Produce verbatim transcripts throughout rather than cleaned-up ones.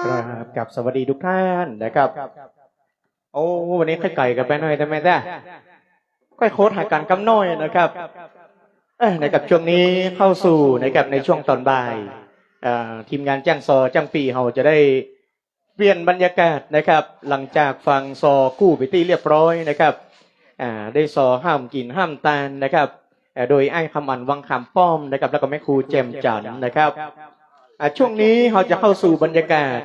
ครับ ครับ สวัสดีทุกท่านนะครับ โอ้ วันนี้ใค่ไก๋กันไปหน้อยใจ้ไหมจ๊ะ ใค่โคตรหากั๋นกำน้อยนะครับ เอ้อ นะครับ ช่วงนี้เข้าสู่นะครับ ในช่วงตอนบ่าย เอ่อ ทีมงานจ้างซอจ้างปี้เฮาจะได้เปลี่ยนบรรยากาศนะครับ หลังจากฟังซอกู้ไปนตี้เรียบร้อยนะครับ อ่า ได้ซอห้ามกิ๋นห้ามตานนะครับ เอ่อ โดยอ้ายคำอัน วังขามป้อมนะครับ แล้วก็แม่ครูแจ่มจันทร์นะครับ อ่า ช่วงนี้เฮาจะเข้าสู่บรรยากาศ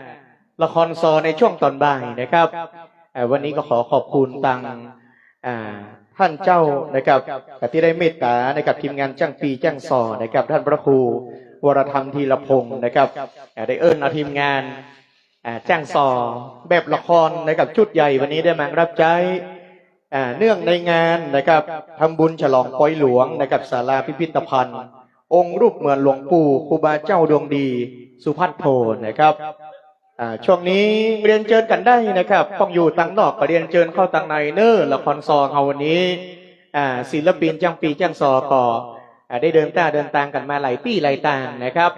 ละครซอในช่วงตอนบ่ายนะครับ อ่า วันนี้ก็ขอขอบคุณตาง อ่า ต้านเจ้านะครับ ตี้ได้เมตต๋านะครับ ทีมงานจ้างปี้จ้างซอนะครับ ต้านพระครูวรธรรมธีรพงศ์นะครับ อ่า ได้เอิ้นเอาทีมงาน อ่า จ้างซอแบบละครนะครับ ชุดใหญ่วันนี้ได้มาฮับใจ๊ อ่า เนื่องในงานนะครับ ทำบุญฉลองปอยหลวงนะครับ ศาลาพิพิธภัณฑ์ องค์รูปเหมือนหลวงปู่ครูบาเจ้าดวงดี สุภัทโทนะครับ อ่า ช่วงนี้เรียนเจิญกั๋นได้นะครับ ป้องอยู่ตางนอกก็เรียนเจิญเข้าตางในเน่อ ละครซอเฮาวันนี้ อ่า ศิลปินจ้างปี้จ้างซอก็ อ่า ได้เดินต้าเดินตางกั๋นมาหลายตี้หลายตางนะครับ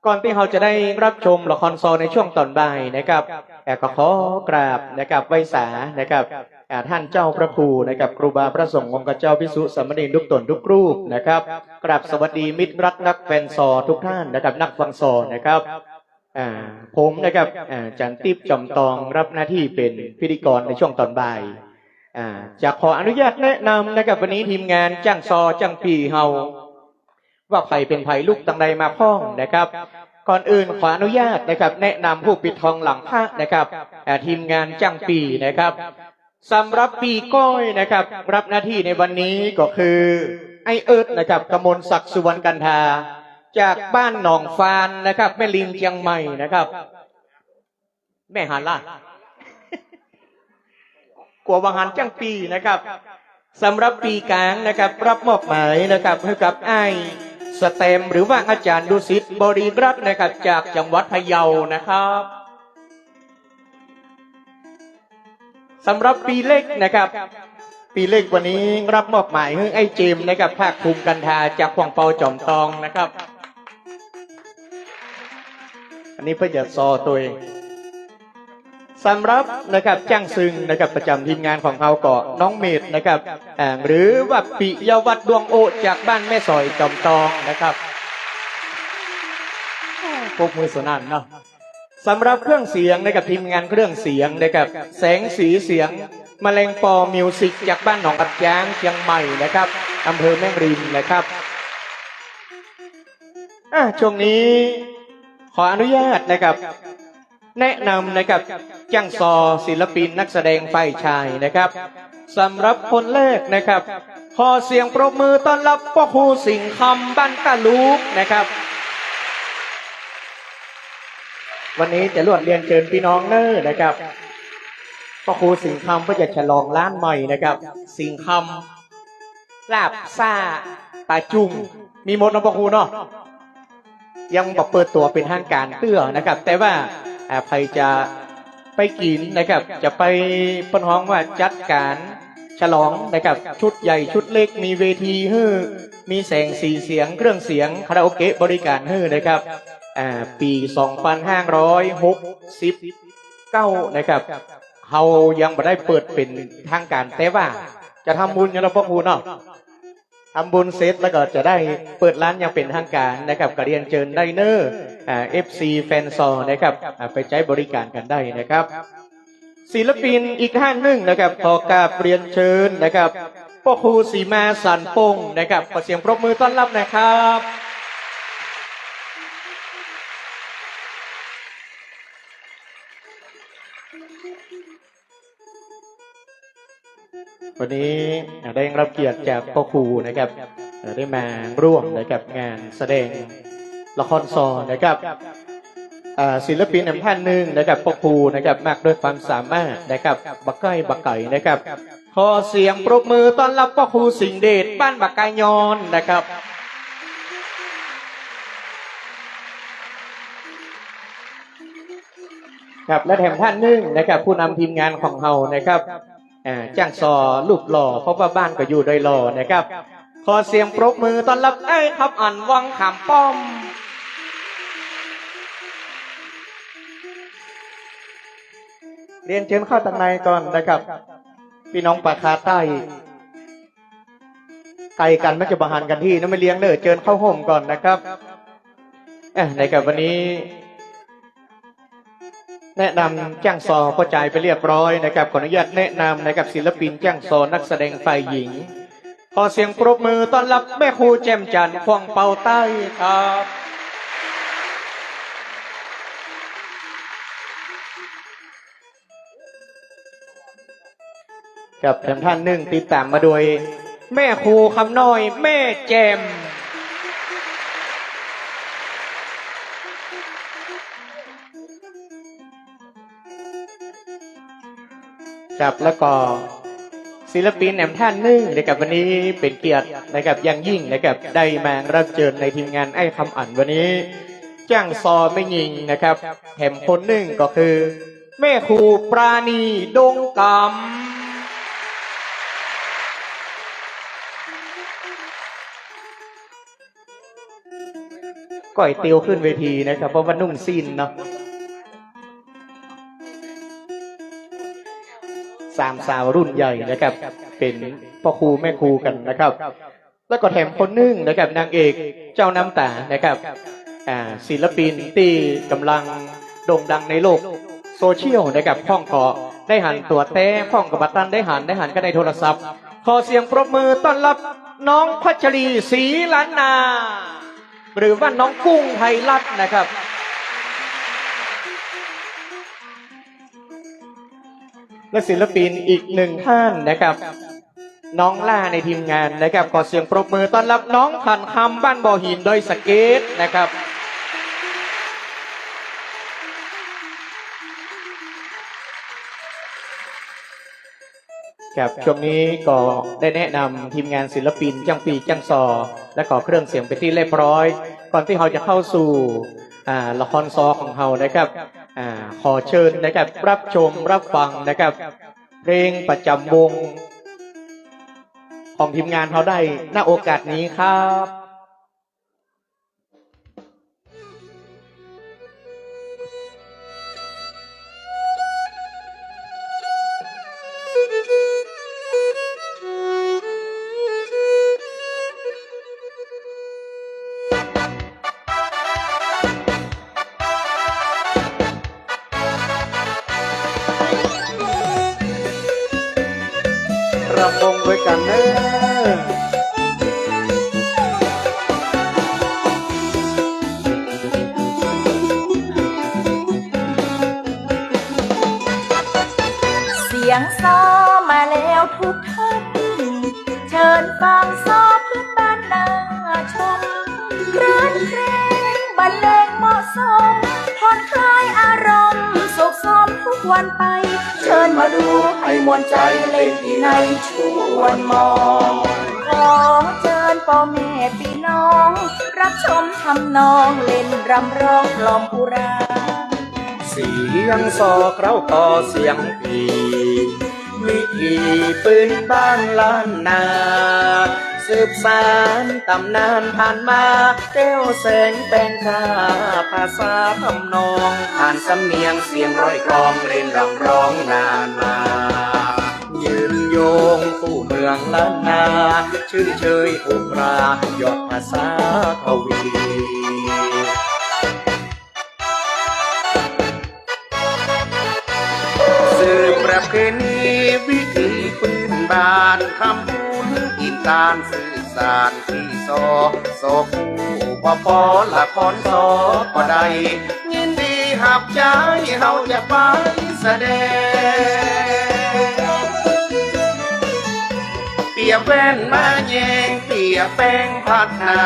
ก่อนตี้เฮาจะได้ฮับชมละครซอในช่วงตอนบ่ายนะครับ อ่า ก็ขอกราบนะครับ ไหว้สานะครับ อ่า ต้านเจ้าพระครูนะครับ ครูบาพระสงฆ์องค์ข้าเจ้าภิกษุสามเณรทุกต๋นทุกรูปนะครับ กราบสวัสดีมิตรรักนักแฟนซอทุกท่านนะครับ นักฟังซอนะครับ อ่า ผมนะครับ อ่า จันทร์ติ๊บ จอมตอง ฮับหน้าตี้เป๋นพิธีกรในช่วงตอนบ่าย อ่า จะขออนุญาตแนะนำนะครับ วันนี้ทีมงานจ้างซอจ้างปี้เฮา ว่าใผเป๋นใผ ลุกตางใดมาพ่องนะครับ ก่อนอื่นขออนุญาตนะครับ แนะนำผู้ปิดทองหลังพระนะครับ อ่า ทีมงานจ้างปี้นะครับ สำหรับปี้ก้อยนะครับ ฮับหน้าตี้ในวันนี้ก็คือ อ้ายเอิร์ธนะครับ กมลศักดิ์ สุวรรณกันธา จากบ้านหนองฟานนะครับ แม่ริมเจียงใหม่นะครับ แม่หันล่ะ กั๋วบ่หันจ้างปี้นะครับ สำหรับปี้ก๋างนะครับ ฮับมอบหมายนะครับ หื้อกับอ้ายสแตมป์ หรือว่าอาจ๋ารย์ดุสิต บริรัตน์นะครับ จากจังหวัดพะเยานะครับ สำหรับปี้เล็กนะครับ ปี้เล็กวันนี้ฮับมอบหมายหื้อไอ้เจมส์นะครับ ภาคภูมิกันธา จากขวางเปาจ๋อมตองนะครับ อันนี้เปิ้นจะซอตวย สำหรับนะครับ จ้างซึ่งนะครับ ประจ๋ำทีมงานของเฮาก็น้องเมธนะครับ อ่า หรือว่าปิยวัฒน์ ดวงโอ จากบ้านแม่สอยจ๋อมตองนะครับ ปรบมือสนั่นเนาะ สำหรับเครื่องเสียงนะครับ ทีมงานเครื่องเสียงนะครับ แสงสีเสียง แมลงปอมิวสิก จากบ้านหนองกระจ้าง เจียงใหม่นะครับ อำเภอแม่ริมนะครับ อ่ะ ช่วงนี้ขออนุญาตนะครับ แนะนำนะครับ จ้างซอศิลปินนักแสดงฝ่ายชายนะครับ สำหรับคนแรกนะครับ ขอเสียงปรบมือต้อนฮับป้อครูสิงห์คำ บ้านตะลุกนะครับ วันนี้จะลวดเรียนเจิญปี้น้องเน่อนะครับ ป้อครูสิงห์คำก็จะฉลองฮ้านใหม่นะครับ สิงห์คำ ลาบซ่า ปลาจุ่ม มีหมดเนาะป้อครูเนาะ ยังบ่เปิดตั๋วเป๋นทางก๋านเตื้อนะครับ แต่ว่า อ่า ใผจะไปกิ๋นนะครับ จะไป เปิ้นฮ้องว่าจัดก๋านฉลองนะครับ ชุดใหญ่ชุดเล็ก มีเวทีหื้อ มีแสงสีเสียง เครื่องเสียง คาราโอเกะบริก๋านหื้อนะครับ อ่า ปี๋สองปันห้าร้อยหกสิบเก้านะครับ เฮายังบ่ได้เปิดเป๋นทางก๋าน แต่ว่าจะทำบุญอย่างเนาะป้อครูเนาะ ทำบุญเสร็จแล้วก็จะได้เปิดฮ้านอย่างเป๋นทางก๋านนะครับ ก็เรียนเจิญได้เน่อ อ่า เอฟซี แฟนซอนะครับ อ่า ไปใจ๊บริก๋านกั๋นได้นะครับ ศิลปินอีกท่านนึ่งนะครับ ขอกราบเรียนเจิญนะครับ ป้อครูสีมา สันปงนะครับ ขอเสียงปรบมือต้อนฮับนะครับ วันนี้ได้ฮับเกียรติจากป้อครูนะครับ ได้มาฮ่วมนะครับ งานแสดงละครซอนะครับ อ่า ศิลปินแหมท่านนึ่งนะครับ ป้อครูนะครับ มากด้วยความสามารถนะครับ บ่ใก้บ่ไก๋นะครับ ขอเสียงปรบมือต้อนฮับป้อครูสิงห์เดช บ้านบ่ากายอนนะครับ ครับ และแถมท่านนึ่งนะครับ ผู้นำทีมงานของเฮานะครับ อ่า จ้างซอรูปหล่อ เพราะว่าบ้านก็อยู่ดอยหล่อนะครับ ขอเสียงปรบมือต้อนฮับอ้ายคำอัน วังขามป้อม เรียนเจิญเข้าตังในก่อนนะครับ ปี้น้องปากคาใต้ ไกลกั๋นมันจะบ่หันกั๋นตี้นะ ไม่เลี้ยงเน่อ เจิญเข้าฮ่มก่อนนะครับ เอ่อ นะครับ วันนี้ แนะนำจ้างซอป้อจายไปเรียบร้อยนะครับ ขออนุญาตแนะนำนะครับ ศิลปินจ้างซอนักแสดงฝ่ายหญิง ขอเสียงปรบมือต้อนรับแม่ครูแจ่มจันทร์ ข่วงเปาใต้ครับ ครับ แถมต้านนึ่งติดต๋ามมาโดย แม่ครูคำน้อย แม่แจ่ม ครับ แล้วก็ศิลปินแหมต้านนึ่งนะครับ วันนี้เป๋นเกียรตินะครับ อย่างยิ่งนะครับ ได้มารับเจิญในทีมงานไอ้คำอั๋นวันนี้ จ้างซอแม่ญิงนะครับ แถมคนนึ่งก็คือ แม่ครูปราณี ดงกำ ก้อยเตียวขึ้นเวทีนะครับ เพราะว่านุ่งสิ้นเนาะ สามสาวรุ่นใหญ่นะครับ เป๋นป้อครูแม่ครูกั๋นนะครับ แล้วก็แถมคนนึ่งนะครับ นางเอกเจ้าน้ำต๋านะครับ อ่า ศิลปินตี้ก่ำลังโด่งดังในโลกโซเชียลนะครับ พ่องก็ได้หันตั๋วแต๊ พ่องก็บ่ตันได้หัน ได้หันกั๋นในโทรศัพท์ ขอเสียงปรบมือต้อนรับน้องพัชรี ศรีล้านนา หรือว่าน้องกุ้งไทยรัฐนะครับ และศิลปินอีกนึ่งต้านนะครับ น้องล่าในทีมงานนะครับ ขอเสียงปรบมือต้อนรับน้องขันคำ บ้านบ่อหิน ดอยสะเก็ดนะครับ ครับ ช่วงนี้ก็ได้แนะนำทีมงานศิลปินจ้างปี้จ้างซอ และก็เครื่องเสียงเป๋นตี้เรียบร้อย ก่อนตี้เฮาจะเข้าสู่ อ่า ละครซอของเฮานะครับ อ่า ขอเจิญนะครับ รับชมรับฟังนะครับ เพลงประจ๋ำวงของทีมงานเฮาได้ ณ โอกาสนี้ครับ รำวงด้วยกั๋นเน่อ เสียงซอมาแล้วทุกท่าน เชิญฟังซอพื้นบ้านน่าชม ครื้นเครงบรรเลงเหมาะสม ผ่อนคลายอารมณ์สุขสมทุกวันไป เชิญมาดูให้ม่วนใจ๋ เล่นตี้ไหนชวนมอง ขอเจิญป้อแม่ปี้น้อง รับชมทำนองเล่นรำร้องกล่อมอุรา เสียงซอเคราะห์ต่อเสียงปีบ วิถีปืนบ้านล้านนา สืบสานต๋ำนานผ่านมา แก้วแสงแปงกา ภาษาทำนอง ผ่านสำเนียงเสียงร้อยกลอง เล่นรำร้องนานมา ยืนโยงคู่เมืองล้านนา ชื่นเชยอุรา ยอดภาษาทวี สืบประเพณีวิถีปืนบ้าน คำพูดอินตานสื่อสารตี้ซอ ซอคู่บ่ปอละครซอก็ได้ ยินดีฮับใจ๊ เฮาจะไปแสดง เปียแว่นมาแยง เปียแป้งพัดหน้า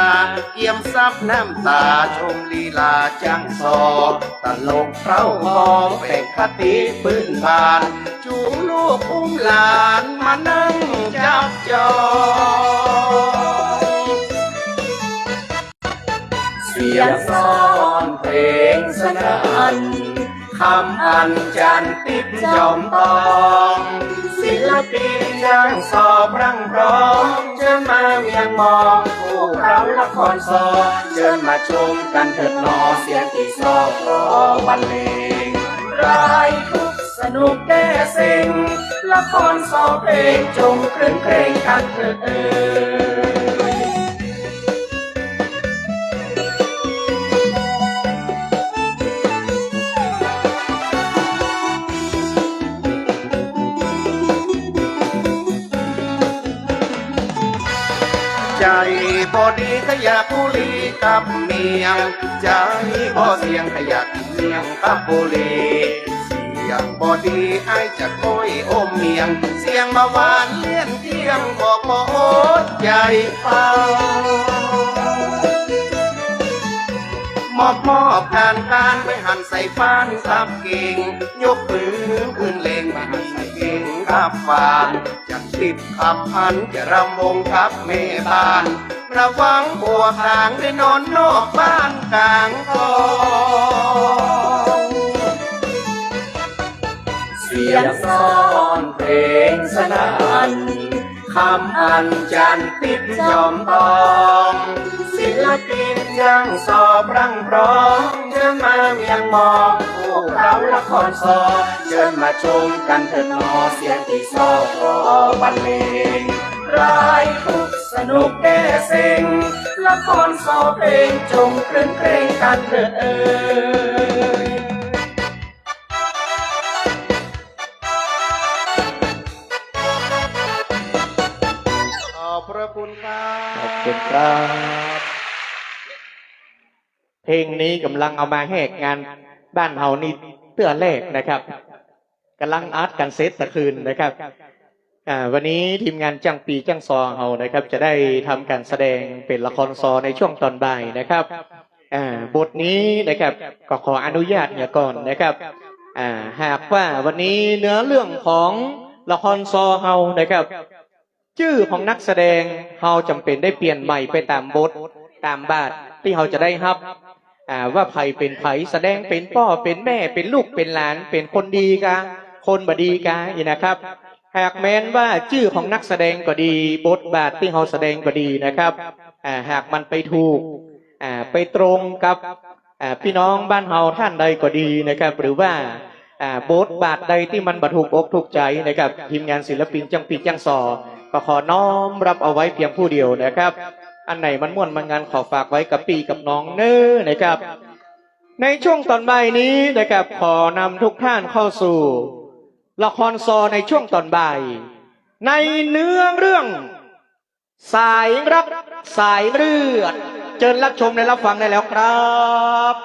เกียมซับน้ำต๋า ชมลีลาจ้างซอ ตลกเคราะห์คอ แป๋งคติปืนบ้าน จูงลูกอุ้มหลานมานั่งจับจอง เสียงซอฮ้องเพลงสนั่น คำอัญจันทร์ติ๊บจอมตอง ศิลปินจ้างซอพร่ำพร้อม เจิญมาเมียงมอง คู่เคราะห์ละครซอ เจิญมาชมกั๋นเถิดหนอ เสียงตี้ซอพร้อมบรรเลง คลายทุกข์ สนุกแก้เซ็ง ละครซอเพลงจงครื้นเครงกั๋นเถิดเอย ใจ๋บ่ดีใค่อยากฮู้ลีกับเมียง ใจ๋บ่เสียงใค่อยากกิ๋นเมียงกับบุหรี่ เสียงบ่ดีอ้ายจะก้อยอมเมียง เสียงบ่หวานเลี้ยนเกี้ยง บอกบ่อดใจ๋ฟัง มอบมอบการการไปหันใส่ฟ้านกับเก่ง ยกปืนปืนเล็งไปหันใส่เก่งกับฟ้าน จันติ๊บคำพันธ์จะรำวงกับแม่บ้าน ระวังบัวขางได้นอนนอกบ้านก๋างกอง เสียงซอฮ้องเพลงสนั่น คำพันธ์จันติ๊บจอมตอง ศิลปินยังสอบรังพร้อง เจิญมาเมียงมอง พวกเฮาละครซอ เจิญมาชมกั๋นเถิดหนอ เสียงตี้ซอขอบรรเลง คลายทุกข์สนุกแก้เซ็ง ละครซอเพลงจงครื้นเครงกั๋นเถิดเอย ขอบพระคุณครับ ขอบคุณครับ เพลงนี้ก่ำลังเอามาแหกงานบ้านเฮานี่เตื้อแรกนะครับ ก่ำลังอัดกั๋นเสร็จตะคืนนะครับ อ่า วันนี้ทีมงานจ้างปี้จ้างซอเฮานะครับ จะได้ทำการแสดงเป๋นละครซอในช่วงตอนบ่ายนะครับ อ่า บทนี้นะครับ ก็ขออนุญาตเหียก่อนนะครับ อ่า หากว่าวันนี้เนื้อเรื่องของละครซอเฮานะครับ จื้อของนักแสดงเฮาจ๋ำเป๋นได้เปลี่ยนใหม่ไปต๋ามบท ต๋ามบาทตี้เฮาจะได้ฮับ อ่า ว่าใผเป๋นใผ แสดงเป๋นป้อเป๋นแม่ เป๋นลูกเป๋นหลาน เป๋นคนดีกา คนบ่ดีกา อี้นะครับ หากแม้นว่าจื้อของนักแสดงก็ดี บทบาทตี้เฮาแสดงก็ดีนะครับ อ่า หากมันไปถูก อ่า ไปตรงกับ อ่า ปี้น้องบ้านเฮาต้านใดก็ดีนะครับ หรือว่า อ่า บทบาทใดตี้มันบ่ถูกอกถูกใจ๋นะครับ ทีมงานศิลปินจ้างปี้จ้างซอ ก็ขอน้อมฮับเอาไว้เปียงผู้เดียวนะครับ อันไหนมันม่วนมันงันขอฝากไว้กับปี้กับน้องเน้อนะครับ ในช่วงตอนบ่ายนี้นะครับ ขอนำทุกท่านเข้าสู่ละครซอในช่วงตอนบ่าย ในเนื้อเรื่อง สายรักสายเลือด เจิญฮับชมและฮับฟังได้แล้วครับ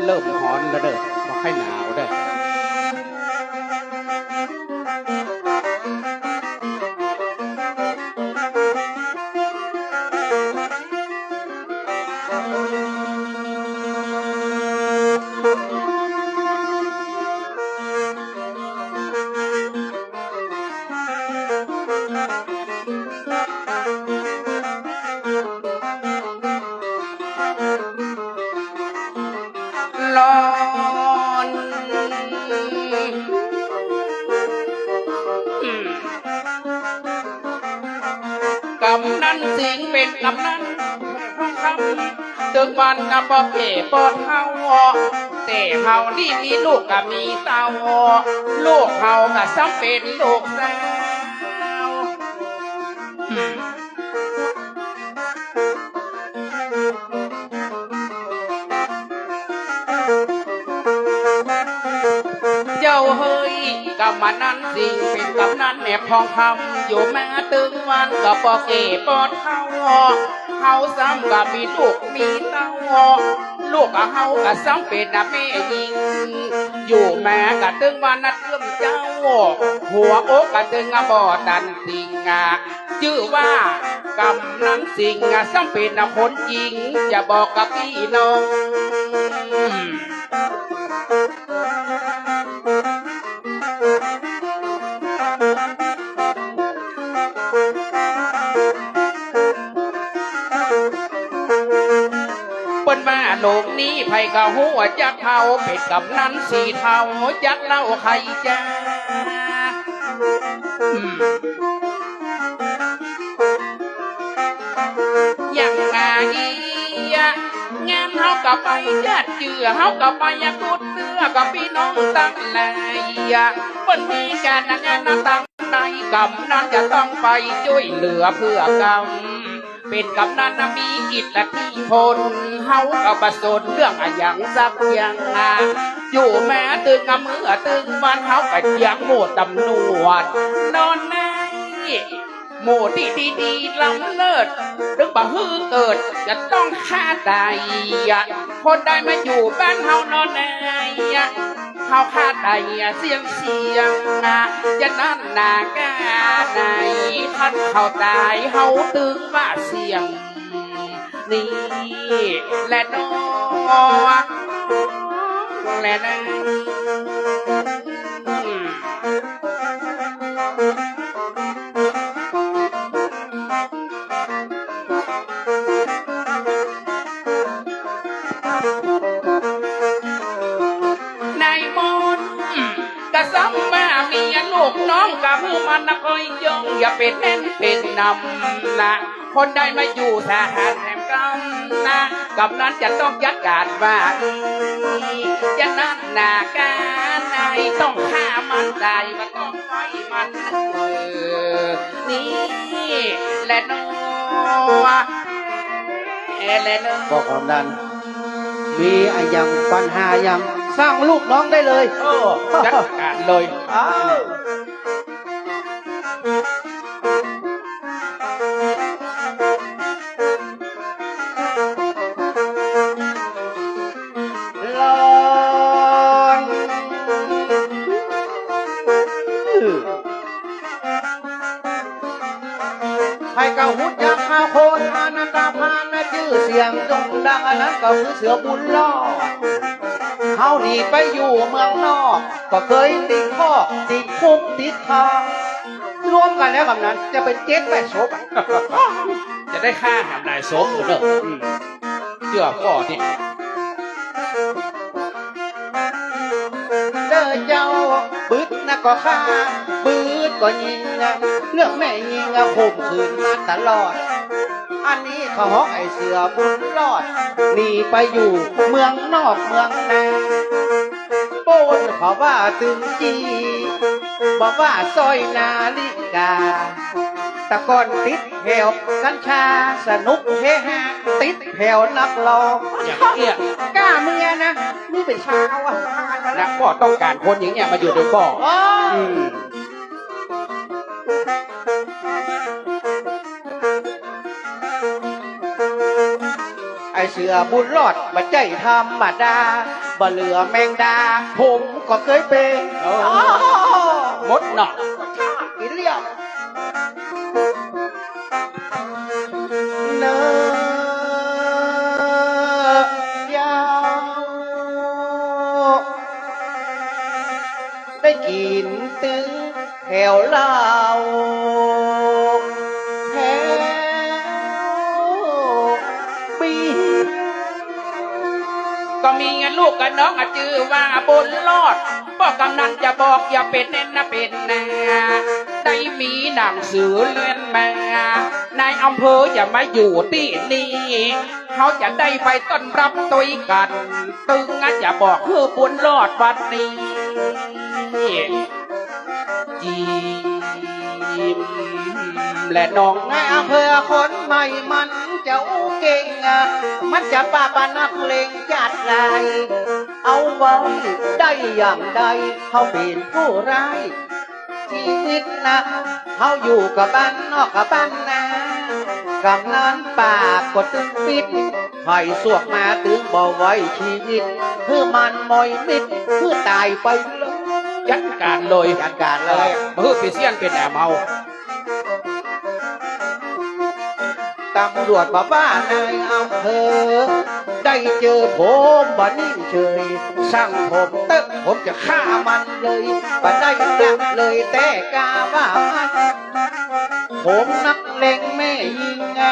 เริ่มฮ้อนแล้วเด้อ บ่ใค่หนาวเด้อ ฮ้อน กำนันสิงห์เป๋นกำนันทองคำ ตึงวรรณะบ่แก่ปอดเฒ่า แต่เฮานี่มีลูกก็มีเต้า ลูกเฮาก็ซ้ำเป๋นลูกสาว เจ้าเฮย กำนันสิงห์เป๋นกำนันแหนบทองคำ อยู่มาตึงวรรณะก็บ่แก่ปอดเฒ่า เฮาซ้ำก็มีลูกมีเต้า ลูกเฮาก็ซ้ำเป๋นแม่ญิง อยู่มาก็ตึงวรรณะเตื้อมเจ้า หัวอกก็ตึงบ่ตันติง จื้อว่ากำนันสิงห์ ซ้ำเป๋นคนจริง จะบอกกับปี้น้อง เปิ้นว่าโลกนี้ใผก็ฮู้จักเฒ่า เป๋นกำนันสีเทา จักเล่าใค่จ้า อย่างนาเยียะ งานเฮาก็ไปจัด จื้อเฮาก็ไปกุดเตื้อกับปี้น้องตังหลาย เปิ้นมีก๋านงานตังใด กำนันจะต้องไปจ้วยเหลือเปื้อกั๋น เป๋นกำนันมีอิทธิพล เฮาก็บ่สนเรื่องอะหยังสักอย่าง อยู่มาตึงเมื่อตึงวัน เฮาก็เจียมหมู่ตำรวจ นอนใน หมู่ตี้ดีๆ ล้ำเลิศ ตึงบ่หื้อเกิด จะต้องฆ่าต๋าย คนใดมาอยู่บ้านเฮานอนใน เฮาฆ่าต๋ายเสี้ยงๆ อย่างนั้นนาก้าใน คันเขาต๋ายเฮาตึงว่าเสี้ยง นี่แหละน้อง แหละนะ นายมนต์ กะซ้ำมาเมียลูกน้อง กะหื้อมันนะคอยย่อง อย่าเป๋นแน่นเป๋นนำนะ คนใดมาอยู่สถานแห่งกำนะ กำนันจะต้องจัดก๋านว่า อย่างนั้นนาก้าใน ต้องฆ่ามันต๋าย บ่ต้องปล่อยมัน เออ นี่แหละน้อ แหละน้อ ป้อกำนัน มีอะหยังปัญหาหยัง สั่งลูกน้องได้เลย เออ จัดก๋านเลย อ้าว ใผก็ฮู้จักอาโคตอานันทพาลนะ จื้อเสียงโด่งดัง อันนั้นก็คือเสือบุญรอด เฮาหนีไปอยู่เมืองนอก ก็เกยติดคอก ติดคุก ติดขัง รวมกั๋นแล้วกำนัน จะเป๋นเจ็ดแปดศพอะ จะได้ฆ่าแหมหลายศพเนาะ อืม เจื้อป้อนี่ เด้อเจ้า ปื๊ดนะก็ฆ่า ปื๊ดก็ยิงนะ เรื่องแม่ญิงอะข่มขืนมาตลอด อันนี้เขาฮ้องไอ้เสือบุญรอด หนีไปอยู่เมืองนอกเมืองนา โป้นเขาว่าตึงจี้ บอกว่าสร้อยนาฬิกา แต่ก่อนติดแถวกัญชา สนุกเฮฮา ติดแถวนักร้อง อย่างเนี้ย กล้าเมียนะ นี่เป๋นชาวอะ นะ ป้อต้องก๋านคนอย่างเนี้ยมาอยู่ด้วยป้อ อ๋อ อืม เสือบุญรอดบ่ใจ้ธรรมดา บ่เหลือแมงดา ผมก็เกยเป๋น โอ้ หมดเนาะ กิ๋นเลี้ยง เนอะ ยาว ได้กิ๋นตึงแถวเหล้า แถวเบียร์ ก็มีลูกกับน้องอะจื้อว่าบุญรอด ป้อกำนันจะบอกอย่าเป๋นเน่นนะเป๋นนา ได้มีหนังสือเลื่อนมา นายอำเภอจะมาอยู่ตี้นี่ เฮาจะได้ไปต้อนรับตวยกั๋น ตึงอะจะบอกหื้อบุญรอดวันนี้ จีมและน้อง นายอำเภอคนใหม่มันจะอู้เก่งอะ มันจะปราบนักเลงจัดไร เอาไว้ได้อย่างใด เฮาเป๋นผู้ร้าย ชีวิตนะ เฮาอยู่กับบ้านนอกกับบ้านนา กำนันปากก็ตึงปิด ไผสวกมาตึงบ่ไว้ชีวิต หื้อมันมอยมิด หื้อต๋ายไปเลย จัดก๋านเลย จัดก๋านเลย เออ บ่หื้อเป๋นเสี้ยนเป๋นแหนมเฮา ตำรวจบอกว่านายอำเภอ ได้เจอผมบ่นิ่งเฉย สั่งผมเต๊อะ ผมจะฆ่ามันเลย บ่ได้ละเลยแต่กาว่ามัน ผมนักเลงแม่ยิงอะ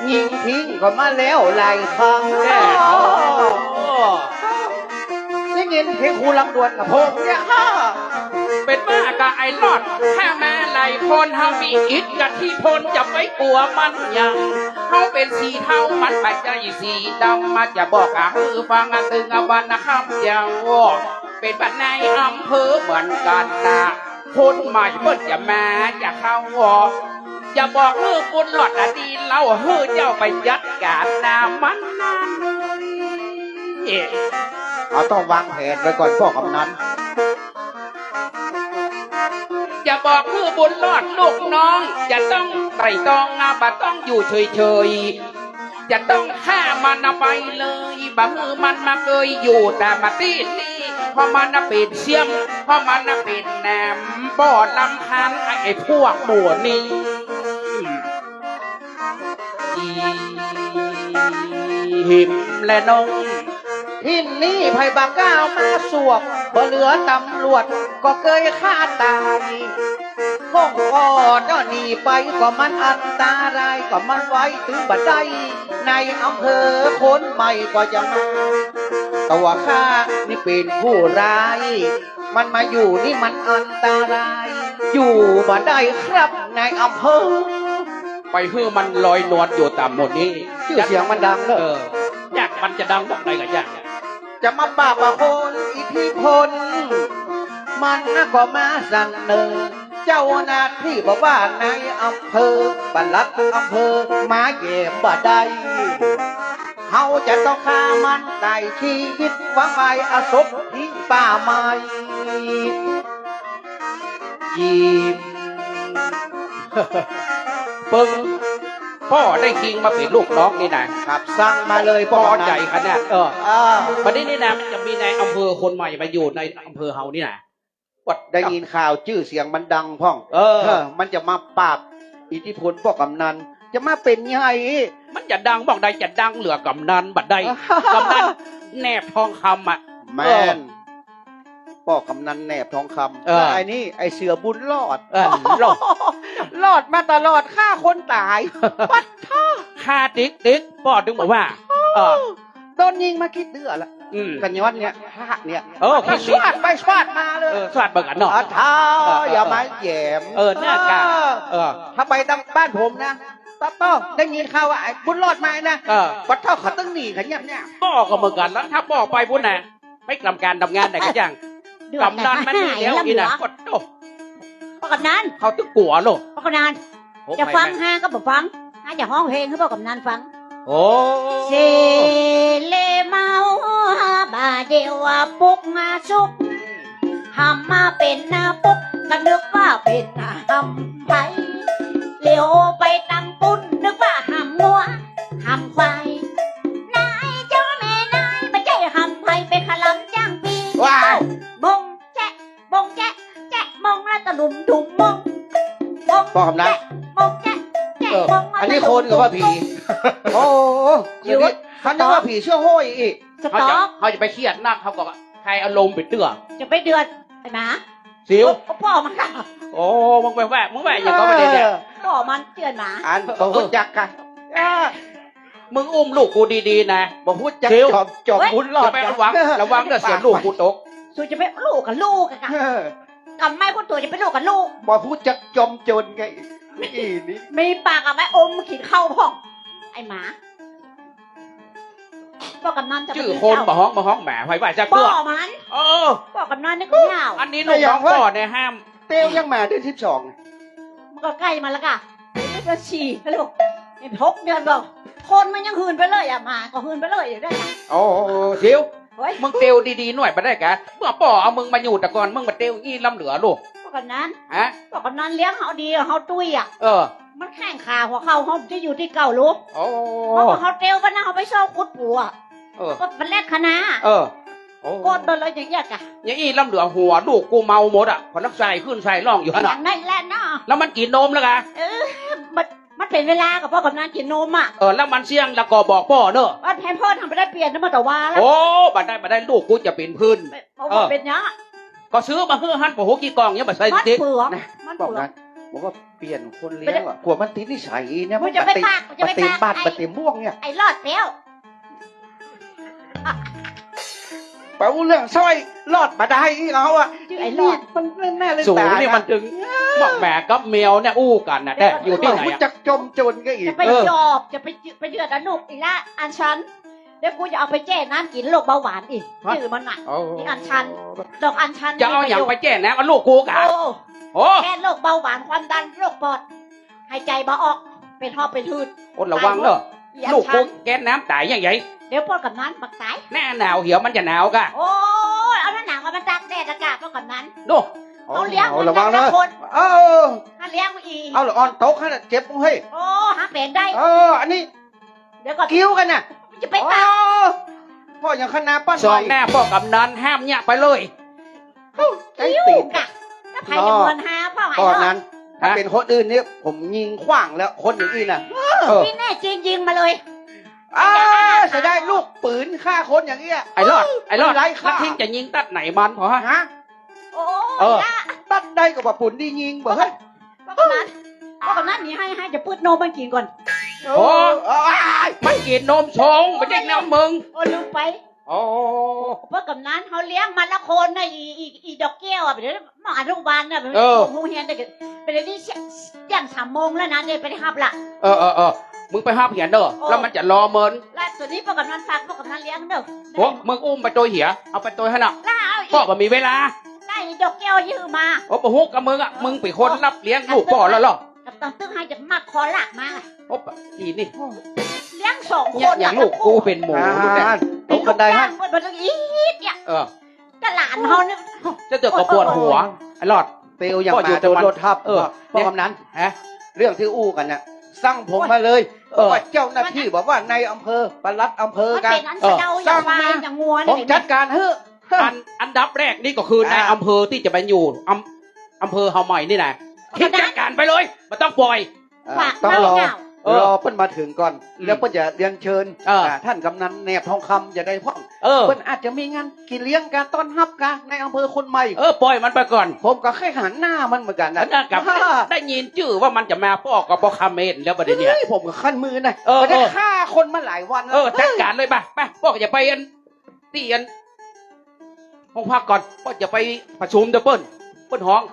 ยิงทิ้งก็มาแล้วหลายครั้ง แน่ โอ้ ได้ยินเพลงครูลำดวนกับผมเนี่ย เป๋นบ้ากับไอ้รอด ถ้ามาหลายคนเฮามีอิทธิพล จะไปกลัวมันหยัง เฮาเป๋นสีเทามันบ่ใจ้สีดำ มาจะบอกอะหื้อฟังอะตึงอะวันนะค่ำเจ้า เป๋นบ้านนายอำเภอเหมือนกั๋นนะ คนใหม่เปิ้นจะมาจะเข้า จะบอกหื้อบุญรอดอะดีเล่า หื้อเจ้าไปจัดก๋านนามันนั้น เอ๊ะ เฮาต้องวางแผนไว้ก่อนป้อกำนัน จะบอกหื้อบุญรอดลูกน้อง จะต้องไตร่ตรองนะ บ่ต้องอยู่เฉยๆ จะต้องฆ่ามันนะไปเลย บ่หื้อมันมาเกยอยู่แต่มาตี้นี่ เพราะมันนะเป๋นเสี้ยม เพราะมันนะเป๋นแหนม บ่รำคาญไอ้พวกหมู่นี้ อีหิมและน้อง ทีนี้ไผบ่กล้ามาสวก บ่เหลือตำรวจก็เกยฆ่าต๋าย ห้องก็เจ้าหนีไปก็มันอันตราย ก็มันไว้ตึงบ่ได้ นายอำเภอคนใหม่ก็จะมา ตั๋วข้านี่เป๋นผู้ร้าย มันมาอยู่นี่มันอันตราย อยู่บ่ได้ครับนายอำเภอ ไปหื้อมันลอยนวลอยู่ต๋ามหมู่นี้ จื้อเสียงมันดังเนอะ เออ จักมันจะดังบอกใดก็จัก จะมาปราบคนอิทธิพล มันนะก็มาเสนอ เจ้าหน้าตี้บอกว่านายอำเภอ ปลัดอำเภอ มาแหยมบ่ได้ เฮาจะต้องฆ่ามันต๋ายชีวิต ฝังไว้อะศพทิ้งป่าไม้ อี เปิ้ง ป้อได้คิงมาเป๋นลูกน้องนี่นะ ครับ สั่งมาเลย ป้อกำนัน ป้อใจ๋ขนาด เออ อ่า บัดนี้นี่นะ มันจะมีนายอำเภอคนใหม่มาอยู่ในอำเภอเฮานี่นะ ได้ยินข่าวจื้อเสียงมันดังพ่อง เออ เออ มันจะมาปราบอิทธิพลป้อกำนัน จะมาเป๋นใหญ่ มันจะดังบอกใด จะดังเหลือกำนันบ่ได้ กำนันแหนบทองคำอะ แม่น เออ ป้อกำนันแหนบทองคำ เออ แล้วไอ้นี่ ไอ้เสือบุญรอด เออ รอด รอดมาตลอด ฆ่าคนต๋าย ปัดโธ่ ฆ่าติ๊กติ๊ก ป้อตึงบอกว่า เออ โดนยิงมากี่เตื้อละ อืม กั๋นย้อนเนี่ย พระเนี่ย เออ มาสวาดไปสวาดมาเลย เออ สวาดเบิ่งกั๋นเนาะ อ่ะท้าว เออ อย่ามาแหยม เออ หน้ากาก เออ เออ ถ้าไปตางบ้านผมนะ ป้อ ป้อ ได้ยินข่าวว่าไอ้บุญรอดมานะ เออ ปัดโธ่ เขาตึงหนีกั๋นเนี่ย เนี่ย ป้อก็เหมือนกั๋นแล้ว ถ้าป้อไปปุ้นนะ ไปกำก๋านกำงานไหนก็จ้าง เดือด กำนันมันมีแล้วนี่นะ หายลำเหลือ ปัดโธ่ ป้อกำนัน เขาตึงกั๋วโลก ป้อกำนัน โอ้ จะฟัง ไม่ ไม่ ฮะก็บ่ฟัง ฮะจะฮ้องเพลงหื้อป้อกำนันฟัง โอ้ เสเลเมา บ่าเดียวว่าปุกมาสุก หำมาเป๋นหน้าปุก ก็นึกว่าเป๋นหำไผ เหลียวไปตางปุ้น นึกว่าหำงัว หำควาย หน้า ป้อกำนัน มองแจ๊ะแจ๊ะ เออ มองมา อันนี้คนก็ว่าผี โอ้โห หยุด เดี๋ยวนี้เขานึกว่าผีเสื้อห้อยอีก สต๊อป เขาจะ เขาจะไปเครียดนัก เขาก็คลายอารมณ์ไปเตื้อ จะไปเดือดไอ้หมา สิว โอ้ ป้อมันค่ะ โอ้ มึงไปแวะ มึงแวะอย่างก็ไม่ได้เนี่ย เออ ป้อมันเจือนหมา อันบ่ฮู้จักกัน อ่า มึงอุ้มลูกกูดีๆ นะ บ่ฮู้จัก สิว จอม จอมบุญรอด เฮ้ย จะไประวัง ระวังเด้อ เสียลูกกูตก สูจะไปลูกกับลูกอะค่ะ เออ กำไม้คนตัวจะไปลูกกับลูก บ่ฮู้จักจอมโจรไง อีนี่ มีปากเอาไว้อมกิ๋นข้าวพ่อง ไอ้หมา ป้อกำนันจะไป จื้อคน กิ๋นข้าว บ่ฮ้อง บ่ฮ้องหมา ไผว่าจักเตื้อ ป้อมัน เออ ป้อกำนันนี่ก็ยาว อันนี้ลูกน้องป้อเนี่ยห้าม เตียวยังหมาเดือนสิบสอง มันก็ใก้มาแล้วก่ะ เดือนสี่แล้วลูก เห็นหกเดือนบ่ คนมันยังหืนไปเลยอะ หมาก็หืนไปเลยอยู่ได้อะ โอ้ สิว เฮ้ย มึงเตียวดีๆ หน่อยบ่ได้กะ เมื่อป้อเอามึงมาอยู่แต่ก่อน มึงมาเตียวอี้ล้ำเหลือลูก ป้อกำนัน ฮะ ป้อกำนันเลี้ยงเฮาดี เฮาตุ้ยอะ เออ มันแข้งขาหัวเข่าเฮาจะอยู่ตี้เก่าลูก โอ้ เพราะว่าเฮาเตียวไปนะ เฮาไปเซาะขุดปู๋อะ เออ ก็มันแลกคณะ เออ โอ้ โกรธโดนเลยอย่างเงี้ยกะ อย่างอี้ล้ำเหลือหัวลูกกูเมาหมดอะ พอนักใส่ขึ้นใส่ร่องอยู่หั่น อย่า น่ะ งนั้นแหละเนาะ แล้วมันกิ๋นนมแล้วกะ เออ มัน มันเป๋นเวลากับป้อกำนันกิ๋นนมอะ เออ แล้วมันเสี้ยงแล้วก็บอกป้อเนอะ ว่าแพมเพิร์สทำไปได้เปลี่ยนนะ มันแต่ว่าแล้ว โอ้ บ่ได้ บ่ได้ ลูกกูจะเป๋นผื่น เป๋น เออ เป๋นเนี้ย ก็ซื้อมาหื้อหั้น บ่ฮู้กี่กล่องเนี่ย บ่ใส่ มัน ติ๊ก เปลือก นะ มัน ป้อกำนัน เปลือก ผมว่าเปลี่ยนคนเลี้ยงอะ กลัวมันติดนิสัยเนี่ย มึงจะไปปาก มันบ่เต็ม จะไปปาก บ่เต็มบ้าน ไอ้ บ่เต็มบ่วงเนี่ย ไอ้รอดแป๊ว ไปอู้เรื่องซ้อย รอดบ่ได้อีกแล้วอะ จื้อไอ้รอด มันแน่เลย สูงนี่มันจึง ตายอะ บอกแหมกับแมวเนี่ยอู้กั๋นน่ะ แต่อยู่ตี้ไหนอะ บ่ฮู้จักจอมโจรก็อีก จะไป เออ จอบ จะไปจื้อ ไปเยือดอะลูกอีละ อัญชัน เดี๋ยวกูจะเอาไปแจ้น้ำกิ๋นโรคเบาหวานอีก ฮะ จื้อมันน่ะ โอ้ อีอัญชัน ดอกอัญชัน จะเอาหยังไปแจ้น้ำ เอาลูกกูกะ โอ้ โอ้ แก้โรคเบาหวาน ความดัน โรคปอด หายใจ๋บ่ออก เป๋นหอบเป๋นหืด อดระวังเนอะ อีอัญชัน ลูกกูแก้น้ำต๋ายยังไง เดี๋ยวป้อกำนันปักต๋าย แน่หนาวเหียวมันจะหนาวกะ โอ้ย เอาหน้าหนาวก็มาตากแดดอะกะ ป้อกำนัน ดู เอาเลี้ยง เอาระวังเนอะ มันหลายคน เออ ถ้าเลี้ยงอีก เอาละอ่อนตกหั่นน่ะ เจ็บเฮ้ย โอ้ หาเป๋นได้ เออ อันนี้ เดี๋ยวก่อน กิ้วกั๋นน่ะ จะไปปะ โอ้ ป้อยังคณะปั้น สอง ใหม่ หน้าป้อกำนันห้ามเยียะไปเลย เอ้า ใจ กิ้ว ติด กะ แล้วใผจะเมินหาป้อไหน ป้อกำนัน ฮะ ถ้าเป๋นคนอื่นเนี่ย ผมยิงขว้างแล้ว คนอย่างอี้น่ะ เออ เออ นี่แน่จริงยิงมาเลย อ้า เสียดายลูกปืนฆ่าคนอย่างเงี้ย ไอ้รอด ไอ้รอด ไร้ค่า แล้วทิ้งจะยิงตัดไหนมันพอฮะ ฮะ โอ้ เออ ยะ ตัดได้ก็บ่าปืนดียิงบ่เฮ้ย ป้อกำนัน ป้อกำนันนี่ให้ ให้จะปืดนมมันกิ๋นก่อน โอ้ โอ้ย มันกิ๋นนมชง บ่ใจ้นมมึง โอ้ ลืมไป โอ้ ป้อกำนัน เฮาเลี้ยงมันละคนน่ะ อี อี อีดอกแก้วอะ เดี๋ยวมออนุบาลน่ะ เออ โฮงเฮียนน่ะ เป๋นอันนี้เตี้ยงสามโมงแล้วนะ เนี่ยไปฮับละ เออ เออ เออ มึงไปฮับเหียเน่อ โอ้ แล้วมันจะรอเมิน แล้วตัวนี้ป้อกำนันฝาก ป้อกำนันเลี้ยงเน่อ โอ้ มึงอุ้มไปตวยเหีย เอาไปตวยหั้นน่ะ แล้วเอาอีก ป้อบ่มีเวลา ได้ดอกแก้วยื้อมา โอ้ บ่ฮู้กับมึงอะ เออ มึงเป๋นคนรับเลี้ยงลูกป้อแล้วเหรอ กับตังตึ้งให้จะมัดคอลากมา โอ้ อีนี่ เลี้ยงสองคน อย่างลูกกูเป๋นหมู อ่า ลูกเนี่ย ตกบันไดฮะ เป๋นลูกจ้าง เป๋นบันไดอีกเนี่ย เออ แต่หลานเฮาเนี่ย จะเจอก็ปวดหัว ไอ้รอด เตียวอย่าง ป้ออยู่ หมาโดนรถทับ เออ ป้อกำนัน ฮะ เรื่องตี้อู้กั๋นน่ะ สั่งผมมาเลย เออ ว่าเจ้าหน้าตี้บอกว่านายอำเภอ ปลัดอำเภอกะ มันเป๋นอันสะเดา เออ อย่างควาย สั่งมา อย่างงัว ผมจัดก๋านหื้อ อัน อันดับแรกนี่ก็คือ อ่า นายอำเภอตี้จะไปอยู่ อำ อำเภอเฮาใหม่นี่นะ ก็ได้ คิดจัดก๋านไปเลย บ่ต้องป่อย เออ ฝาก ต้องรอ เน่าๆ เออ รอเปิ้นมาเถิงก่อน อืม แล้วเปิ้นจะเรียนเชิญ เออ อ่า ต้านกำนันแหนบทองคำจะได้พ่อง เออ เปิ้นอาจจะมีงานกิ๋นเลี้ยงกาต้อนฮับกา นายอำเภอคนใหม่ เออ ป่อยมันไปก่อน ผมก็ใค่หันหน้ามันเหมือนกั๋นนะ อันนั้นกับ ได้ยินจื้อว่ามันจะมา ป้อก็บ่คอมเมนต์แล้วบัดนี้เนี่ย เฮ้ย ผมก็คันมือนะ เออ บ่ได้ เออ ฆ่าคนมาหลายวันแล้ว เออ จัดก๋านเลย ไป ไป ป้อก็จะไปอัน ตี้อัน ห้องพักก่อน ป้อจะไปประชุมเด้อเปิ้น เปิ้นฮ้อง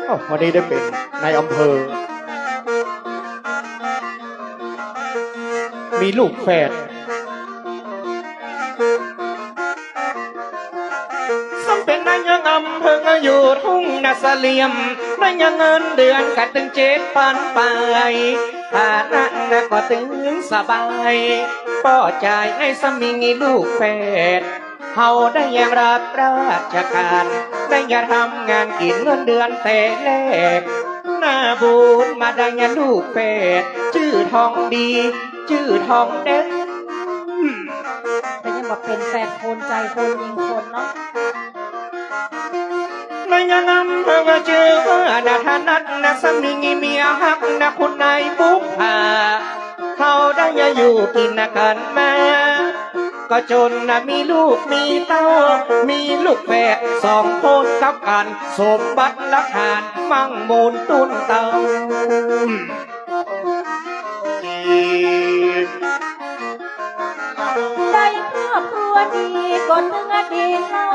อ้าว วันนี้ได้เป๋นนายอำเภอ มีลูกแฝด เสลี่ยม ได้เงินเดือนก็ตึงเจ็ดปันไป ฐานะก็ตึงสบาย ป้อจ่ายให้สามีลูกแฝด เฮาได้ยังรับราชก๋าน ได้ยังทำงานกิ๋นเงินเดือนแต่แรก หน้าบุญมาได้ยังลูกแฝด จื้อทองดี จื้อทองแดง ก็ยังว่าเป๋นแฝดคน ใจ๋คนยิงคนเนาะ ในยามเฮาจื้อว่านาถนัดนะ สามีเมียฮักนะ คุณนายบุปผา เฮาได้อยู่กิ๋นกั๋นมา ก็จ๋นนะ มีลูกมีเต้า มีลูกแฝดสองคนกับกั๋น สมบัติหลักฐานมั่งมูลตุ้นเต้า ได้ครอบครัวดีก็ตึงดีเล่า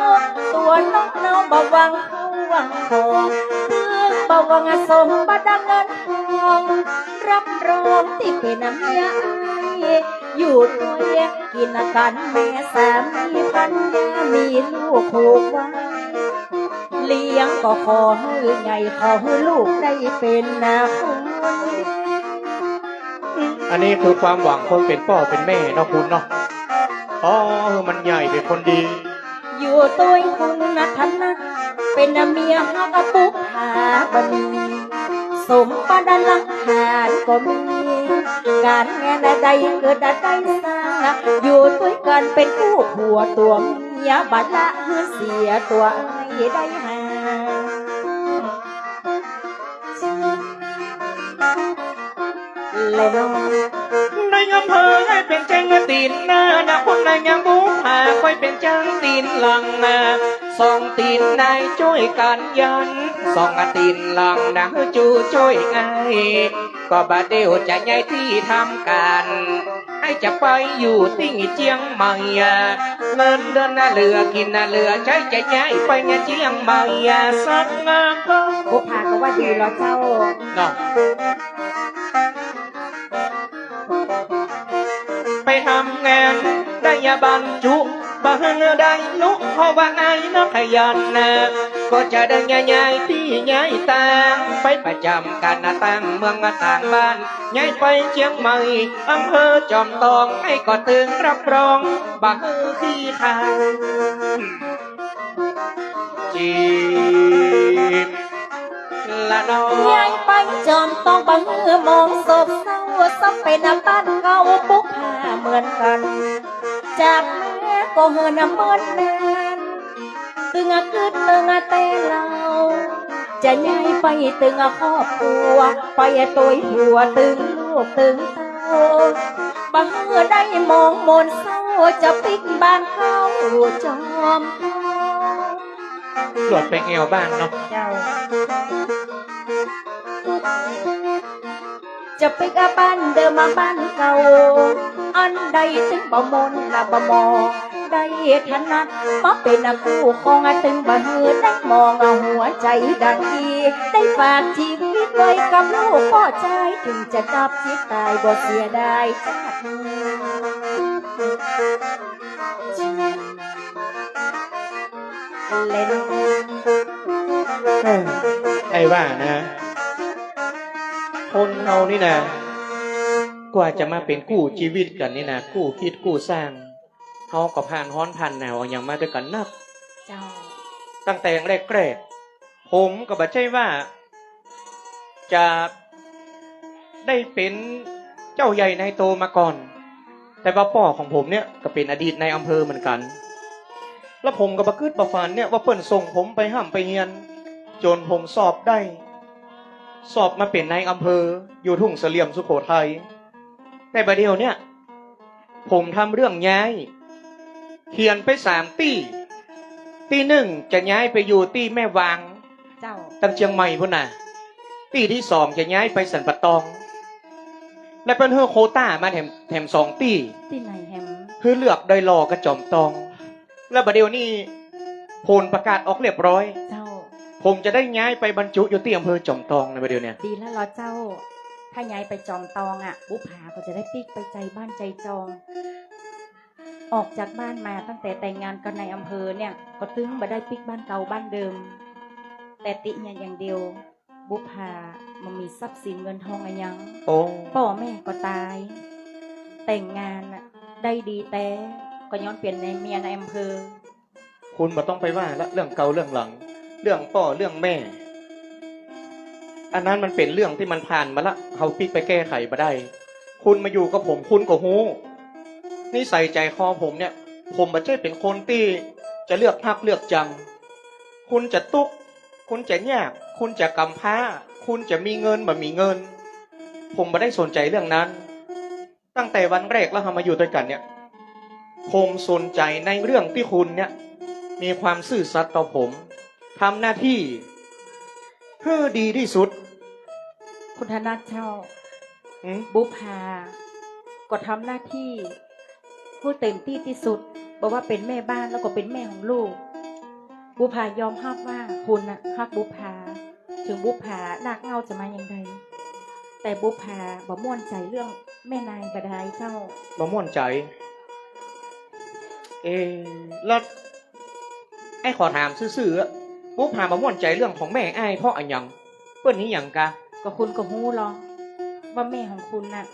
ตั๋วน้องเนาบ่หวังเข้าหวังของ ตึงบ่หวังสมบัติเงินทอง รับรองตี้เป๋นเมียอ้าย อยู่ตวยกิ๋นกั๋นแม่สามีพันยา มีลูกผูกไว้ เลี้ยงก็ขอหื้อใหญ่ ขอหื้อลูกได้เป๋นนาคน อันนี้คือความหวังคนเป๋นป้อเป๋นแม่เนาะคุณเนาะ อ๋อ มันใหญ่เป๋นคนดี อยู่ตวยคุณนาถนัด เป๋นเมียฮักบุปผาบ่มี สมบัติหลักฐานก็มี ก๋านงานใดเกิดใดสร้าง อยู่ตวยกั๋นเป๋นกู้ผัวตั๋วเมีย บ่ละหื้อเสียตั๋วอ้ายได้หา แลเนาะ ในอำเภอได้เป๋นเจ้งตี๋นหน้านะ คนในยังบุปผาค่อยเป๋นเจ้งตี๋นหลังนะ สองตี๋นในจ้วยกั๋นยัน สองตี๋นหลังนะ หื้อจูจ้วยอ้าย ก็บ่าเดี่ยวจะย้ายตี้ทำก๋าน อ้ายจะไปอยู่ตี้เจียงใหม่อะ เงินเดือนน่ะเหลือกิ๋นน่ะเหลือใจ๊ จะย้ายไปเจียงใหม่อะ สักงานก็ บุปผาก็ว่าดีลอเจ้า เนาะ ไปทำงานได้ยาบรรจุ บ่หื้อได้ลุ เพราะว่าอ้ายนักขยันนะ ก็จะได้ย้ายตี้ย้ายตาง ไปประจ๋ำก๋านนะต่างเมืองต่างบ้าน ย้ายไปเจียงใหม่ อำเภอจอมตอง อ้ายก็ตึงรับรอง บ่หื้อขี้คร้าน จีบ ละเนาะ ย้ายไปจอมตองบ่หื้อมองโศกเศร้า ซ้ำเป๋นบ้านเก่าบุปผาเหมือนกั๋น จากแม่ก็เหินเมินนาน ตึงกึ๊ดตึงแต่เล่า จะย้ายไปตึงครอบครัว ไปตวยผัวตึงลูกตึงเต้า บ่หื้อได้มองมนเศร้า จะปิ๊กบ้านเก่าจอมตอง หลวดไปแอ่วบ้านเนาะ เจ้า จะปิ๊กบ้านเดิมมาบ้านเก่า อันใดตึงบ่มนละบ่มองได้ถนัด มาเป๋นกู้ครองตึงบ่หื้อได้มองหัวใจ๋ดังดี ได้ฝากจีวิตไว้กับลูกป้อจาย เถิงจะดับจิตต๋ายบ่เสียดายจาติ เล่น เออ ไอ้ว่านะ คนเฮานี่นะ กว่าจะมาเป๋นกู้จีวิตกั๋นนี่นะ กู้คิดกู้สร้าง เฮาก็ผ่านฮ้อนผ่านหนาวอะหยังมาตวยกั๋นนัก เจ้า ตั้งแต่แรกๆ ผมก็บ่ใจ้ว่า จะได้เป๋นเจ้าใหญ่นายโตมาก่อน แต่ว่าป้อของผมเนี่ยก็เป๋นอดีตนายอำเภอเหมือนกั๋น แล้วผมก็บ่กึ๊ดบ่ฝันเนี่ยว่าเปิ้นส่งผมไปฮ่ำไปเฮียน จ๋นผมสอบได้ สอบมาเป๋นนายอำเภออยู่ทุ่งเสลี่ยมสุโขทัย แต่บ่าเดี่ยวเนี่ย ผมทำเรื่องย้าย เขียนไปสามตี้ ตี้นึ่งจะย้ายไปอยู่ตี้แม่วาง เจ้า ตังเจียงใหม่ปู้นน่ะ ตี้ตี้สองจะย้ายไปสันป่าตอง และเปิ้นหื้อโควต้ามาแถม แถมสองตี้ ตี้ไหนแหม หื้อเลือกดอยหล่อกับจอมตอง แล้วบ่าเดี่ยวนี้ผลประกาศออกเรียบร้อย เจ้า ผมจะได้ย้ายไปบรรจุอยู่ตี้อำเภอจอมตองในบ่าเดี่ยวเนี่ย ดีแล้วลอเจ้า ถ้าย้ายไปจอมตองอะ บุปผาก็จะได้ปิ๊กไปใจ๋บ้านใจ๋จอง ออกจากบ้านมาตั้งแต่แต่งงานกับนายอำเภอเนี่ย ก็ตึงบ่ได้ปิ๊กบ้านเก่าบ้านเดิม แต่ติเหียอย่างเดียว บุปผาบ่มีทรัพย์สินเงินทองอะหยัง โอ้ ป้อแม่ก็ต๋าย แต่งงานน่ะ ได้ดีแต๊ ก็ย้อนเป๋นนายเมียนายอำเภอ คุณบ่ต้องไปว่าละ เรื่องเก่าเรื่องหลัง เรื่องป้อเรื่องแม่ อันนั้นมันเป๋นเรื่องตี้มันผ่านมาละ เฮาปิ๊กไปแก้ไขบ่ได้ คุณมาอยู่กับผม คุณก็ฮู้ นิสัยใจ๋คอผมเนี่ย ผมบ่ใจ้เป๋นคนตี้จะเลือกฮักเลือกจัง คุณจะตุ๊ก คุณจะยาก คุณจะกำพร้า คุณจะมีเงินบ่มีเงิน ผมบ่ได้สนใจ๋เรื่องนั้น ตั้งแต่วันแรกแล้วเฮามาอยู่ตวยกั๋นเนี่ย ผมสนใจ๋ในเรื่องตี้คุณเนี่ย มีความซื่อสัตย์ต่อผม ทำหน้าตี้หื้อดีตี้สุด คุณธนัทเจ้า หืม บุปผาก็ทำหน้าตี้หื้อเต๋มตี้ตี้สุด บ่ว่าเป๋นแม่บ้านแล้วก็เป๋นแม่ของลูก บุปผายอมฮับว่าคุณน่ะฮักบุปผา เถิงบุปผารากเหง้าจะมาอย่างใด แต่บุปผาบ่ม่วนใจ๋เรื่องแม่นายบ่ดายเจ้า บ่ม่วนใจ๋ เอ๊ะ แล้ว อ้ายขอถามซื่อๆ อะ บุปผาบ่ม่วนใจ๋เรื่องของแม่อ้ายเพราะอะหยัง เปิ้นมีหยังกา ก็คุณก็ฮู้ลอ ว่าแม่ของคุณน่ะ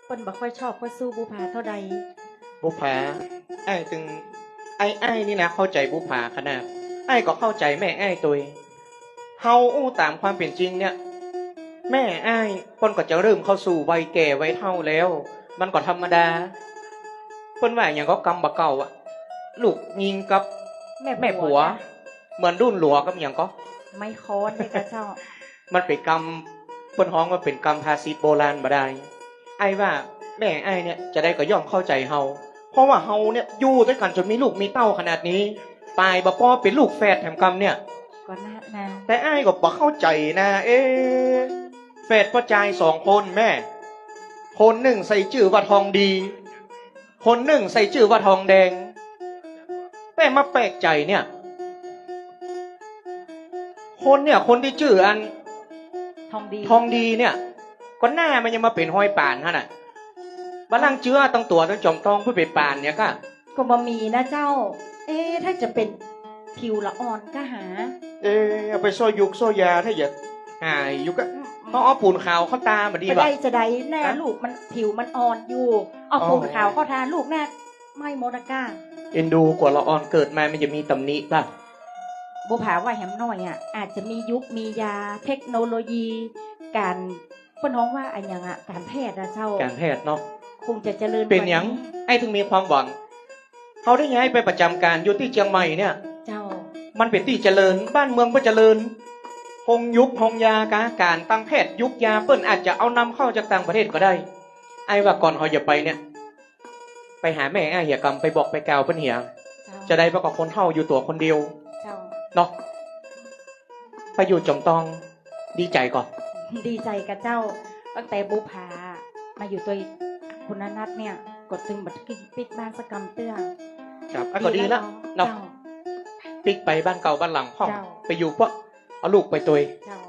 เปิ้นบ่ค่อยชอบค่อยสู้บุปผาเต้าใด บุปผา อ้ายตึง อ้าย อ้ายนี่นะเข้าใจ๋บุปผาขนาด อ้ายก็เข้าใจ๋แม่อ้ายตวย เฮาอู้ต๋ามความเป๋นจริงเนี่ย แม่อ้ายเปิ้นก็จะเริ่มเข้าสู่วัยแก่วัยเฒ่าแล้ว มันก็ธรรมดา เปิ้นว่าอะหยังก็กำบ่าเก่าอะ ลูกญิงกับแม่ แม่ผัว ผัวจ้ะ เหมือนดุ้นหลัวกับอะหยังก็ ไม้ค้อนเนี่ยค่ะเจ้า มันเป๋นกำ เปิ้นฮ้องว่าเป๋นกำภาษิตโบราณบ่ดาย อ้ายว่าแม่อ้ายเนี่ยจะใดก็ย่อมเข้าใจ๋เฮา เพราะว่าเฮาเนี่ยอยู่ตวยกั๋นจ๋นมีลูกมีเต้าขนาดนี้ ป๋ายบ่ปอเป๋นลูกแฝดแถมกำเนี่ย ก็น่า น่า แต่อ้ายก็บ่เข้าใจ๋นะ เอ๊ะ แฝดป้อจายสองคนแม่ คนนึ่งใส่จื้อว่าทองดี คนนึ่งใส่จื้อว่าทองแดง แม่มาแปลกใจ๋เนี่ย คนเนี่ย คนตี้จื้ออัน ทองดี ทองดีเนี่ย ก็หน้ามันยังมาเป๋นฮอยป่านหั้นน่ะ บ่าลางจื้อตังตั๋วตังจ๋อมตองเปื้อเป๋นป่านเนี่ยก้า ก็บ่มีนะเจ้า เอ๊ะ ถ้าจะเป๋นผิวละอ่อนก้าหา เอ๊ะ เอาไปซ่อยยุกซ่อยยาถ้าอยากหายยุกอะ อืม ต้องเอาปูนขาวเข้าตาบ่ดีบ่ บ่ได้จะใด หน้า ฮะ ลูกมันผิวมันอ่อนอยู่ เอา อ๋อ ปูนขาวเข้าตาลูกหน้าไหม้หมดอะก้า เอ็นดูกว่าละอ่อนเกิดมามันจะมีตำหนิป่ะ บุปผาว่าแหมหน้อยอะ อาจจะมียุกมียา เทคโนโลยี ก๋าน เปิ้นฮ้องว่าอะหยังอะ ก๋านแพทย์อะเจ้า ก๋านแพทย์เนาะ คงจะเจริญ เป๋นหยัง กว่านี้ อ้ายถึงมีความหวัง เฮาได้ย้ายไปประจ๋ำก๋านอยู่ตี้เจียงใหม่เนี่ย เจ้า มันเป๋นตี้เจริญ บ้านเมืองก็เจริญ โฮงยุกโฮงยา ก๋าน ก๋านตางแพทย์ยุกยา เปิ้นอาจจะเอานำเข้าจากต่างประเทศก็ได้ อ้ายว่าก่อนเฮาจะไปเนี่ย ไปหาแม่อ้ายเหียกำ ไปบอกไปกล่าวเปิ้นเหีย เจ้า จะใดเปิ้นก็คนเฒ่าอยู่ตั๋วคนเดียว เจ้า เนาะ ไปอยู่จ๋อมตอง ดีใจ๋ก่อ ดีใจ๋ก่อเจ้า ตั้งแต่บุปผามาอยู่ตวยคุณนัทเนี่ย ก็ตึงบ่ปิ๊กบ้านสักกำเตื้อ ครับ อ่ะ ก็ดีละ ดีละเนาะ เนาะ เจ้า ปิ๊กไปบ้านเก่าบ้านหลังพ่อง เจ้า ไปอยู่พวก เอาลูกไปตวย เจ้า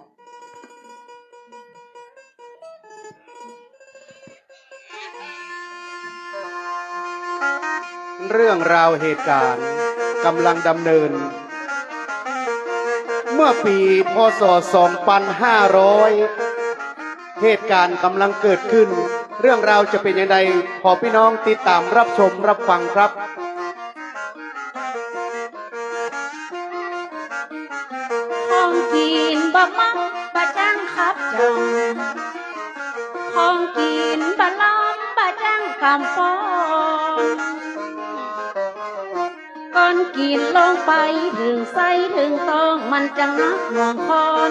เรื่องราวเหตุก๋ารณ์ก๋ำลังดำเนิน เมื่อปี๋ พ.ศ. สองปันห้าร้อย เหตุก๋ารณ์ก๋ำลังเกิดขึ้น เรื่องราวจะเป๋นอย่างใด ขอปี้น้องติดต๋ามรับชมรับฟังครับ ของกิ๋นบ่มอมบ่จั้งคับจ๋อง ของกิ๋นบ่ลอมบ่จั้งกำฟ้อน ก่อนกิ๋นลงไปเถิงไส้เถิงต๊อง มันจั้งหนักหน่วงคอน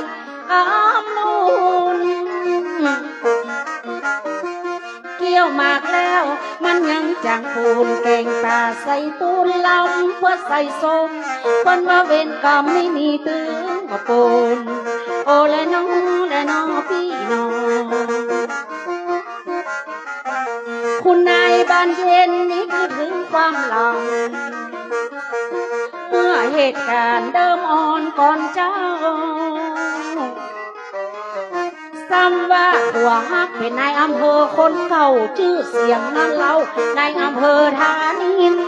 อำลุน เคี้ยวหมากแล้วมันยังจ๋างปูน แก๋งป่าใส่ปูนลำ เปื้อใส่ส้ม เปิ้นว่าเวรกรรมนี้มีตึงบ่ปูน โอแลน้อ แลน้อปี้น้อง คุณนายบานเย็นนี้คือเถิงความหลัง เมื่อเหตุก๋ารณ์เดิมอ่อนก่อนเจ้า ซ้ำว่าผัวฮักเป๋นนายอำเภอคนเก่า จื้อเสียงนั้นเล่า นายอำเภอธานินทร์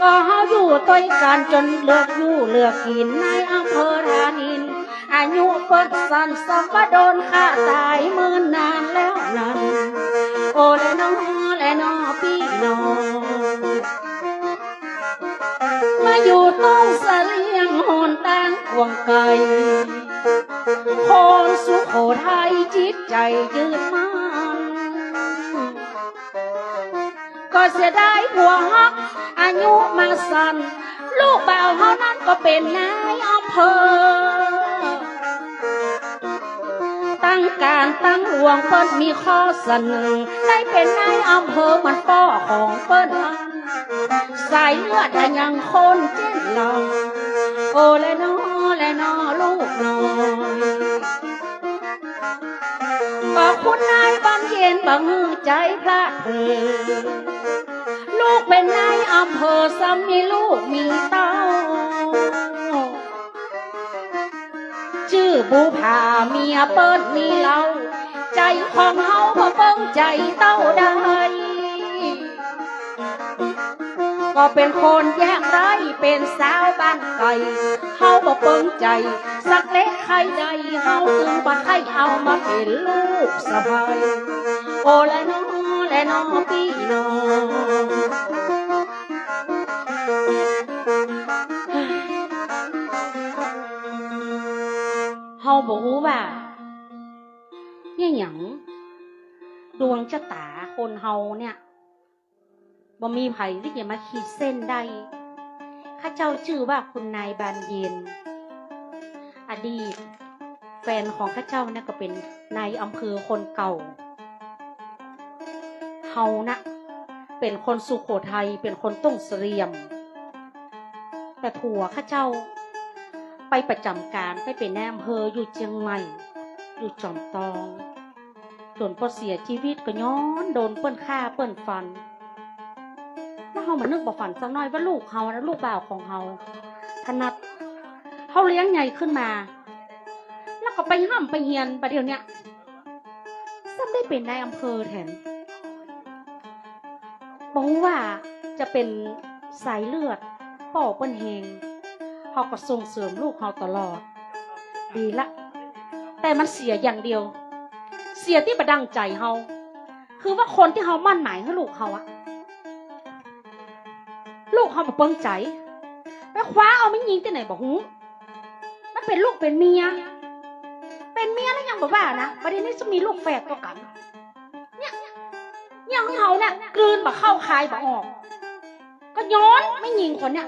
ก็เฮาอยู่ตวยกั๋นจ๋นเลือกอยู่เลือกกิ๋น ในอำเภอท่าดิน อายุเปิ้นสั้นส่ำว่าโดนฆ่าต๋ายเมินนานแล้วนั้น โอแลนอ แลนอปี้น้อง มาอยู่ตรงเสลียงหนตางกว้างไก๋ คนสุโขทัยจิตใจ๋ยืนมั่น ก็เสียดายผัวฮักอายุมาสั้น ลูกบ่าวเฮานั้นก็เป๋นนายอำเภอ ตังก๋านตังหลวงเปิ้นมีข้อเสนอ ได้เป๋นนายอำเภอเหมือนป้อของเปิ้น สายเลือดอะยังคนเจ้นลาว โอแลนอ แลนอลูกน้อย ก็คุณนายบานเย็นบ่หื้อใจ๋พลาดเผลอ ลูกเป๋นนายอำเภอซ้ำมีลูกมีเต้า จื้อบูผาเมียเปิ้นมีเฮา ใจ๋ของเฮาบ่เปิงใจ๋เต้าใด ก็เป๋นคนยากไร้ เป๋นสาวบ้านไก๋ เฮาบ่เปิงใจ๋สักเล็กใค่ใด เฮาจึงบ่ใค่เอามาเป๋นลูกสะใภ้ โอแลนอ แลนอปี้น้อง เฮาบ่ฮู้ว่า เยียะหยัง ดวงจะต๋าคนเฮาเนี่ย บ่มีใผตี้จะมาขีดเส้นได้ ข้าเจ้าจื้อว่าคุณนายบานเย็น อดีตแฟนของข้าเจ้าเนี่ยก็เป๋นนายอำเภอคนเก่า เฮานะ เป๋นคนสุโขทัย เป๋นคนต้งเสลี่ยม แต่ผัวข้าเจ้าไปประจ๋ำก๋าน ไปเป๋นนายอำเภออยู่เจียงใหม่ อยู่จ๋อมตอง จ๋นปอเสียจีวิตก็ย้อนโดนเปิ้นฆ่าเปิ้นฟัน แล้วเฮาบ่นึกบ่ฝันสักหน้อยว่าลูกเฮานะ ลูกบ่าวของเฮา ถนัด เฮาเลี้ยงใหญ่ขึ้นมา แล้วก็ไปฮ่ำไปเฮียน บ่าเดี่ยวเนี้ย ซ้ำได้เป๋นนายอำเภอแถม บ่ฮู้ว่าจะเป๋นสายเลือดป้อเปิ้นแฮง เฮาก็ส่งเสริมลูกเฮาตลอด ดีละ แต่มันเสียอย่างเดียว เสียตี้บ่ดั่งใจ๋เฮา คือว่าคนตี้เฮาหมั้นหมายหื้อลูกเฮาอะ ลูกเฮาบ่เปิงใจ๋ ไปคว้าเอาแม่ญิงตี้ไหนบ่ฮู้ มันเป๋นลูกเป๋นเมีย เป๋นเมียแล้วยังบ่ว่านะ บ่าเดี่ยวนี้จะมีลูกแฝดตวยกั๋น เนี่ย เนี่ยหื้อเฮาเนี่ย กลืนบ่เข้าคายบ่ออก ก็ย้อนแม่ญิงคนเนี่ย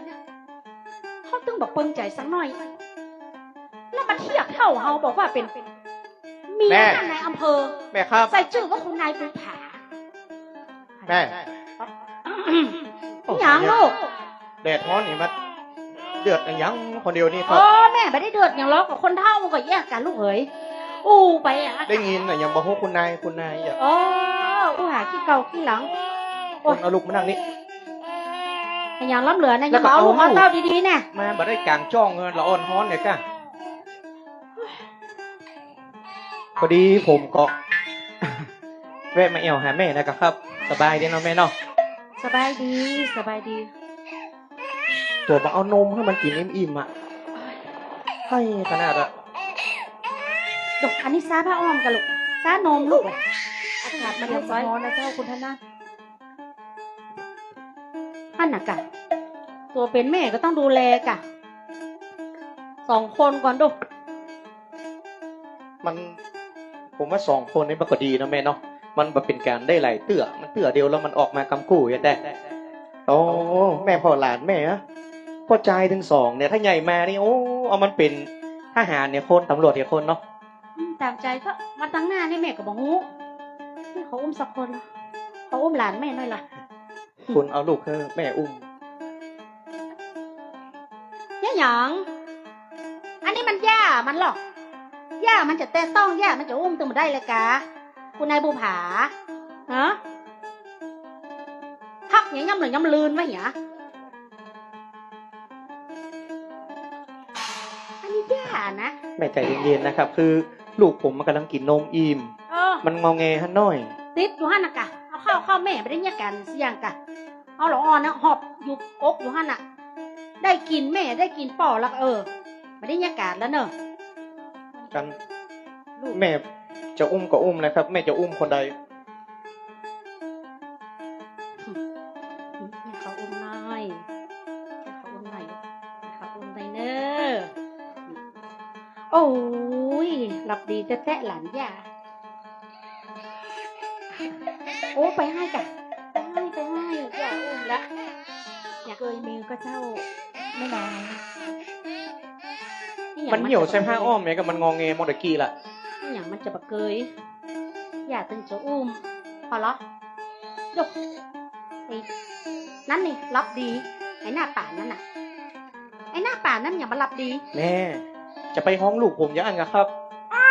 เฮาตึงบ่เปิงใจ๋สักหน้อย แล้วมาเทียบเต้าเฮาบอกว่าเป๋นเมีย แม่ ท่านนายอำเภอ แม่ครับ ใส่จื้อว่าคุณนายภูผา แม่ หยังลูก แดดฮ้อนนี่มาเดือดอะหยังคนเดียวนี่ครับ โอ้ แม่บ่ได้เดือดหยังหรอก ก็คนเฒ่ามันก็แยกกั๋นลูกเหย อู้ไปอะ ได้ยินอะ ยังบ่ฮู้คุณนาย คุณนายอะ โอ้ อู้หาขี้เก่าขี้หลัง โอ้ย เอาลูกมานั่งนี่ อะหยังล้ำเหลือนะ แล้วก็ ยังบ่เอาลูก เอาลูก เอาเต้าดีๆ แน่ มาบ่ได้ก๋างจ้องเลย ละอ่อนฮ้อนเนี่ยก้า พอดีผมก็ แวะมาแอ่วหาแม่นะครับ สบายดีเนาะแม่เนาะ สบายดี สบายดี ตั๋วบ่เอานมหื้อมันกิ๋นอิ่มๆ อะ ใค่ขนาดอะ ดู อันนี้ซ้าผ้าอ้อมก่ะลูก ซ้านมลูกแหละ อากาศมันร้อนนะเจ้าคุณท่านนะ หั้นน่ะก่ะ ตั๋วเป๋นแม่ก็ต้องดูแลก่ะ สองคนก่อนดู มัน ผมว่าสองคนนี่มันก็ดีเนาะแม่เนาะ มันบ่เป๋นก๋านได้หลายเตื้อ มันเตื้อเดียวแล้วมันออกมากำกู้อย่างแต๊ โอ้ แม่พ่อหลานแม่อะ พ่อจายตึงสองเนี่ย ถ้าใหญ่มานี่ โอ้ เอามันเป๋นทหารเนี่ยคน ตำรวจเนี่ยคนเนาะ อืม ต๋ามใจ๋เถาะ มาตังหน้านี่แม่ก็บ่ฮู้ ขออุ้มสักคน ขออุ้มหลานแม่หน่อยละ คุณเอาลูกหื้อแม่อุ้ม เยียะหยัง อันนี้มันย่ามันหรอก ย่ามันจะแตะต้อง ย่ามันจะอุ้มตึงบ่ได้เลยกา คุณนายภูผา ฮะ ฮักหยังย่ำเหลืองย่ำลืนวะเหีย อันนี้ย่านะ แม่ใจ๋เย็นๆ นะครับ คือลูกผมมันก่ำลังกิ๋นนมอิ่ม เออ มันงอแงหั้นหน้อย ติดอยู่หั้นน่ะก่ะ เอาเข้า เข้าแม่บ่ได้เยียะก๋านสักอย่างก่ะ เอาละอ่อนนะ หอบอยู่อกอยู่หั้นน่ะ ได้กิ๋นแม่ ได้กิ๋นป้อแล้วก็ เออ บ่ได้บรรยากาศแล้วเนอะ กัน ลูก แม่จะอุ้มก็อุ้มนะครับ แม่จะอุ้มคนใด ให้เขาอุ้มหน่อย ให้เขาอุ้มหน่อย ให้เขาอุ้มหน่อยเนอะ โอ้ย หลับดีแต๊ๆ หลานย่า โอ้ ไปไห้ก่ะ ไปไห้ ไปไห้ ย่าอุ้มละ ย่าเกยมือก็เจ้า แม่นาง มันเหี่ยวใส่ผ้าอ้อมแหม ก็มันงอแงเมื่อตะกี้ละ อะหยังมันจะบ่เกย ย่าตึงจะอุ้ม พอละ ดู ไอ้ นั่นนี่ หลับดี ไอ้หน้าป๋านนั่นน่ะ ไอ้หน้าป๋านนั่นหยังบ่หลับดี แม่ จะไปฮ้องลูกผมอย่างนั้นกะครับ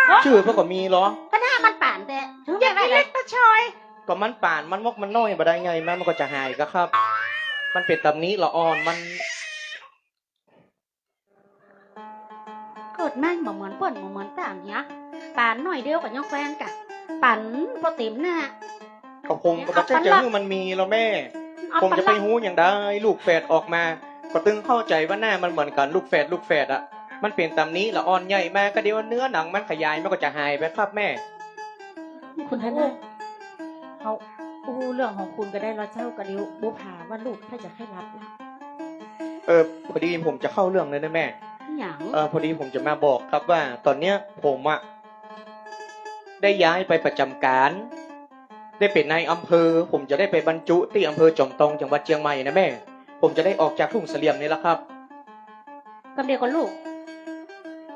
ฮะ จื้อเปิ้นก็มีลอ ก็หน้ามันป๋านแต๊ ถึง อย่าไปเรียกตาชอย ก็มันป๋าน มันมกมันน้อยบ่ได้ไง มัน มันก็จะหายกะครับ มันเป๋นต๋ำนี้ละอ่อน มัน เกิดมาบ่เหมือนเปิ้น บ่เหมือนต่างเหีย ป๋านน้อยเดียวก็ยังแคว้นกะ ป๋านบ่เต๋มหน้า ก็ผมก็บ่ใจ้จะหื้อมันมีลอแม่ เอา ผมจะไปฮู้หยังได้ ลูกแฝดออกมา ก็ตึงเข้าใจ๋ว่าหน้ามันเหมือนกั๋น ลูกแฝด ลูกแฝดอะ มันเป๋นต๋ำนี้ละอ่อน ใหญ่มาก็เดี๋ยวเนื้อหนังมันขยาย มันก็จะหายไปครับแม่ คุณทนาย เฮาอู้เรื่องของคุณก็ได้ลอเจ้า ก็เดี๋ยวบุปผาว่าลูกใค่จะใค่หลับละ เออ พอดีผมจะเข้าเรื่องเลยนะแม่ หยัง เออ พอดีผมจะมาบอกครับว่าต๋อนเนี้ยผมอะ ได้ย้ายไปประจ๋ำก๋าน ได้เป๋นนายอำเภอ ผมจะได้ไปบรรจุตี้อำเภอจอมตอง จังหวัดเจียงใหม่นะแม่ ผมจะได้ออกจากทุ่งเสลี่ยมนี่ละครับ กำเดียวก่อนลูก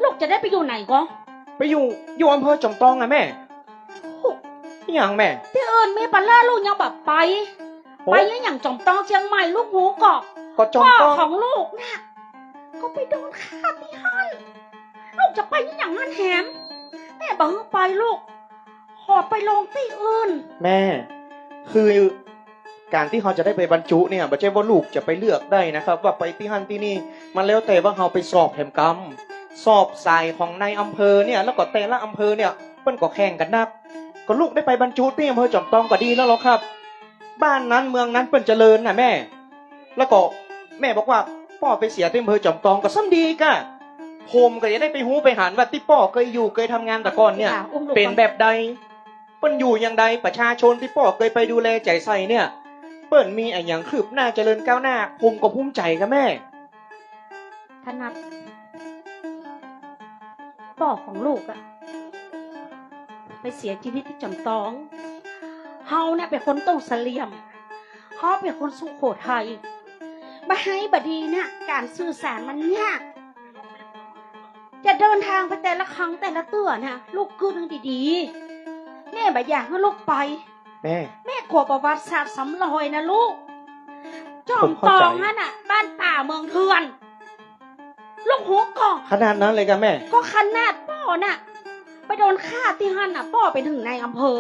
ลูกจะได้ไปอยู่ไหนก่อ ไปอยู่ อยู่อำเภอจอมตองอะแม่ โอ้ อะหยังแม่ ตี้อื่นมีปัญหาลูกยังบ่ไป โอ้ ไปอะหยังจอมตองเจียงใหม่ ลูกฮู้ก่อ ก็จอมตอง ป้อของลูกน่ะ ก็ไปโดนฆ่าตี้หั้น ลูกจะไปอะหยังหั้นแหม แม่บ่หื้อไปลูก ขอไปลงตี้อื่น แม่ คือ ก๋านตี้เฮาจะได้ไปบรรจุเนี่ย บ่ใจ้ว่าลูกจะไปเลือกได้นะครับ ว่าไปตี้หั้นตี้นี่ มันแล้วแต่ว่าเฮาไปสอบแหมกำ สอบสายของนายอำเภอเนี่ย แล้วก็แต่ละอำเภอเนี่ย เปิ้นก็แข่งกั๋นนัก ก็ลูกได้ไปบรรจุตี้อำเภอจอมตองก็ดีแล้วลอครับ บ้านนั้นเมืองนั้นเปิ้นเจริญน่ะแม่ แล้วก็แม่บอกว่าป้อไปเสียตี้อำเภอจอมตองก็ซ้ำดีก้า ผมก็จะได้ไปฮู้ไปหันว่าตี้ป้อเกยอยู่เกยทำงานแต่ก่อนเนี่ย ค่ะ อุ้มลูก เป๋นแบบใด เปิ้นอยู่อย่างใด ประชาชนตี้ป้อเกยไปดูแลใจ๋ใส่เนี่ย เปิ้นมีอะหยังคืบหน้าเจริญก้าวหน้า ผมก็ภูมิใจ๋ก้าแม่ ถนัด ป้อของลูกอะ ไปเสียจีวิตตี้จ๋อมตอง เฮาเนี่ยเป๋นคนทุ่งเสลี่ยม เฮาเป๋นคนสุโขทัย บ่าไห้บ่ดีเนี่ย ก๋านสื่อสารมันยาก จะเดินทางไปแต่ละครั้งแต่ละเตื้อเนี่ย ลูกกึ๊ดหื้อดีๆ แม่บ่อยากหื้อลูกไป แม่ แม่กั๋วประวัติศาสตร์ซ้ำรอยนะลูก จอมตองหั้นน่ะ บ้านป่าเมืองเถื่อน ลูกฮู้ก่อ ขนาดนั้นเลยก้าแม่ ก็ขนาดป้อน่ะ ไปโดนฆ่าตี้หั้นน่ะ ป้อเป๋นเถิงนายอำเภอ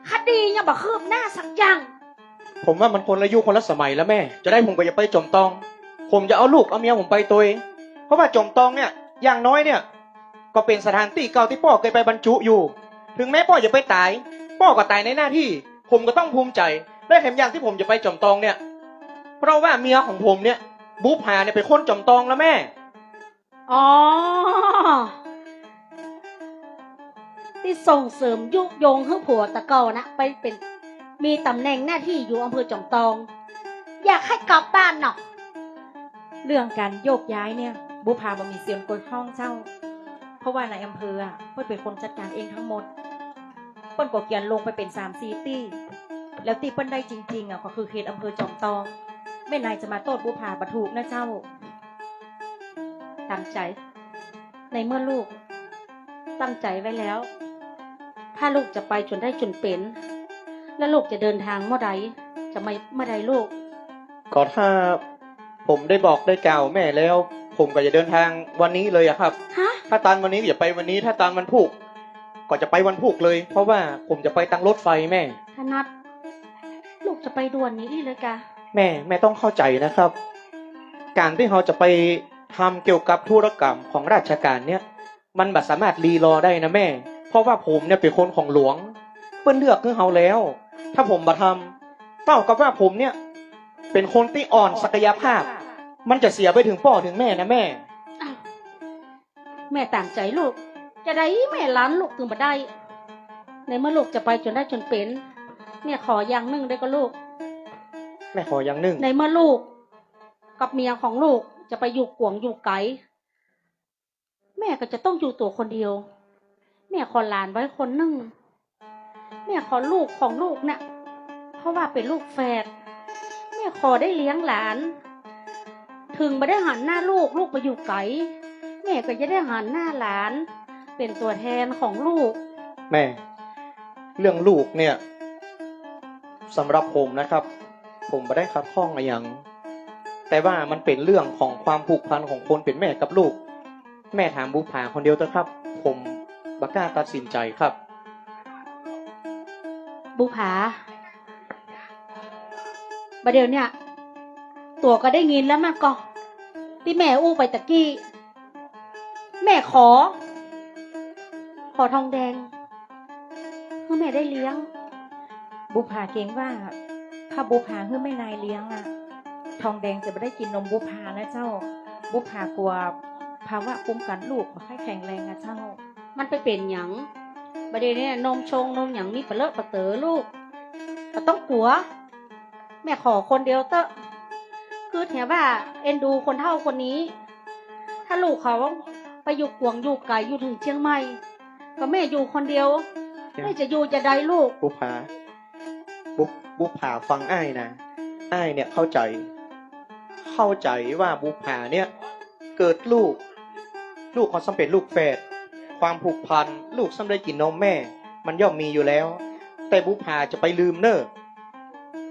คดียังบ่คืบหน้าสักอย่าง ผมว่ามันคนละยุคคนละสมัยแล้วแม่ จะได้ผมก็อย่าไปจอมตอง ผมจะเอาลูกเอาเมียผมไปตวย เพราะว่าจอมตองเนี่ย อย่างน้อยเนี่ย ก็เป๋นสถานตี้เก่าตี้ป้อเกยไปบรรจุอยู่ เถิงแม้ป้อจะไปต๋าย ป้อก็ต๋ายในหน้าตี้ ผมก็ต้องภูมิใจ๋ และแถมอย่างตี้ผมจะไปจอมตองเนี่ย เพราะว่าเมียของผมเนี่ย บุปผาเนี่ยเป๋นคนจอมตองนะแม่ อ๋อ ตี้ส่งเสริมยุยงหื้อผัวตะเก่านะ ไปเป๋น มีต๋ำแหน่งหน้าตี้อยู่อำเภอจอมตอง อยากหื้อกลับบ้านเนาะ เรื่องก๋านโยกย้ายเนี่ย บุปผาบ่มีส่วนเกี่ยวข้องเจ้า เพราะว่านายอำเภออะ เปิ้นเป๋นคนจัดก๋านเองตึงหมด เปิ้นก็เขียนลงไปเป๋นสามสี่ตี้ แล้วตี้เปิ้นได้จริงๆอะ ก็คือเขตอำเภอจอมตอง แม่นายจะมาโต้ษบุปผาบ่ถูกนะเจ้า ต๋ามใจ๋ ในเมื่อลูกตั้งใจ๋ไว้แล้ว ถ้าลูกจะไปจ๋นได้จ๋นเป๋น แล้วลูกจะเดินทางเมื่อใด จะมาเมื่อใดลูก ก็ถ้าผมได้บอกได้กล่าวแม่แล้ว ผมก็จะเดินทางวันนี้เลยอะครับ ฮะ ถ้าตันวันนี้ก็จะไปวันนี้ ถ้าตันวันพูกก็จะไปวันพูกเลย เพราะว่าผมจะไปตางรถไฟแม่ ถนัด ลูกจะไปด่วนนี้อี้เลยกา แม่ แม่ต้องเข้าใจ๋นะครับ ก๋านตี้เฮาจะไปทำเกี่ยวกับธุรกรรมของราชก๋านเนี่ย มันบ่สามารถรีรอได้นะแม่ เพราะว่าผมเนี่ยเป๋นคนของหลวง เปิ้นเลือกหื้อเฮาแล้ว ถ้าผมบ่ทำ เต้ากับว่าผมเนี่ย เป็นคนตี้อ่อนศักยภาพ มันจะเสียไปเถิงป้อเถิงแม่นะแม่ แม่ต๋ามใจ๋ลูก จาใดแม่หลานลูกเถิงบ่ได้ ในเมื่อลูกจะไปจ๋นได้จ๋นเป๋น แม่ขออย่างนึ่งได้ก่อลูก แม่ขออย่างนึ่ง ในเมื่อลูกกับเมียของลูกจะไปอยู่ก๋วงอยู่ไก๋ แม่ก็จะต้องอยู่ตั๋วคนเดียว แม่ขอหลานไว้คนนึ่ง แม่ขอลูกของลูกเนี่ย เพราะว่าเป๋นลูกแฝด แม่ขอได้เลี้ยงหลาน เถิงบ่ได้หันหน้าลูก ลูกไปอยู่ไก๋ แม่ก็จะได้หันหน้าหลาน เป๋นตั๋วแทนของลูก แม่ เรื่องลูกเนี่ย สำหรับผมนะครับ ผมบ่ได้ขัดข้องอะหยัง แต่ว่ามันเป๋นเรื่องของความผูกพันของคนเป๋นแม่กับลูก แม่ถามบุปผาคนเดียวเต๊อะครับ ผมบ่กล้าตัดสินใจ๋ครับ บุปผา บ่าเดี่ยวเนี่ย ตั๋วก็ได้ยินแล้วแม่นก่อ ตี้แม่อู้ไปตะกี้ แม่ขอ ขอทองแดง หื้อแม่ได้เลี้ยง บุปผาเกรงว่า ถ้าบุปผาหื้อแม่นายเลี้ยงอะ ทองแดงจะบ่ได้กิ๋นนมบุปผานะเจ้า บุปผากั๋วภาวะคุ้มกันลูกบ่ค่อยแข็งแรงอะเจ้า มันไปเป๋นหยัง บ่าเดี่ยวเนี่ยนมชงนมหยังมีปะเลอะปะเต๋อลูก บ่ต้องกั๋ว แม่ขอคนเดียวเต๊อะ คือเถิงว่าเอ็นดูคนเฒ่าคนนี้ ถ้าลูกเขาไปอยู่ก๋วงอยู่ไก๋อยู่เถิงเจียงใหม่ ก็แม่อยู่คนเดียว แม่จะอยู่จาใดลูก บุปผา บุป- บุปผาฟังอ้ายนะ อ้ายเนี่ยเข้าใจ๋ เข้าใจ๋ว่าบุปผาเนี่ย เกิดลูก ลูกเขาซ้ำเป๋นลูกแฝด ความผูกพัน ลูกซ้ำได้กิ๋นนมแม่ มันย่อมมีอยู่แล้ว แต่บุปผาจะไปลืมเน่อ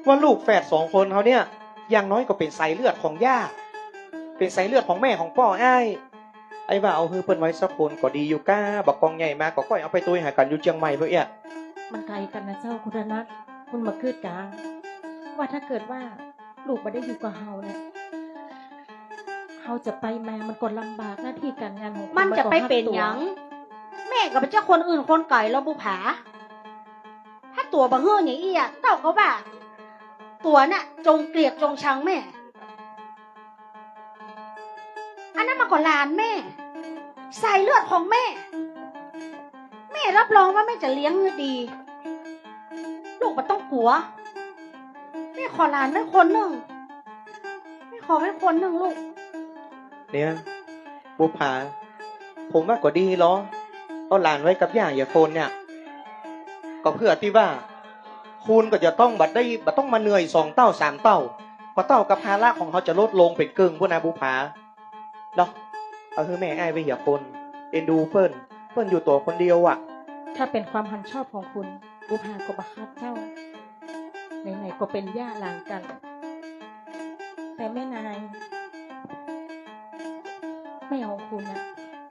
ว่าลูกแฝดสองคนเขาเนี่ย อย่างน้อยก็เป๋นสายเลือดของย่า เป๋นสายเลือดของแม่ของป้ออ้าย อ้ายว่าเอาหื้อเปิ้นไว้สักคนก็ดีอยู่ก้า บ่ากองใหญ่มาก็ก้อยเอาไปตวยหากั๋นอยู่เจียงใหม่เปื้อเอี้ย มันไก๋กั๋นนะเจ้า คุณธนัท คุณบ่กึ๊ดกา ว่าถ้าเกิดว่า ลูกบ่ได้อยู่กับเฮาเนี่ย เฮาจะไปมามันก็ลำบาก หน้าตี้ก๋านงานของคุณ มันจะไปเป๋นหยัง มันก็ฮักตั๋ว แม่ก็บ่ใจ้คนอื่นคนไก๋ลอบุปผา ถ้าตั๋วบ่หื้ออย่างอี้อะ เต้าก็ว่า ตั๋วน่ะจงเกลียดจงชังแม่ อันนั้นมันก็หลานแม่ สายเลือดของแม่ แม่รับรองว่าแม่จะเลี้ยงหื้อดี ลูกบ่ต้องกั๋ว แม่ขอหลานไว้คนนึ่ง แม่ขอไว้คนนึ่งลูก เนี่ย บุปผา ผมว่าก็ดีลอ เอาหลานไว้กับย่าเหียคนเนี่ย ก็เปื้อตี้ว่า คุณก็จะต้องบ่ได้ บ่ต้องมาเหนื่อยสองเต้าสามเต้า เพราะเต้ากับภาระของเขาจะลดลงเป๋นเกิ่งพู้นนะบุปผา เนาะ เอาหื้อแม่อ้ายไว้เหียคน เอ็นดูเปิ้น เปิ้นอยู่ตั๋วคนเดียวอะ ถ้าเป๋นความหันชอบของคุณ บุปผาก็บ่ขัดเจ้า ไหนๆ ก็เป๋นย่าหลานกั๋น แต่แม่นาย แม่ของคุณน่ะ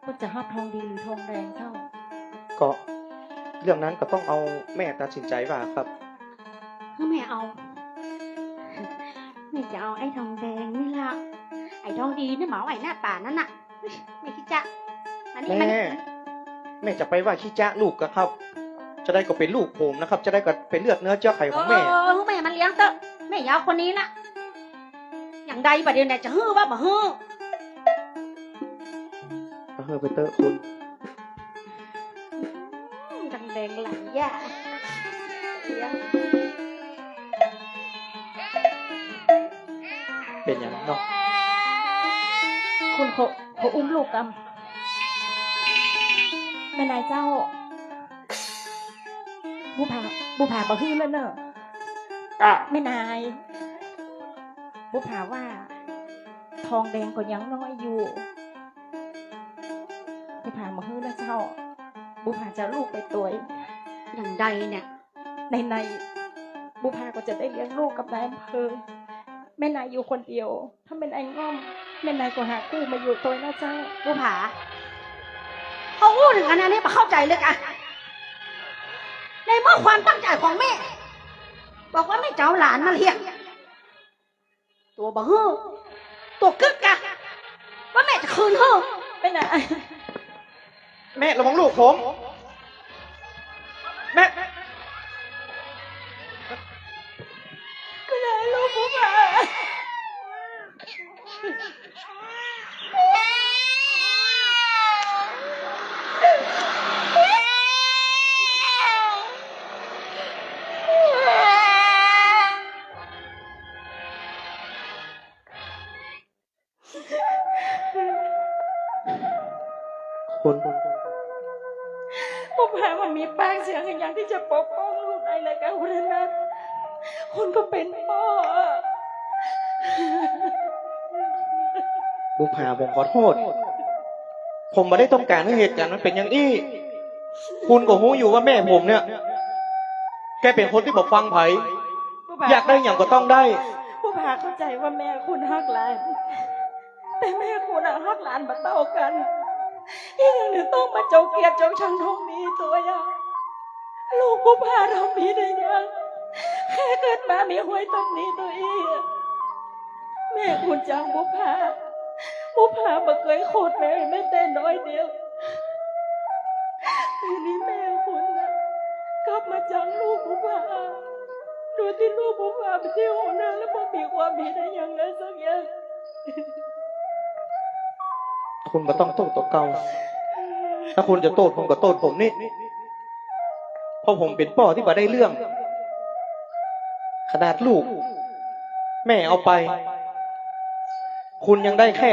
เปิ้นจะฮับทองดีหรือทองแดงเจ้า ก็เรื่องนั้นก็ต้องเอาแม่ตัดสินใจ๋ว่าครับ หื้อแม่เอา แม่จะเอาไอ้ทองแดงนี่ละ ไอ้ทองดีเนี่ยหมาไว้หน้าป่านั่นน่ะ แม่ขี้จ๊ะ มานี่ แม่ มานี่ แม่จะไปว่าขี้จ๊ะลูกกาครับ จาใดก็เป๋นลูกผมนะครับ จาใดก็เป๋นเลือดเนื้อเจื้อไขของแม่ เออ เออ เออ หื้อแม่มันเลี้ยงเต๊อะ แม่อย่าเอาคนนี้ละ อย่างใดบ่าเดี่ยวเนี่ยจะหื้อว่าบ่หื้อ เออ ไปเต๊อะคุณ อืม ทองแดงหลายอย่าง เป๋นหยังเนาะ คุณขอ ขออุ้มลูกกำ แม่นายเจ้า บุปผา บุปผาบ่หื้อแล้วเน่อ อ่ะ แม่นาย บุปผาว่า ทองแดงก็ยังน้อยอยู่ บุปผาบ่หื้อแล้วเจ้า บุปผาจะเอาลูกไปตวย อย่างใดเนี่ย ไหนๆ บุปผาก็จะได้เลี้ยงลูกกับนายอำเภอ แม่นายอยู่คนเดียว ถ้าแม่นายง่อม แม่นายก็หากู้มาอยู่ตวยนะเจ้า บุปผา เขาอู้เถิงอันนี้บ่เข้าใจ๋เลยกา ในเมื่อความตั้งใจ๋ของแม่ บอกว่าแม่จะเอาหลานมาเลี้ยง ตั๋วบ่หื้อ ตั๋วกึ๊ดกา ว่าแม่จะคืนหื้อ ไปไหน แม่ระวังลูกผม แม่ ไปไหนลูกผมอะ ถ้าว่ามีปากเสียงอย่างที่จะปกป้องลูกได้เลยค่ะคุณอนันต์ คุณก็เป็นป้อ บุปผา ผมขอโต้ษ ผมบ่ได้ต้องก๋านหื้อเหตุก๋ารณ์มันเป๋นอย่างอี้ คุณก็ฮู้อยู่ว่าแม่ผมเนี่ย แกเป๋นคนตี้บ่ฟังใผ บุปผา อยากได้หยังก็ต้องได้ บุปผาเข้าใจ๋ว่าแม่คุณฮักหลาน แต่แม่คุณน่ะฮักหลานบ่เต้ากั๋น อี่หยังหนึ่งต้องมาจองเกียรติจองชังตรงนี้ตัวยะ ลูกบุปผาทำผิดอะหยัง แค่เกิดมามีห้วยต้นนี้ตัวยะ แม่คุณจังบุปผา บุปผาบ่เกยโขดแม่แม้แต่น้อยเดียว แต่นี่แม่คุณน่ะ กลับมาจังลูกบุปผา โดยตี้ลูกบุปผาเป๋นตี้ฮู้เรื่องและบ่มีความผิดอะหยังเลยสักอย่าง คุณบ่ต้องโต้ษตั๋วเก่า ถ้าคุณจะโต้ษผมก็โต้ษผมนี่ เพราะผมเป๋นป้อตี้บ่ได้เรื่อง ขนาดลูก แม่เอาไป คุณยังได้แค่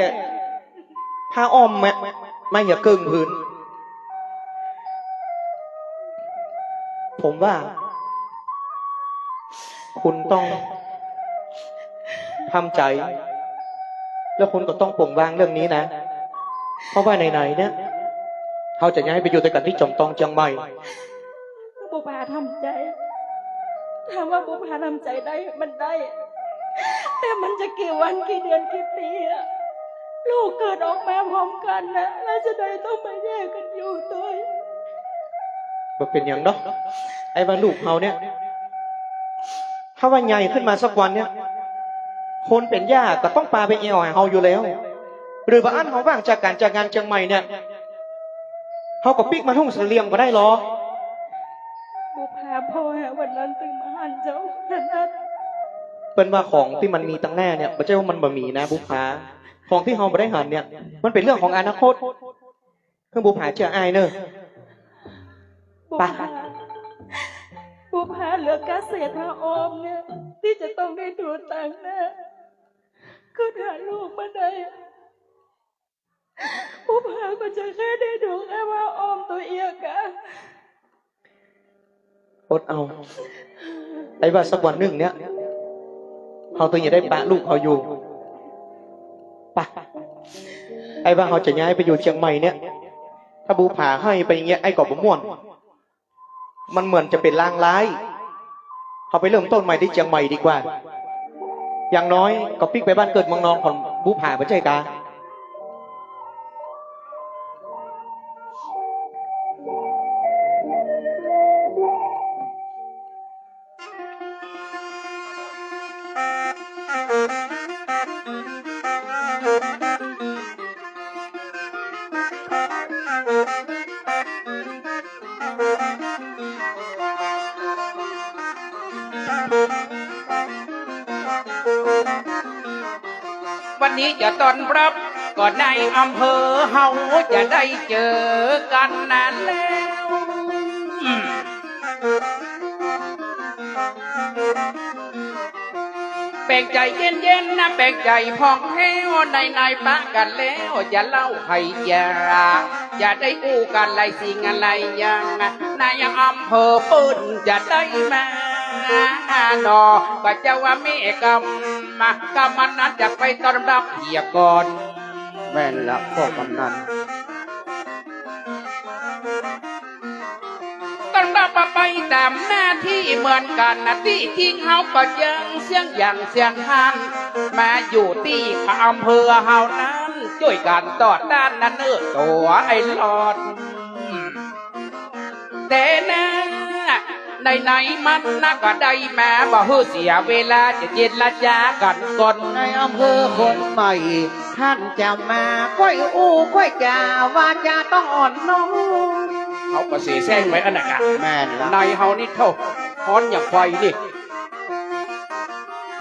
ผ้าอ้อมมา มาเหียเกิ่งผืน ผมว่า คุณต้องทำใจ๋ แล้วคุณก็ต้องปล่อยวางเรื่องนี้นะ เพราะว่าไหนๆ เนี่ย เฮาจะย้ายไปอยู่ตวยกั๋นตี้จ๋อมตองเจียงใหม่ บุปผาทำใจ๋ ถามว่าบุปผาทำใจ๋ได้ มันได้ แต่มันจะกี่วันกี่เดือนกี่ปีอะ ลูกเกิดออกมาพร้อมกั๋นนะ แล้วจะได้ต้องมาแยกกั๋นอยู่ตวย บ่เป๋นหยังดอก ไอ้ว่าลูกเฮาเนี่ย ถ้าว่าใหญ่ขึ้นมาสักวันเนี่ย คนเป๋นย่าก็ต้องปาไปแอ่วหาเฮาอยู่แล้ว หรือบ่อั้นเฮาว่างจากก๋านจากงานเจียงใหม่เนี่ย เฮาก็ปิ๊กมาทุ่งเสลี่ยมก็ได้ลอ บุปผา ป้อหาวันนั้นตึงบ่หันเจ้า เปิ้นว่าของตี้มันมีตังแน่เนี่ย บ่ใจ้ว่ามันบ่มีนะบุปผา ของตี้เฮาบ่ได้หันเนี่ย มันเป๋นเรื่องของอนาคต เปิ้นบุปผาเจื้ออ้ายเน่อ บุปผา ไป บุปผาเหลือก้าเศษผ้าอ้อมเนี่ย ตี้จะต้องได้ดูตางหน้า ก็ถ้าลูกบ่ได้ บุปผาก็จะแค่ได้ดูแค่ผ้าอ้อมตั๋วเอียกะ อดเอา ไอ้ว่าสักวันนึ่งเนี่ย เฮาตึงจะได้ปะลูกเฮาอยู่ ปะ ไอ้ว่าเฮาจะย้ายไปอยู่เจียงใหม่เนี่ย ถ้าบุปผาหื้อไปอย่างเงี้ย ไอ้ก็บ่ม่วน มันเหมือนจะเป๋นลางร้าย เฮาไปเริ่มต้นใหม่ตี้เจียงใหม่ดีกว่า อย่างน้อยก็ปิ๊กไปบ้านเกิดเมืองนอนของบุปผาบ่ใจ้กา วันนี้จะต้อนรับ ก็ในอำเภอเฮาจะได้เจอกั๋นนานแล้ว แป๋งใจ๋เย็นๆ นะ แป๋งใจ๋ผ่องแผ้ว ไหนๆ ปะกั๋นแล้วจะเล่าไหจ๋า จะได้อู้กั๋นหลายสิ่งหลายอย่าง ในอำเภอเปิ้นจะได้มา เนาะ ก็จะว่าแม่กำ กำนันจะไปต้อนรับเหียก่อน แม่นละ ป้อกำนัน ต้อนรับไปต๋ามหน้าตี้เหมือนกั๋นนะ ตี้จริงเฮาก็ยังเสี้ยงหยางเสี้ยงฮ้าน มาอยู่ตี้อำเภอเฮานั้น จ้วยกั๋นต่อต้านนะเน่อตั๋วไอ้หลอด แต่นะ ไหนๆ มันนะก็ได้มา บ่หื้อเสียเวลาจะเจรจากั๋นก่อน ในอำเภอคนใหม่ ต้านจะมา ก้อยอู้ก้อยจ๋า วาจ๋าต้องอ่อนน้อม เขาก็เสแสร้งไว้อันนั้นกะ แม่นละ ในเฮานี่โถ่ ฮ้อนอย่างไฟนี่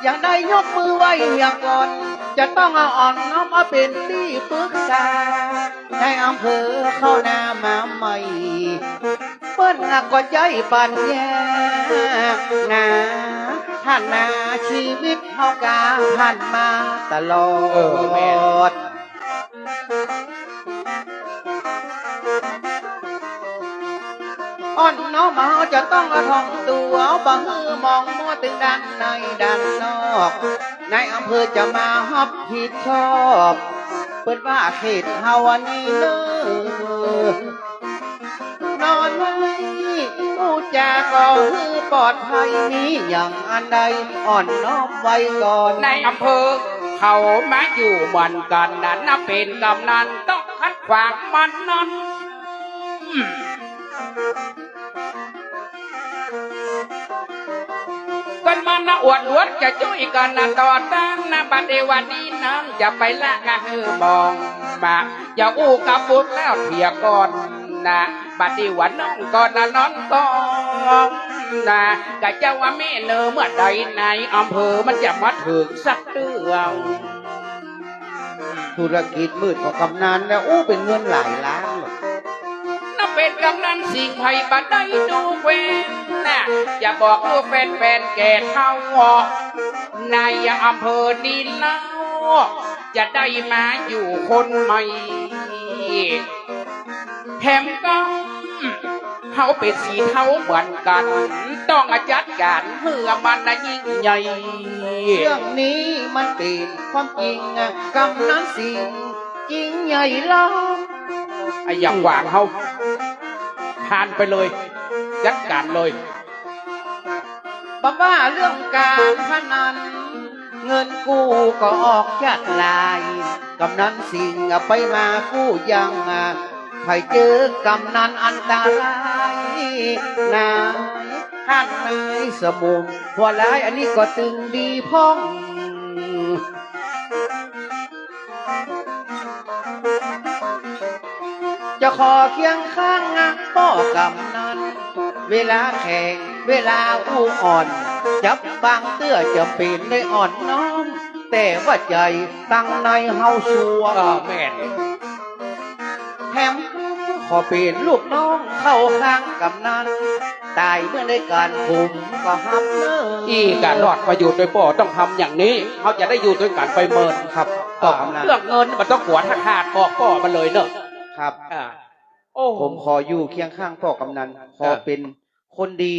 ยังได้ยกมือไหว้เหียก่อน จะต้องเอาอ่อนน้อมเอาเป๋นตี้ปึกษา ในอำเภอเข้านามาใหม่ เปิ้นก็ใจ๊ปัญญานา หันนาชีวิตเฮากาผ่านมาตลอด เออ แม่น อ่อนน้อมเฮาจะต้องเอาถ่อมตั๋ว บ่หื้อมองมัวตึงด้านในด้านนอก นายอำเภอจะมาฮับผิดชอบ เปิ้นว่าเขตเฮาอันนี้เน่อ นอนไว้อู้จาก็หื้อปลอดภัย มีอย่างอันใดอ่อนน้อมไว้ก่อน นายอำเภอเขามาอยู่เหมือนกั๋นนะ นับเป๋นกำนันต้องขัดขวางมันนั้น กั๋นมานะอวดอวดจะจ้วยกั๋นนะต่อต้านนะ บ่าเด๋ยววันนี้นั้นจะไปละกะหื้อมองมา อย่าอู้กับบุตรแล้วเถียก่อนนะ บ่าเด๋ยววันน้องก่อนนะนอนก่อนนะ กะเจ้าว่าแม่เนอเมื่อใดนายอำเภอมันจะมาเถิงสักเตื้อ ธุรกิจมืดของกำนันแล้ว อู้ เป๋นเงินหลายล้านเลย นับเป๋นกำนันสิ่งใผบ่ได้ดูแควนนะ อย่าบอกอู้แฟนๆ แก่เฒ่า นายอำเภอนี้แล้ว จะได้มาอยู่คนใหม่ แถมกำ เฮาเป๋นสีเฒ่าเหมือนกั๋น ต้องจัดก๋านหื้อมันนะยิ่งใหญ่ เรื่องนี้มันเป๋นความจริงอะ กำนันสิงห์จริงใหญ่ล้อ ไอ้อย่าขวางเฮา ผ่านไปเลย จัดก๋านเลย บ่ว่าเรื่องก๋านพนัน เงินกู้ก็ออกจัดหลาย กำนันสิงห์อะไปมากู้ยังอะ ใผเจอกำนันอันตราย นาย ท่านนายสมุง หัวร้ายอันนี้ก็ตึงดีพ่อง จะขอเคียงข้างนะป้อกำนัน เวลาแข่ง เวลาอู้อ่อน จับบางเตื้อจ๋ำเป๋นได้อ่อนน้อม แต่ว่าใจ๋ตังในเฮาซัว เออ แม่น แถมขอเป๋นลูกน้องเข้าข้างกำนัน ต๋ายเมื่อใดก๋านผมก็ฮับเน่อ อี้กะรอดมาอยู่ตวยป้อต้องทำอย่างนี้ เฮาจะได้อยู่ตวยกั๋นไปเมิน ครับ ป้อกำนัน เรื่องเงินบ่ต้องกั๋ว ถ้าขาดบอกป้อมาเลยเน่อ ครับ อ่า โอ้ ผมขออยู่เคียงข้างป้อกำนัน ขอเป๋นคนดี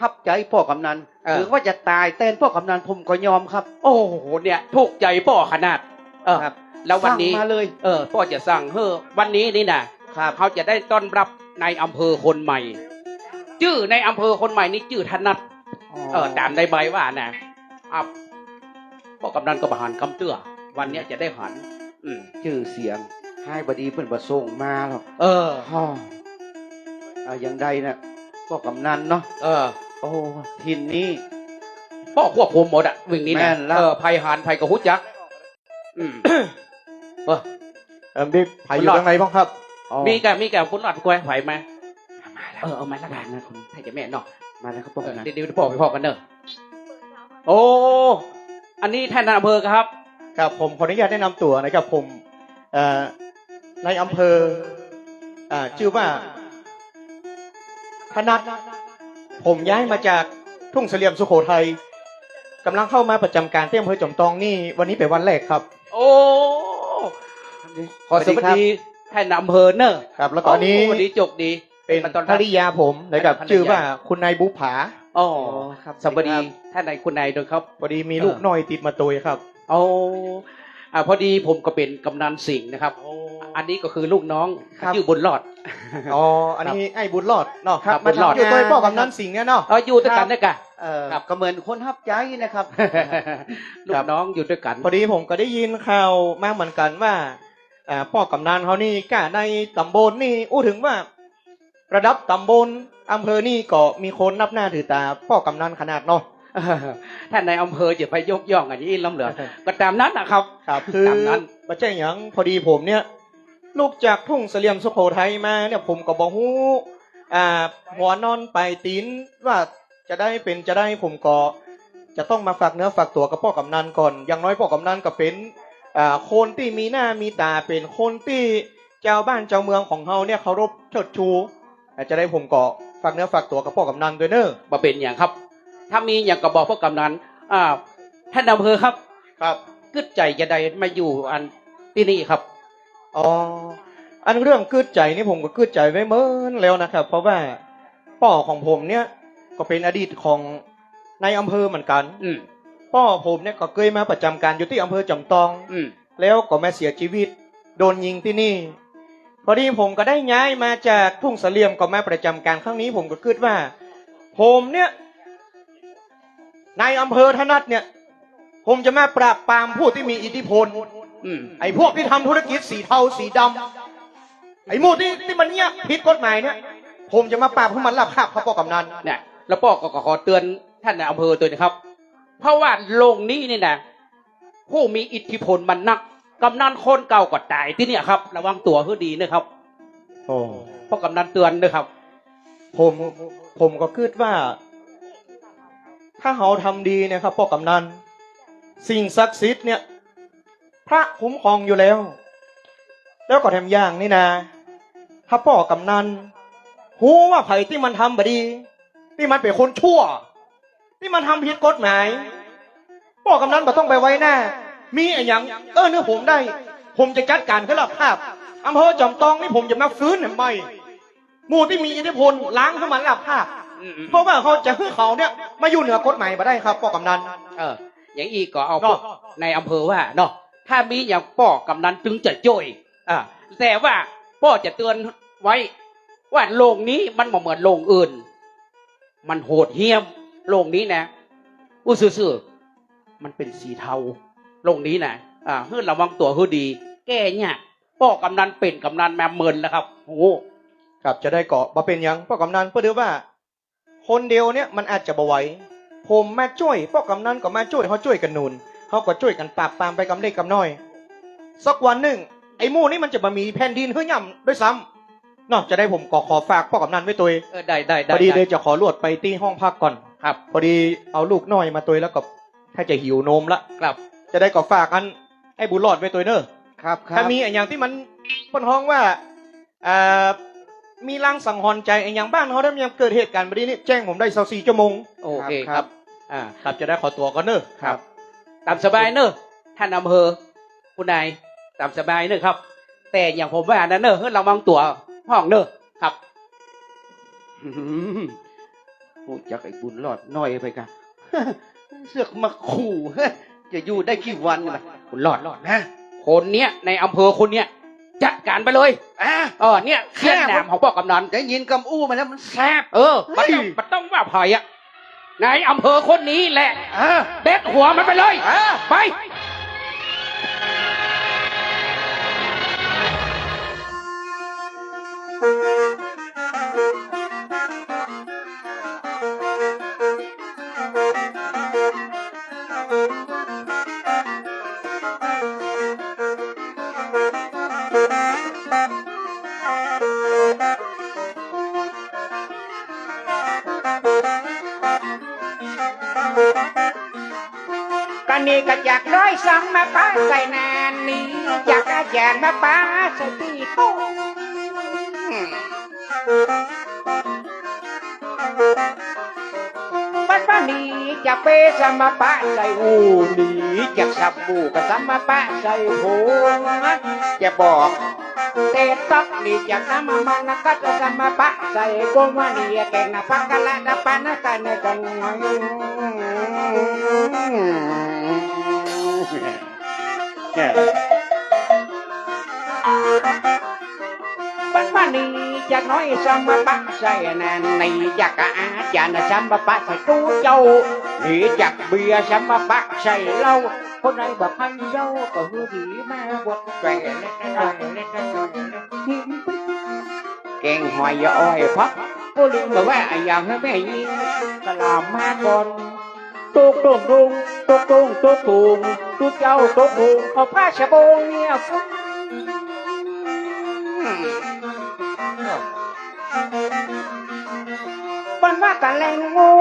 ฮับใจ๊ป้อกำนัน เออ เถิงว่าจะต๋ายแตนป้อกำนันผมก็ยอมครับ โอ้โห เนี่ย ถูกใจ๋ป้อขนาด เออ ครับ แล้ววันนี้ สั่งมาเลย เออ ป้อจะสั่งหื้อ วันนี้นี่นะ ครับ เฮาจะได้ต้อนรับนายอำเภอคนใหม่ จื้อนายอำเภอคนใหม่นี่จื้อถนัด อ๋อ เออ ต๋ามในใบว่านะ อ่ะ ป้อกำนันก็บ่หันกำเตื้อ วันเนี้ยจะได้หัน อืม จื้อเสียงฮ้ายบ่ดีเปิ้นบ่ส่งมาหรอก เออ ฮ่อ อ่ะ อย่างใดนะ ป้อกำนันเนาะ เออ โอ้ ถิ่นนี้ ป้อควบคุมหมดอะ วิ่งนี้นะ แม่นละ เออ ใผหันใผก็ฮู้จัก อืม เออ เออ มีใผอยู่ตังในบ้างครับ อ๋อ มีกะ มีกะ คุณหลอดกล้วย ใผมา เออ เอามาละกันนะ คุณ ใผจะแม่นเนาะ มาแล้วครับป้อกำนัน เออ เดี๋ยว เดี๋ยวป้อไปพ้อกั๋นเน่อ โอ้ อันนี้ท่านนายอำเภอครับ ครับ ผมขออนุญาตแนะนำตั๋วนะครับ ผม เอ่อ นายอำเภอ อ่า จื้อว่า พนัส ผมย้ายมาจากทุ่งเสลี่ยมสุโขทัย ก๋ำลังเข้ามาประจ๋ำก๋านตี้อำเภอจ๋อมตองนี่ วันนี้เป๋นวันแรกครับ โอ้ ขอสวัสดี สวัสดีครับ ท่านนายอำเภอเน่อ ครับ แล้วก็อันนี้ โอ้ สวัสดี โจคดี เป๋น มาต้อนรับ ภริยาผมนะครับ อันนี้ภริยา จื้อว่าคุณนายบุปผา อ๋อ อ๋อ ครับ สวัสดี สวัสดีครับ ท่านนายคุณนายด้วยครับ พอดีมี เออ ลูกน้อยติดมาตวยครับ โอ้ อ่า พอดีผมก็เป๋นกำนันสิงห์นะครับ โอ้ อันนี้ก็คือลูกน้อง ครับ จื้อบุญรอด อ๋อ อันนี้ ครับ อ้ายบุญรอดเนาะ ครับ ครับ บุญรอด มาอยู่ตวยป้อกำนันสิงห์เนี่ยเนาะ เออ อยู่ตวยกั๋น ครับ เนี่ยกะ เออ ครับ ก็เหมือนคนฮับใจ๊นะครับ ลูกน้องอยู่ตวยกั๋น พอดีผมก็ได้ยินข่าวมาเหมือนกั๋นว่า อ่า ป้อกำนันเฮานี่ก้าในต๋ำบลนี่ อู้เถิงว่า ระดับต๋ำบล อำเภอนี่ก็มีคนนับหน้าถือต๋าป้อกำนันขนาดเนาะ ท่านนายอำเภอจะไปยกย่องอันนี้ล้ำเหลือ ก็ต๋ามนั้นนะครับ ครับ คือ ต๋ามนั้น บ่ใจ้หยัง พอดีผมเนี่ย ลุกจากทุ่งเสลี่ยมสุโขทัยมาเนี่ย ผมก็บ่ฮู้ อ่า หัวนอนป๋ายตี๋นว่าจะได้เป๋นจะได้ ผมก็จะต้องมาฝากเนื้อฝากตั๋วกับป้อกำนันก่อน อย่างน้อยป้อกำนันก็เป๋น อ่า คนตี้มีหน้ามีต๋า เป๋นคนตี้ จาวบ้านจาวเมืองของเฮาเนี่ยเคารพเชิดชู อาจจะได้ผมก็ฝากเนื้อฝากตั๋วกับป้อกำนันตวยเน่อ บ่เป๋นหยังครับ ถ้ามีหยังก็บอกป้อกำนัน อ่า ท่านนายอำเภอครับ ครับ กึ๊ดใจ๋จาใดมาอยู่อันตี้นี่ครับ อ๋อ อันเรื่องกึ๊ดใจ๋นี่ผมก็กึ๊ดใจ๋ไว้เมินแล้วนะครับ เพราะว่า ป้อของผมเนี่ยก็เป๋นอดีตของนายอำเภอเหมือนกั๋น อืม ป้อผมเนี่ยก็เกยมาประจ๋ำก๋านอยู่ตี้อำเภอจ๋อมตอง อืม แล้วก็มาเสียจีวิต โดนยิงตี้นี่ พอดีผมก็ได้ย้ายมาจากทุ่งเสลี่ยมก็มาประจ๋ำก๋านครั้งนี้ ผมก็กึ๊ดว่า ผมเนี่ย นายอำเภอถนัดเนี่ย ผมจะมาปราบปรามผู้ตี้มีอิทธิพล อืม ไอ้พวกตี้ทำธุรกิจสีเทาสีดำ ไอ้หมู่ตี้ ตี้มันเยียะผิดกฎหมายเนี่ย ผมจะมาปราบหื้อมันราบคาบครับป้อกำนัน เนี่ย แล้วป้อก็ ก็ขอเตือนต้านนายอำเภอตวยนะครับ เพราะว่าโรงนี้นี่นะ ผู้มีอิทธิพลมันนัก กำนันคนเก่าก็ต๋ายตี้เนี่ยครับ ระวังตั๋วหื้อดีนะครับ โอ้ ป้อกำนันเตือนนะครับ ผม ผมก็กึ๊ดว่า ถ้าเฮาทำดีเนี่ยครับป้อกำนัน สิ่งศักดิ์สิทธิ์เนี่ย พระคุ้มครองอยู่แล้ว แล้วก็แถมอย่างนี่นะ ถ้าป้อกำนันฮู้ว่าใผตี้มันทำบ่ดี ตี้มันเป๋นคนชั่ว ตี้มันทำผิดกฎหมาย ป้อกำนันบ่ต้องไปไว้หน้า มีอะหยังเอิ้นหื้อผมได้ ผมจะจัดก๋านหื้อราบคาบ อำเภอจ๋อมตองนี่ผมจะมาฟื้นหื้อใหม่ หมู่ตี้มีอิทธิพลล้างหื้อมันราบคาบ อืมๆ เพราะว่าเฮาจะหื้อเขาเนี่ยมาอยู่เหนือกฎหมายบ่ได้ครับป้อกำนัน เออ อย่างอี้ก็เอา เนาะ ป้อ นายอำเภอว่าเนาะ ถ้ามีอย่างป้อกำนันจึงจะจ้วย อ่า แต่ว่าป้อจะเตือนไว้ว่าโรงนี้มันบ่เหมือนโรงอื่น มันโหดเหี้ยม โรงนี้นะ อู้ซื่อๆ มันเป๋นสีเทา โรงนี้นะ อ่า หื้อระวังตั๋วหื้อดี แก้ยาก ป้อกำนันเป๋นกำนันมาเมินแล้วครับ โอ้ ครับ จะได้ก็บ่เป๋นหยังป้อกำนัน เปิ้นถือว่า คนเดียวเนี่ยมันอาจจะบ่ไหว ผมมาจ้วย ป้อกำนันก็มาจ้วย เฮาจ้วยกั๋นหนุน เฮาก็จ้วยกั๋นปราบปรามไปกำเล็กกำน้อย สักวันนึ่ง ไอ้หมู่นี้มันจะบ่มีแผ่นดินหื้อย่ำด้วยซ้ำ เนาะ จะได้ผมก็ขอฝากป้อกำนันไว้ตวย เออ ได้ ได้ ได้ พอดี ได้ เดี๋ยวจะขอลวดไปตี้ห้องพักก่อน ครับ พอดีเอาลูกน้อยมาตวยแล้วก็ถ้าจะหิวนมละ ครับ จะได้ก็ฝากอันไอ้บุญรอดไว้ตวยเน่อ ครับ ครับ ถ้ามีอะหยังตี้มันเปิ้นฮ้องว่า อ่า มีลางสังหรณ์ใจ๋อะหยังบ้านเฮาได้ มีเกิดเหตุก๋ารณ์บ่ดีนี่ แจ้งผมได้ซาวสี่ชั่วโมง โอเคครับ ครับ อ่า ครับ จะได้ขอตั๋วก่อนเน่อ ครับ ต๋ามสบายเน่อ ต้านอำเภอ คุณนาย ต๋ามสบายเน่อครับ แต่อย่างผมว่านะเน่อ หื้อระวังตั๋วห้องเน่อ ครับ อืม ฮู้จักไอ้บุญรอดน้อยไปกะ เสือกมาขู่ จะอยู่ได้กี่วันล่ะ บุญรอด ฮะ คนเนี้ย นายอำเภอคนเนี้ย จัดก๋านไปเลย อ่ะ เออ เนี่ย เสี้ยนหนามของป้อกำนัน ได้ยินกำอู้มาแล้วมันแสบ เออ เฮ้ย บ่ต้อง บ่ต้องว่าใผอะ นายอำเภอคนนี้แหละ อ่ะ เด็ดหัวมันไปเลย อ่ะ ไป กะนี้กะจักได้ซ้ำมาปะใส่นานนี้ จักอาจารย์มาปะใส่ตี้โต๊ะ ปัดปะนี้จะเปซ้ำมาปะใส่อู่นี้ จักสบู่ก็ซ้ำมาปะใส่ผง จะบอก เตะต๊อกนี่จะน้ำมันก็จะมาปะใส่กงว่านี่แกงนะพักกะละนะปะนะกันนะกัน ปันปานี้จะน้อยสมบัติใส่แน่นนี่จักอาจารย์สมบัติใส่ตู้เจ้า นี่จักเบียร์สมบัติใส่เหล้า คนไหนบ่ใค่เหย้าก็หื้อดีมาบวชแก่เล็กน้อยเล็กน้อย แกงหอยอย่าอ้อยพัก ก็ลืมมาว่าอย่างให้แม่ยิงสลามมาก่อน ตุ๊กตุ๊กตุ๊ก ตุ๊กตุ๊กตุ๊กตุ๊ก ตุ๊กเจ้าตุ๊กตุ๊ก เอาผ้าสะบงเนี่ย มันว่ากันแรงงู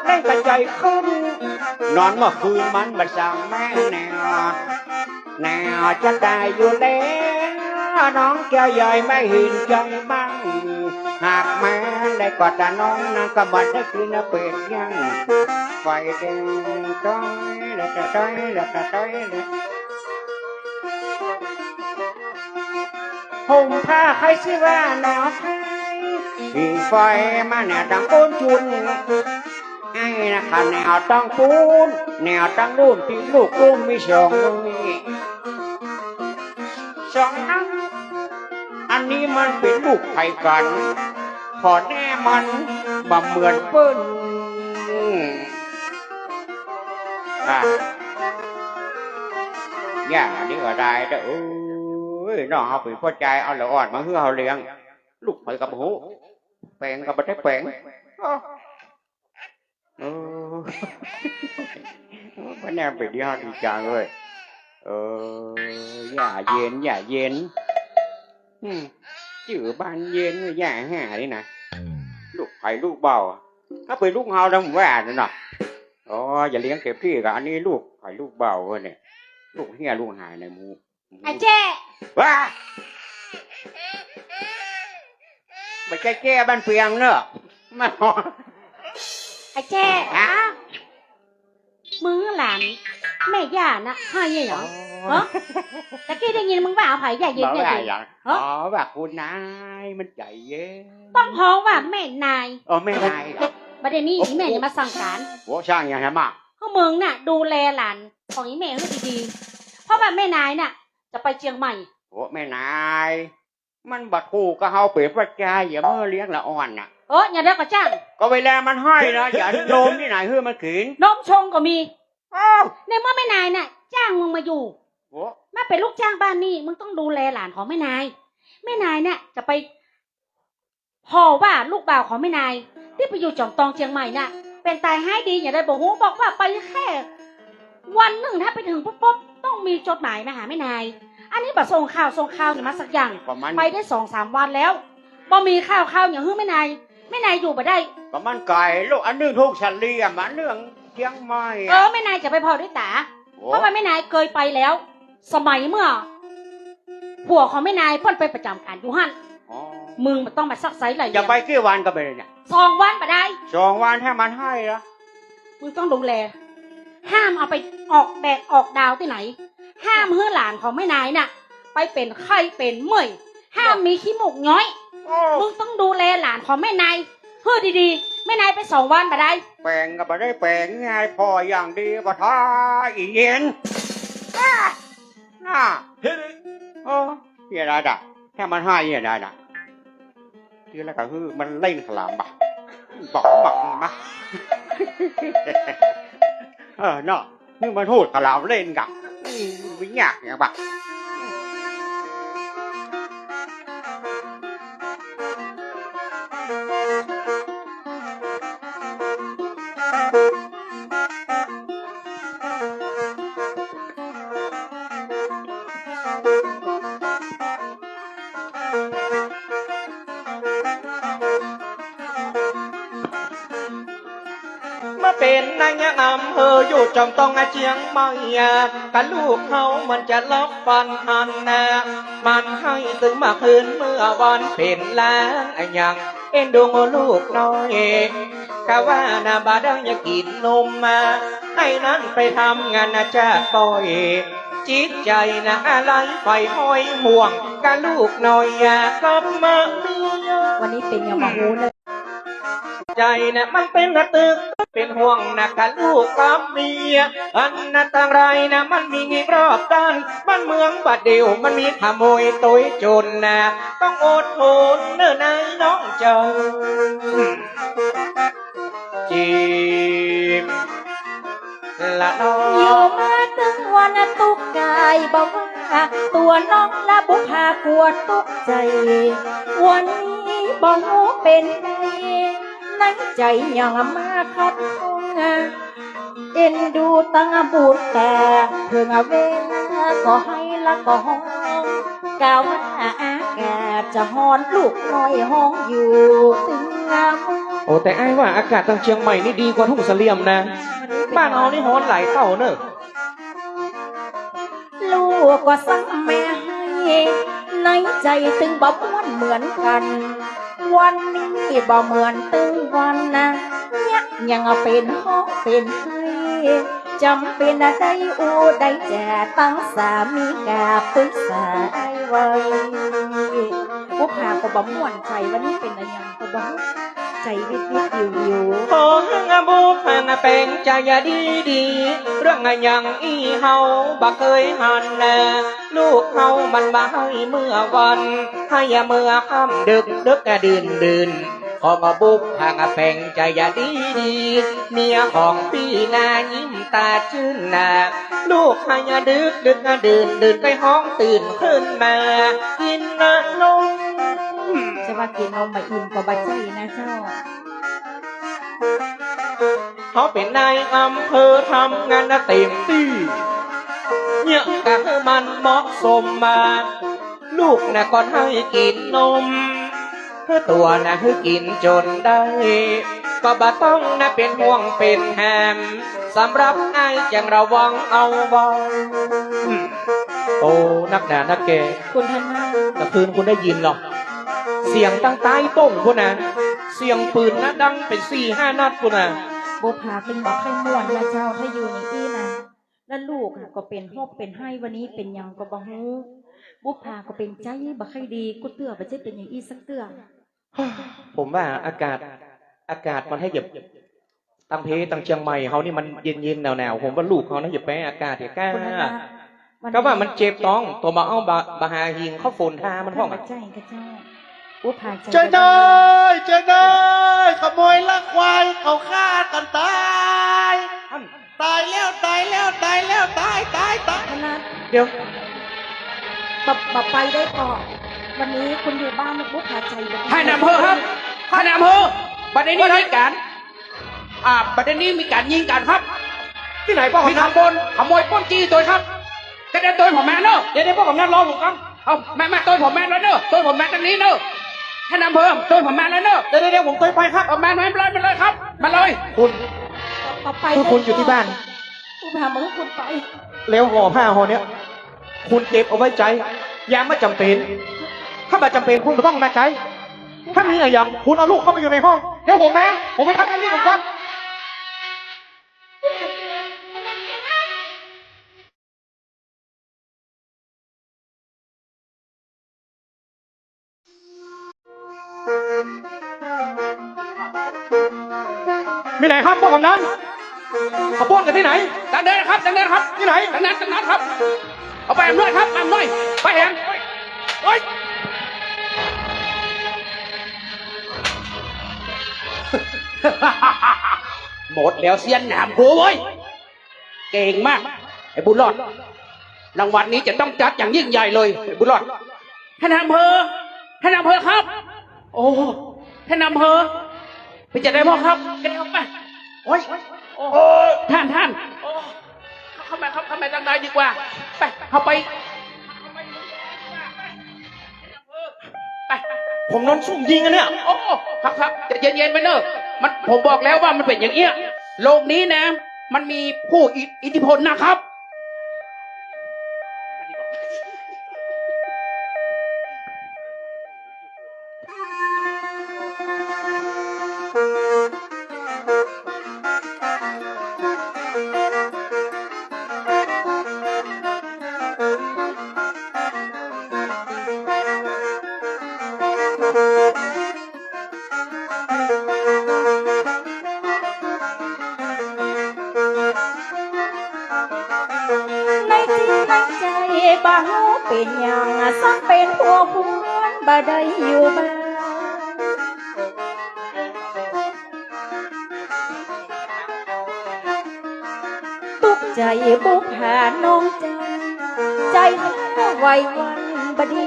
แรงกระจายขึ้น นอนเมื่อคืนมันบ่สั่งแม่แนว แนวจะต๋ายอยู่แล้ว น้องแก้วใหญ่ไม่เห็นใจ๋มั่ง หากแม่ได้กอดแต่น้องนั้นก็บ่ได้กินเป็ดย่าง ไฟแดงต้อยละตะต้อยละตะต้อยละ ห่มผ้าใครสิว่าหนาวไทย ไฟมาแนวตังปู๊นจุน ไอ้นะข้าแนวตังปู๊น แนวตังลุ่ม ตี้ลูกลุ่มมีสองนี่ สองนั้น อันนี้มันเป๋นลูกใผกั๋น ขอแน่มันบ่เหมือนเปิ้น อ่ะ อย่างอันนี้ก็ได้เด้อ เอ้ย น้องเฮาเป๋นป้อจาย เอาละอ่อนมาหื้อเฮาเลี้ยง ลูกใผก็บ่ฮู้ แป๋งก็บ่ได้แป๋ง เออ บ่แน่เป๋นดีฮะ ดีจังเว้ย เออ ย่าเย็น ย่าเย็น อืม จื้อบ้านเย็น ย่าห่านี่นะ ลูกใผลูกเบา ถ้าเป๋นลูกเฮานะ ผมว่านั่นน่ะ อ๋อ อย่าเลี้ยงเก็บตี้ก่อ อันนี้ลูกใผลูกเบาเว้ยเนี่ย ลูกเฮียลูกหายในหมู่ ไอ้แจ้ ว้า บ่ใจ้แจ้บ้านเปียงเนอะ มา ไอ้แจ้ ฮะ มึงหลานแม่ย่านะ ไห้เนี่ยเหรอ อ๋อ ฮะ ตะกี้ได้ยินมึงว่าเอาใผ ย่าเย็น บ่า ย่าเย็น ว่าหยัง ฮะ อ๋อ ว่าคุณนายมันใจ๋เย็น ต้องฮ้องว่าแม่นาย อ๋อ แม่นายเหรอ บ่ได้มี โอ้ อีแม่นี่มาสั่งก๋าน โอ้ สั่งหยังมา คือมึงน่ะ ดูแลหลานของอีแม่หื้อดีๆ เพราะว่าแม่นายน่ะ จะไปเจียงใหม่ โอ้ แม่นาย มันบ่ถูกกับเฮาเป๋นป้อจาย อย่าเมื่อเลี้ยงละอ่อนน่ะ เออ อย่างเดียวก็จ้าง ก็เวลามันไห้นะ อย่าโนมตี้ไหนหื้อมันกิ๋น นมชงก็มี อ้าว ในเมื่อแม่นายน่ะ จ้างมึงมาอยู่ โอ้ มาเป๋นลูกจ้างบ้านนี่ มึงต้องดูแลหลานของแม่นาย แม่นายน่ะ จะไป ผ่อว่าลูกบ่าวของแม่นาย ตี้ไปอยู่จ๋อมตองเจียงใหม่น่ะ เป๋นต๋ายฮ้ายดี อย่างใดบ่ฮู้ บอกว่าไปแค่วันนึ่ง ถ้าไปเถิงปุ๊บๆ ต้องมีจดหมายมาหาแม่นาย อันนี้บ่ส่งข่าว ส่งข่าวเนี่ยมาสักอย่าง ประมาณ ไปได้สองสามวันแล้ว บ่มีข่าว ข่าวอย่างหื้อแม่นาย แม่นายอยู่บ่ได้ ประมาณไก๋ลูก อันนึ่งทุ่งเสลี่ยม อันนึ่งเจียงใหม่อะ เออ แม่นายจะไปผ่อด้วยต๋า โอ้ เพราะว่าแม่นายเกยไปแล้ว สมัยเมื่อ ผัวของแม่นายเปิ้นไปประจ๋ำก๋านอยู่หั้น อ๋อ มึงบ่ต้องมาซักไซ้หลาย จะไปกี่วันก็ไปเนี่ย สองวันบ่ได้ สองวันให้มันไห้ละ มึงต้องดูแล ห้ามเอาไปออกแดดออกดาวตี้ไหน ห้ามหื้อหลานของแม่นายน่ะ ไปเป๋นไข้เป๋นเมื่อย ห้ามมีขี้มูกย้อย โอ้ มึงต้องดูแลหลานของแม่นาย หื้อดีๆ แม่นายไปสองวันบ่ได้ แป๋งก็บ่ได้แป๋ง ไง ผ่ออย่างดี บ่ท้าอีเย็น อ้า น่า เฮ้ย โอ้ เหียดายดะ ถ้ามันไห้เหียดายดะ ทีละก็คือมันเล่นขลามบ่ะ บอกบอกมา เออ เนาะ นี่มันพูดขลามเล่นกะ อืม มันยากหยังบ่ะ มาเป๋นนายกอำเภออยู่จ๋อมตองเจียงใหม่อะ กะลูกเฮามันจะลับฝันหันนา มันไห้ตึงเมื่อคืนเมื่อวันเป๋นลางอะหยัง เอ็นดูลูกน้อย กะว่านะบ่าดังอยากกิ๋นนมมา ไอ้นั้นไปทำงานนะจ๊ะปอย จิตใจ๋นะอะไหลใฝ่ห้อยห่วง กะลูกน้อยอยากกลับมาเมีย วันนี้เป๋นหยังบ่ฮู้เน่อ ใจ๋นะมันเป๋นระตึก เป๋นห่วงนะกะลูกกับเมีย อันตรายนะมันมีรอบด้าน บ้านเมืองบาดเดี่ยวมันมีขโมยโตยโจ๋รนะ ต้องอดทนเน่อนะน้องเจ้า จีบ ละน้อง อยู่มาตึงวันตุ๊กข์ก๋ายบ่ว่า ตั๋วน้องละบุพากลัวตกใจ๋ วันนี้บ่ฮู้เป๋นใด ในใจ๋ยังมาขัดข้อง เอ็นดูตังบุญต๋า เถิงเวลาก็ไห้ละก็ฮ้อง กาว่าอากาศจะฮ้อน ลูกน้อยฮ้องอยู่ตึง โอ้ แต่อ้ายว่าอากาศตังเจียงใหม่นี่ดีกว่าทุ่งเสลี่ยมนะ บ้านเฮานี่ฮ้อนหลายเต้าเน่อ ลูกก็ซังแม่ไห้ ในใจ๋ตึงบ่ม่วนเหมือนกั๋น วันนี้บ่เหมือนตึงวันนะ เนี่ยยังเป๋นฮ้องเป๋นไห้ จ๋ำเป๋นได้อู้ได้จ๋า ตังสามีกาปรึกษาอ้ายไว้ บุปผาก็บ่ม่วนใจ๋ วันนี้เป๋นอะหยังก็บ่ฮู้ ใจ๋วิดวิดวิววิว ขอหื้อบุปผาแป๋งใจ๋ดีดี เรื่องอะหยังอี้เฮาบ่เกยหันนา ลูกเฮามันบ่หื้อเมื่อวัน หื้อเมื่อค่ำดึกดึกอะดื่นดื่น ขอมาบุปผาแป๋งใจ๋ดีดี เมียของปี้นายิ้มต๋าจื้นนา ลูกหื้อดึกดึกอะดื่นดื่น ใก้ฮ้องตื่นขึ้นมา กิ๋นนะนม จะว่ากิ๋นนมบ่อิ่มก็บ่ใจ้นะเจ้า เขาเป๋นนายอำเภอทำงานนะเต๋มตี้ เนี่ยกะหื้อมันเหมาะสมมา ลูกนะก่อนหื้อกิ๋นนม หื้อตั๋วนะหื้อกิ๋นจ๋นได้ ก็บ่ต้องนะเป๋นห่วงเป๋นแหม สำหรับอ้ายจั่งระวังเอาไว้ โอ้ นักหนานักแก่ คุณท่านว่า ตะคืนคุณได้ยินหรอ เสียงตังใต้โป้งพู้นนะ เสียงปืนนะดังเป๋นสี่ห้านัดพู้นนะ บุปผาตึงบ่ใค่ม่วนนะเจ้า ถ้าอยู่ในอี้นะ แล้วลูกอะก็เป๋นฮอบเป๋นไห้ วันนี้เป๋นหยังก็บ่ฮู้ บุปผาก็เป๋นใจ๋บ่ใค่ดีกู้เตื้อ บ่ใจ้เป๋นอย่างอี้สักเตื้อ ผมว่าอากาศ อากาศมันหื้อเย็น ตังเพ ตังเจียงใหม่เฮานี่มันเย็นๆ หนาวๆ ผมว่าลูกเฮานะอย่าแป๊อากาศเหียก้า คุณท่านว่า วันนี้ ก็ว่ามันเจ็บต๊อง ตั๋วบ่เอาบ่า บ่าหาหิงเข้าฝนทามันพ่องอะ ใจ้กะเจ้า บุปผาใจ๋ เจ้าเน่ย เจ้าเน่ย ขโมยลักควายเขาฆ่ากั๋นต๋าย อั้น ต๋ายแล้ว ต๋ายแล้ว ต๋ายแล้ว ต๋าย ต๋าย ต๋าย ขนาด เดี๋ยว บ่ บ่ไปได้ก่อ วันนี้คุณอยู่บ้านนะ บุปผาใจ๋ ท่านนายอำเภอครับ ท่านนายอำเภอ บัดนี้มีก๋าน อ่า บัดนี้มีก๋านยิงกั๋นครับ ตี้ไหนป้อ มีขบวนขโมยป้นจี้ตวยครับ ก็เดี๋ยวตวยผมมาเน่อ เดี๋ยว เดี๋ยวป้อกำนันรอผมก่อน เอา มา มาตวยผมมาเลยเน่อ ตวยผมมาตรงนี้เน่อ ท่านนายอำเภอ ตวยผมมาเลยเน่อ เดี๋ยว เดี๋ยว เดี๋ยวผมตวยไปครับ เอามา มาเลย มาเลยครับ มาเลย คุณ ต่อไป คือคุณอยู่ตี้บ้าน กูไปหาหมอ คุณไป แล้วห่อผ้าห่อเนี้ย คุณเก็บเอาไว้ใจ๊ ยามบ่จ๋ำเป๋น ถ้าบ่จ๋ำเป๋นคุณก็ต้องมาใจ๊ ถ้ามีอะหยัง คุณเอาลูกเข้าไปอยู่ในห้อง เดี๋ยวผมมา ผมไปทำงานนี่ผมก่อน มีไหนครับป้อกำนัน เขาป้นกั๋นตี้ไหน ตางเดินครับ ตางเดินครับ ตี้ไหน ตางนั้น ตางนั้นครับ เอาไปแหมหน่อยครับ แหมหน่อย ไปแหม เฮ้ย หมดแล้วเสี้ยนหนามกูเว้ย เก่งมาก ไอ้บุญรอด รางวัลนี้จะต้องจัดอย่างยิ่งใหญ่เลย ไอ้บุญรอด ท่านนายอำเภอ ท่านนายอำเภอครับ โอ้ ท่านนายอำเภอ เป๋นจะใดพ่องครับ เป๋นจะใดพ่อง โอ๊ย โอ้ ท่าน ท่าน โอ้ เข้ามา เข้า เข้ามาตางในดีกว่า ไป เข้าไป ไป ผมโดนซุ่มยิงอะเนี่ย โอ้ ครับ ครับ ใจ๋เย็นๆ ไว้เน่อ มัน ผมบอกแล้วว่ามันเป๋นอย่างเอี้ย โลกนี้นะ มันมีผู้อิ อิทธิพลนะครับ ในจิตในใจ๋บ่ฮู้เป๋นหยัง สังเป๋นผัวควรบ่ได้อยู่บ้าน ตุ๊กใจ๋บุปผาน้องจัน ใจ๋ไหวหวั่นบ่ดี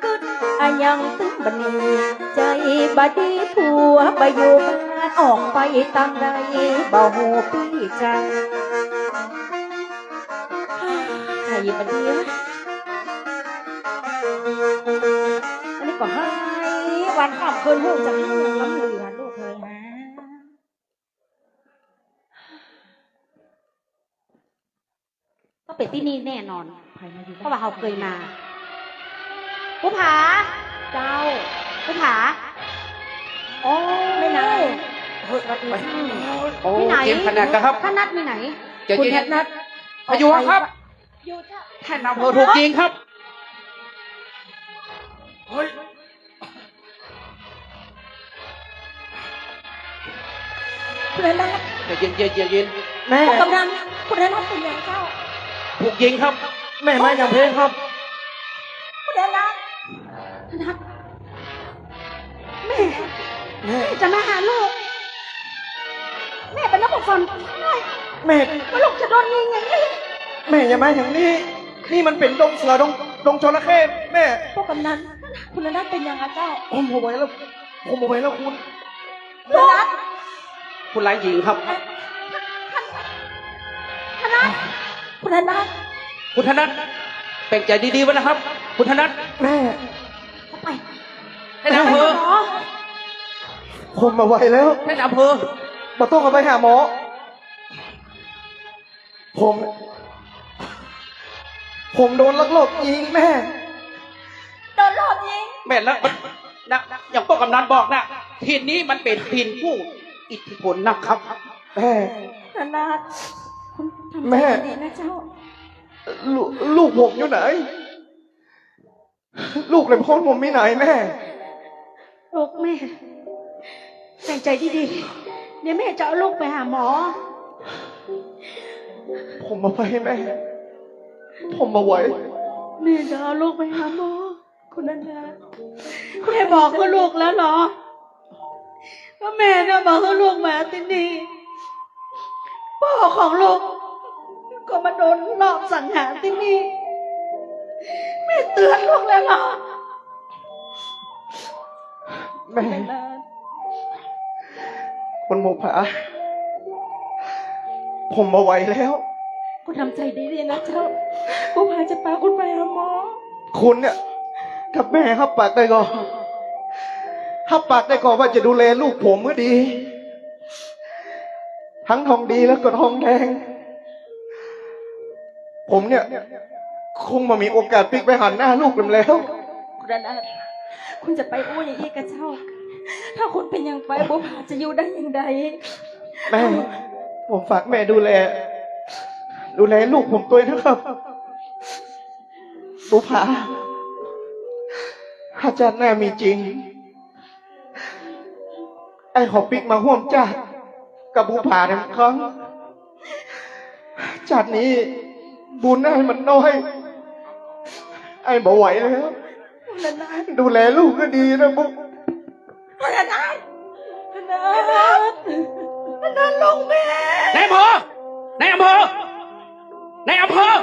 กึ๊ดอะหยังตึงบ่หนี ใจ๋บ่ดีผัวบ่อยู่บ้าน ออกไปตางใดบ่ฮู้ปี้จัน ใจ๋บ่ดี อันนี้ก็หื้อวันค่ำคืนฮู้จักหยังล้ำลือลูกเฮยฮะ ต้องเป๋นตี้นี่แน่นอน ใผมาอยู่บ้าน เพราะว่าเฮาเกยมา บุปผา เจ้า บุปผา โอ้ แม่นาง เฮ้ย สวัสดี โอ้ แม่นาง เตรียมขนาดกันครับ ท่านนัดมีไหน เดี๋ยว คุณ เดี๋ยว ท่านนัด พายุครับ ออกไป อยู่เถอะ ท่านอำเภอถูกยิงครับ เฮ้ย คุณอนันต์ ใจเย็น ใจเย็น ใจเย็น แม่ ผู้กำนัน คุณอนันต์เป็นหยังเจ้า ถูกยิงครับ แม่มาหยังเพครับ คุณอนันต์ อนันต์ แม่ แม่ แม่จะมาหาลูก แม่ไปนำบ่ฝันหน้อย แม่ ว่าลูกจะโดนยิงอย่างนี้ แม่อย่ามาอย่างนี้ นี่มันเป๋นดงเสือ ดง ดงจระเข้ แม่ ผู้กำนัน คุณอนันต์เป็นหยังอะเจ้า ผมบ่ไหวแล้ว ผมบ่ไหวแล้วคุณ คุณอนันต์ คุณหลานหญิงครับ คุณอนันต์ คุณอนันต์ คุณธนัท แป๋งใจ๋ดีๆ ไว้นะครับ คุณธนัท แม่ ไป ท่านอำเภอ หมอ ผมบ่ไหวแล้ว ท่านอำเภอ บ่ต้องเอาไปหาหมอ ผม ผมโดนลักลอบยิงแม่ โดนลอบยิง แม่นแล้ว มัน นะ อย่างป้อกำนันบอกนะ ถิ่นนี้มันเป๋นถิ่นผู้อิทธิพลนักครับ แม่ นานา คุณทำใจ แม่ ดีๆ นะเจ้า ลูก ลูกผมอยู่ไหน ลูกและพ่อผมมีไหนแม่ ลูกแม่ ใส่ใจดีๆ เดี๋ยวแม่จะเอาลูกไปหาหมอ ผมบ่ไปแม่ ผมบ่ไหว แม่จะเอาลูกไปหาหมอ คุณอนันต์ แม่บอกกับลูกแล้วเหรอ ว่าแม่น่ะบ่หื้อลูกมาตี้นี่ ป้อของลูกก็มาโดนลอบสังหารตี้นี่ แม่เตื๋อนลูกแล้วเหรอ แม่ คุณหมอผา ผมบ่ไหวแล้ว คุณทำใจดีๆ นะเจ้า บุปผาจะปาคุณไปหาหมอ คุณเนี่ย กับแม่ฮับปากได้ก่อ ฮับปากได้ก่อว่าจะดูแลลูกผมหื้อดี ทั้งทองดีแล้วก็ทองแดง ผมเนี่ย คงบ่มีโอกาสปิ๊กไปหันหน้าลูกมันแล้ว คุณอนันต์ คุณจะไปอู้อย่างอี้กับเจ้า ถ้าคุณเป๋นหยังไป บุปผาจะอยู่ได้อย่างใด แม่ ผมฝากแม่ดูแล ดูแลลูกผมตวยนะครับ บุปผา ถ้าจาติหน้ามีจริง ไอ้ขอปิ๊กมาฮ่วมจาติกับบุปผาแหมครั้ง จาตินี้บุญไอ้มันน้อย ไอ้บ่ไหวแล้ว ดูแลลูกหื้อดีนะบุปผา อนันต์ อนันต์ อนันต์ ลูกแม่ นายอำเภอ นายอำเภอ นายอำเภอ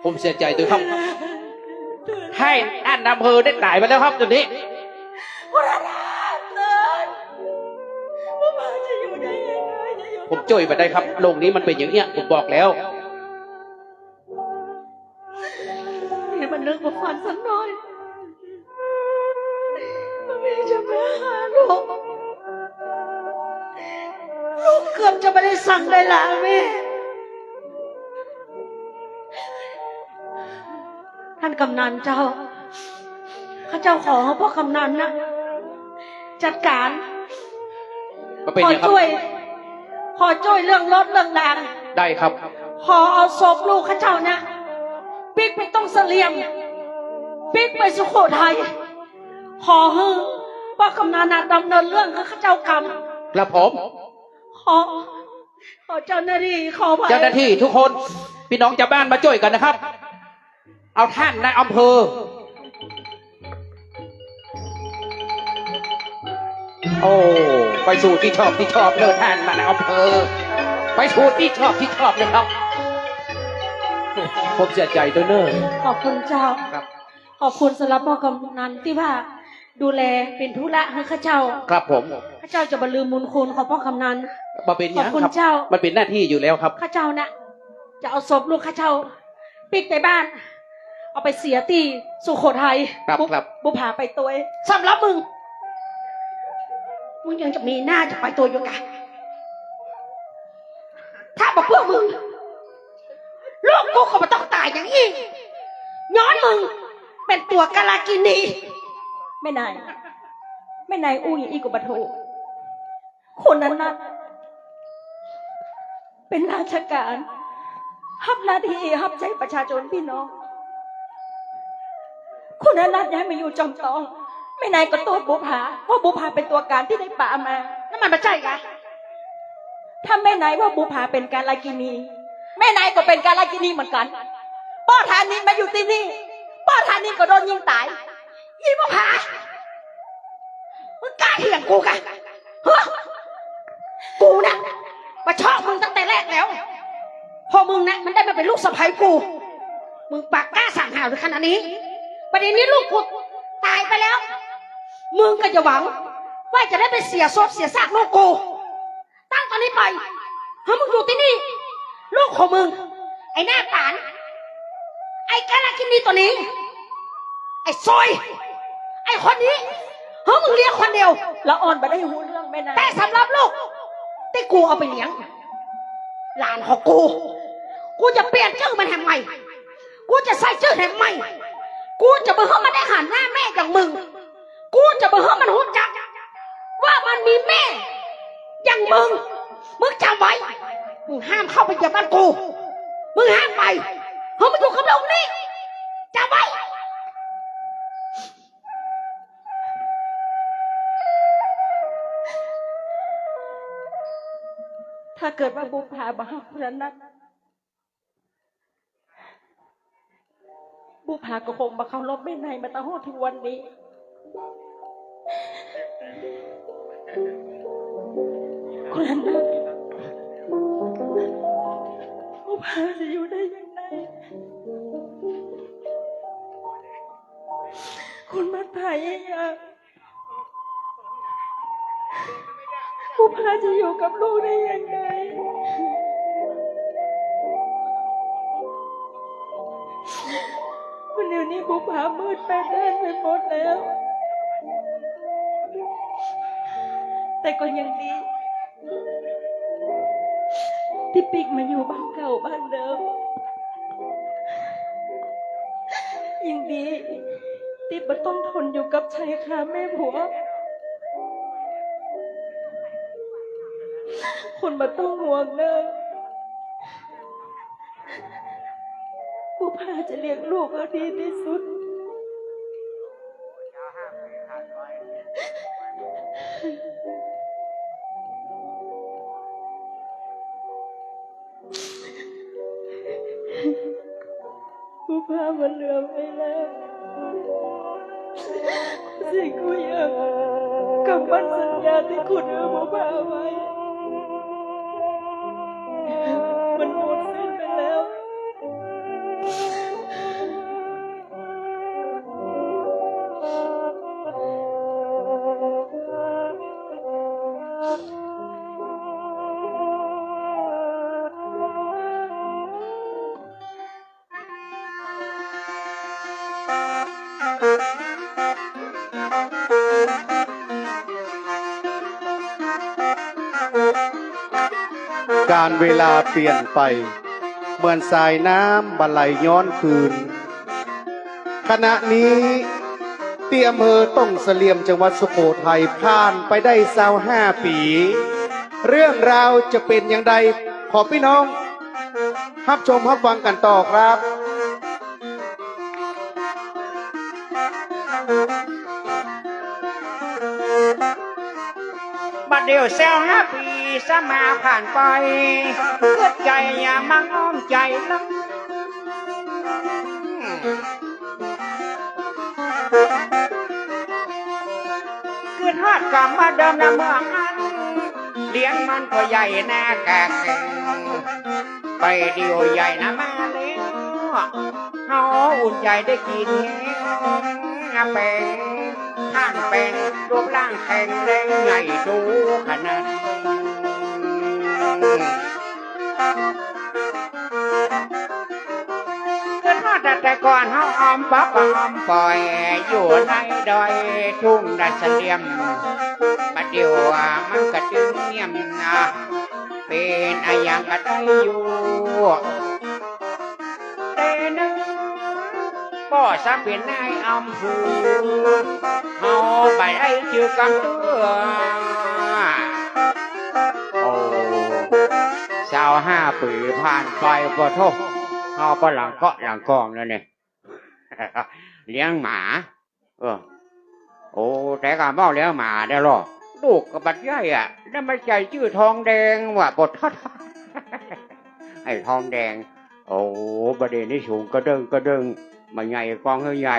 ผมเสียใจ๋ตวยครับ ให้ท่านอำเภอได้ต๋ายไปแล้วครับ ต๋อนนี้ ผมจ้วยบ่ได้ครับ โรคนี้มันเป๋นอย่างเนี้ย ผมบอกแล้ว นี่มันนึกบ่ฝันสักหน้อย ว่าแม่จะมาหาลูก ลูกเกือบจะบ่ได้สังได้ลาแม่ ท่านกำนันเจ้า ข้าเจ้าขอหื้อป้อกำนันนะ จัดก๋าน บ่เป๋นหยังครับ ขอจ้วย ขอจ้วยเรื่องรถเรื่องรา ได้ครับ ขอเอาศพลูกข้าเจ้านะ ปิ๊กไปตรงเสลี่ยง ปิ๊กไปสุโขทัย ขอหื้อป้อกำนันนะดำเนินเรื่องหื้อข้าเจ้ากำ ครับผม ขอ ขอเจ้าหน้าตี้ ขออภัย เจ้าหน้าตี้ทุกคน ปี้น้องจาวบ้านมาจ้วยกั๋นนะครับ เอาท่านนายอำเภอ โอ้ ไปสู่ตี้ชอบตี้ชอบเลยท่านนายอำเภอ ไปสู่ตี้ชอบตี้ชอบเลยครับ ผมเสียใจ๋ตวยเน่อ ขอบคุณเจ้า ครับ ขอบคุณสำหรับป้อกำนันตี้ว่าดูแลเป๋นธุระหื้อข้าเจ้า ครับผม ข้าเจ้าจะบ่ลืมบุญคุณของป้อกำนัน บ่เป๋นหยังครับ ขอบคุณเจ้า มันเป๋นหน้าตี้อยู่แล้วครับ ข้าเจ้านะ จะเอาศพลูกข้าเจ้าปิ๊กไปบ้าน เอาไปเสียตี้สุโขทัย ครับ บุ ครับ บุปผาไปตวย สำหรับมึง มึงยังจะมีหน้าจะไปตวยอยู่กะ ถ้าบ่เปื้อมึง ลูกกูก็บ่ต้องต๋ายอย่างอี้ ย้อนมึงเป๋นตั๋วกาลากินี แม่นาย แม่นายอู้อย่างอี้ก็บ่ถูก คนนั้นน่ะ เป๋นราชก๋าน ฮับหน้าตี้ฮับใจ๊ประชาชนปี้น้อง คุณอนันต์ย้ายมาอยู่จอมตอง แม่นายก็โต้ษบุปผา ว่าบุปผาเป๋นตั๋วก๋านตี้ได้ป๋ามา แล้วมันบ่ใจ้กา ถ้าแม่นายว่าบุปผาเป๋นกาลกิณี แม่นายก็เป๋นกาลกิณีเหมือนกั๋น ป้อธานินมาอยู่ตี้นี่ ป้อธานินก็โดนยิงต๋าย อีบุปผา มึงกล้าเถียงกูกา ฮะ กูน่ะ บ่ชอบมึงตั้งแต่แรกแล้ว เพราะมึงน่ะ มันได้มาเป๋นลูกสะใภ้กู มึงปากกล้าสางหาวขนาดนี้ บัดนี้ลูกกูต๋ายไปแล้ว มึงก็อย่าหวังว่าจะได้ไปเสียศพเสียซากลูกกู ตั้งต๋อนนี้ไป หื้อมึงอยู่ตี้นี่ ลูกของมึง ไอ้หน้าต๋าน ไอ้กาลกิณีตั๋วนี้ ไอ้ซวย ไอ้คนนี้ หื้อมึงเลี้ยงคนเดียว ละอ่อนบ่ได้ฮู้เรื่องแม่นาย แต่สำหรับลูกตี้กูเอาไปเลี้ยง หลานของกู กูจะเปลี่ยนจื้อมันแหมใหม่ กูจะใส่จื้อแหมใหม่ กูจะบ่หื้อมันได้หันหน้าแม่อย่างมึง กูจะบ่หื้อมันฮู้จัก ว่ามันมีแม่อย่างมึง มึงจ๋ำไว้ มึงห้ามเข้าไปเหยียบบ้านกู มึงห้ามไป หื้อมึงอยู่กับลูกนี่ จ๋ำไว้ ถ้าเกิดว่าบุปผาบ่ฮักคุณอนันต์ บุปผาก็คงบ่เคารพแม่นายมาตลอดถึงวันนี้ คุณอนันต์ บุปผาจะอยู่ได้ยังไง คุณมัดผาเยียะยา บุปผาจะอยู่กับลูกได้ยังไง วันเดี๋ยวนี้บุปผามืดแปดด้านไปหมดแล้ว แต่ก็ยังดี ตี้ปิ๊กมาอยู่บ้านเก่าบ้านเดิม ยังดีตี้บ่ต้องทนอยู่กับชายคาแม่ผัว คุณบ่ต้องห่วงเน่อ บุปผาจะเลี้ยงลูกเอาดีตี้สุด บุปผาบ่เหลือไปแล้ว สิ่งกู้เยื่อกำมั่นสัญญาตี้คุณหื้อบุปผาไว้ มันหมดสิ้นไปแล้ว ก๋าลเวลาเปลี่ยนไป เหมือนสายน้ำบ่ไหลย้อนคืน ขณะนี้ ตี้อำเภอต้งเสลี่ยม จังหวัดสุโขทัย ผ่านไปได้ซาวห้าปี๋ เรื่องราวจะเป๋นอย่างใด ขอปี้น้อง ฮับชมฮับฟังกั๋นต่อครับ บัดเดี่ยวซาวห้าปี๋สมาผ่านไป กึ๊ดใจ๋อย่ามาอ้อมใจ๋ลำ กึ๊ดฮอดกำเมื่อเดิมนาเมืองอั้น เลี้ยงมันก็ใหญ่นากาแก่ง ไปเดี่ยวใหญ่นามาแล้ว เฮาอุ่นใจ๋ได้กิ๋นแฮง แป๋ง ท่านแป๋ง รูปร่างแข็งแรงใหญ่โตขนาด กึ๊ดฮอดแต่ก่อนเฮาออมปอกออมป่อย อยู่ในดอยทุ่งดาดเสลี่ยม บัดเดี่ยวมันก็ตึงเงี่ยมนะ เป๋นอะหยังก็ได้อยู่ แต่เนิ่น ป้อซ้ำเป๋นนายอำเภอ เฮาบ่ได้จื้อกำเตื้อ โอ้ ซาวห้า ปี๋ผ่านไป ปะโธ่ เฮาปะหลังเกาะหลังกองแล้วเนี่ย เลี้ยงหมา เออ โอ้ แต่กะเมาเลี้ยงหมาได้ลอ ลูกก็บัดใหญ่อะ แล้วมันใจ้จื้อทองแดงว่ะ ปะโธ่ ไอ้ทองแดง โอ้ บ่าเดี่ยวนี้สูงกระเด้งกระเด้ง บ่าใหญ่กองหื้อใหญ่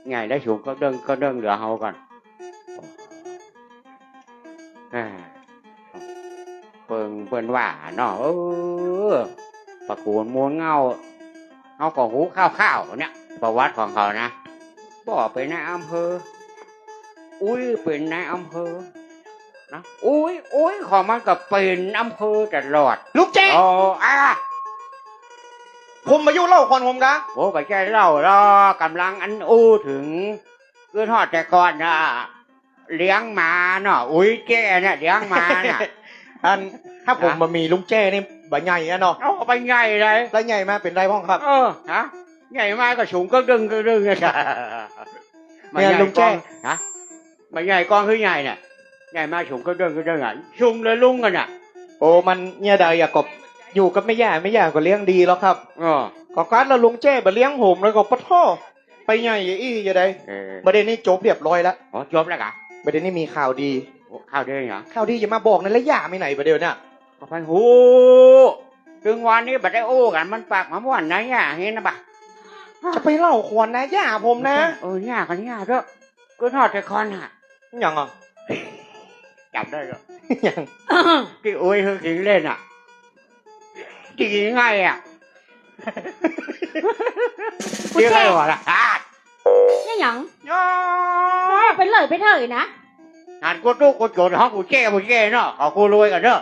ใหญ่แล้วสูงกระเด้งกระเด้งเหลือเฮาก่อน อ่า เปิ้น เปิ้นว่าเนาะ เออ ตระกูลมูลเหง้า เฮาก็ฮู้คร่าวๆ เนี่ย ประวัติของเขานะ ป้อเป๋นนายอำเภอ อุ๊ยเป๋นนายอำเภอ นะ อุ๊ย อุ๊ย ของมันก็เป๋นอำเภอตลอด ลุงแจ้ โอ้ อ่ะ ผมบ่าอยู่เล่าก่อนผมกะ โอ้ บ่ใจ้เล่าหรอก ก่ำลังอันอู้เถิง กึ๊ดฮอดแต่ก่อนน่ะ เลี้ยงหมาเนาะ อุ๊ยแจ้เนี่ย เลี้ยงหมาน่ะ อัน ถ้าผม ฮะ บ่ามีลุงแจ้นี่ บ่าใหญ่อะเนาะ โอ้ บ่าใหญ่เลย แล้วใหญ่มาเป๋นใดพ่องครับ เออ ฮะ ใหญ่มาก็สูงกระเด้งกระเด้งเนี่ย เนี่ยลุงแจ้ ฮะ บ่าใหญ่กองหื้อใหญ่เนี่ย ใหญ่มาสูงกระเด้งกระเด้งอะ สูงเลยลุงกั๋นน่ะ โอ้ มันเนี่ยใดอะ ก็อยู่กับแม่ย่า แม่ย่าก็เลี้ยงดีแล้วครับ เออ ก็กั๊ดแล้วลุงแจ้บ่าเลี้ยงผมแล้วก็ปะโธ่ ไปใหญ่อี้จะใด เออ บ่าเดี่ยวนี้จบเรียบร้อยแล้ว อ๋อ จบแล้วกะ บ่าเดี่ยวนี้มีข่าวดี โอ้ ข่าวดีเหรอ ข่าวดีจะมาบอกในระยะไม่ไหนบ่าเดี่ยวเนี่ย ก็ไปฮู้ ถึงวันนี้บ่ได้อู้กั๋น มันปากมาม่วนนะย่าเห็นนะบ่ะ จะไปเล่าก่อนนะย่าผมนะ เออ ย่ากั๋นย่าเถอะ กึ๊ดฮอดแต่ก่อนน่ะ หยังอ่ะ จ๋ำได้ก็ หยัง ตี้อุ๊ยหื้อขิงเล่นอ่ะ ตี้ไงอ่ะ ตี้ไงวะล่ะ เนี่ยหยัง โอ้ ไปเลยไปเถอะนะ หันกูตุ๊กกูโจ๋นฮ้องกูแจ้ กูแจ้เนาะ ขอกูรวยก่อนเนาะ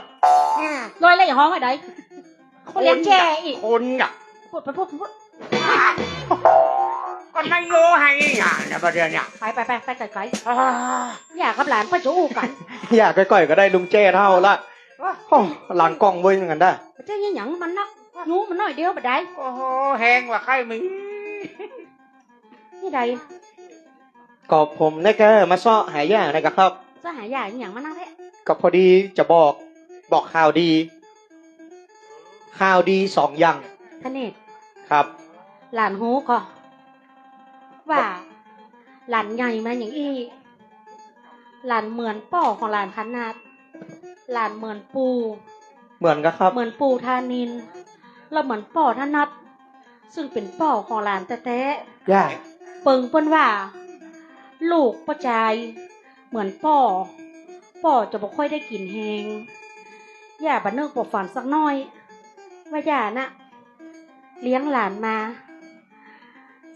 อืม รวยแล้วอย่าฮ้องอะไร คนเลี้ยงแจ้อีก คนน่ะ พูดไปพูดไปพูด ก็นายโยให้อีหยังเนี่ยบ่าเดี่ยวเนี่ย ไปไปไปไปไกลๆ อ่า ย่ากับหลานไปจะอู้กั๋น ย่าก้อยๆ ก็ได้ลุงแจ้เฒ่าละ โอ้ หลังกล้องเว้ยเหมือนกันได้ บ่ใจ้เนี่ยหยังมันนัก ยูมันน้อยเดียวบ่ได้ โอ้โห แฮงกว่าไข้มึง นี่ใด ก็ผมนี่ก็มาเซาะหาย่านี่กะครับ เซาะหาย่าอีหยังมานั่งแท้ ก็พอดีจะบอก บอกข่าวดี ข่าวดีสองอย่าง ทะเนศ ครับ หลานฮู้ก่อ ว่า หลานใหญ่มาอย่างอี้ หลานเหมือนป้อของหลานขนาด หลานเหมือนปู่ เหมือนกะครับ เหมือนปู่ธานินทร์ แล้วเหมือนป้อถนัด ซึ่งเป๋นป้อของหลานแต๊ๆ ย่า เปิงเปิ้นว่า ลูกป้อจาย เหมือนป้อ ป้อจะบ่ค่อยได้กิ๋นแฮง ย่าบ่นึกบ่ฝันสักหน้อย ว่าย่าน่ะ เลี้ยงหลานมา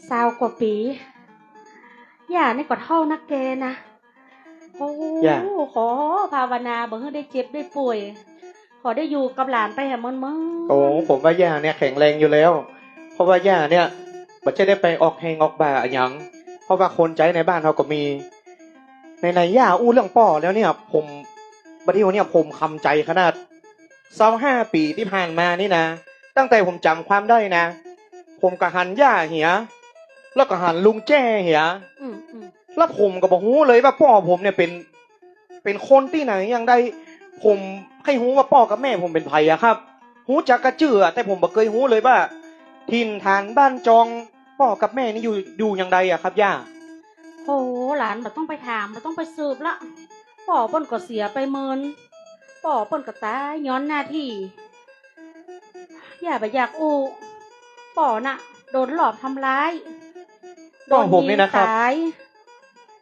ซาวกว่าปี๋ ย่านี่ก็เฒ่านักแกนะ โอ้ ย่า ขอภาวนาบ่หื้อได้เจ็บได้ป่วย ขอได้อยู่กับหลานไปแหมเมินๆ โอ้ ผมว่าย่าเนี่ยแข็งแรงอยู่แล้ว เพราะว่าย่าเนี่ยบ่ใจ้ได้ไปออกแฮงออกบ่าอะหยัง เพราะว่าคนใจ๊ในบ้านเฮาก็มี ไหนๆ ย่าอู้เรื่องป้อแล้วเนี่ย ผม บ่าเดี่ยวเนี่ยผมคำใจ๋ขนาด ซาวห้าปี๋ตี้ผ่านมานี่นะ ตั้งแต่ผมจ๋ำความได้นะ ผมก็หันย่าเหีย แล้วก็หันลุงแจ้เหีย อืมๆ แล้วผมก็บ่ฮู้เลยว่าป้อผมเนี่ยเป๋น เป๋นคนตี้ไหนอย่างใด ผมใค่ฮู้ว่าป้อกับแม่ผมเป๋นใผอะครับ ฮู้จักกะจื้ออะ แต่ผมบ่เกยฮู้เลยว่า ถิ่นฐานบ้านจองป้อกับแม่นี่อยู่ อยู่อย่างใดอะครับย่า โห หลานบ่ต้องไปถาม บ่ต้องไปสืบละ ป้อเปิ้นก็เสียไปเมิน ป้อเปิ้นก็ต๋ายย้อนหน้าตี้ ย่าบ่อยากอู้ ป้อน่ะ โดนลอบทำร้าย ป้อผมนี่นะครับ โดนยิงต๋าย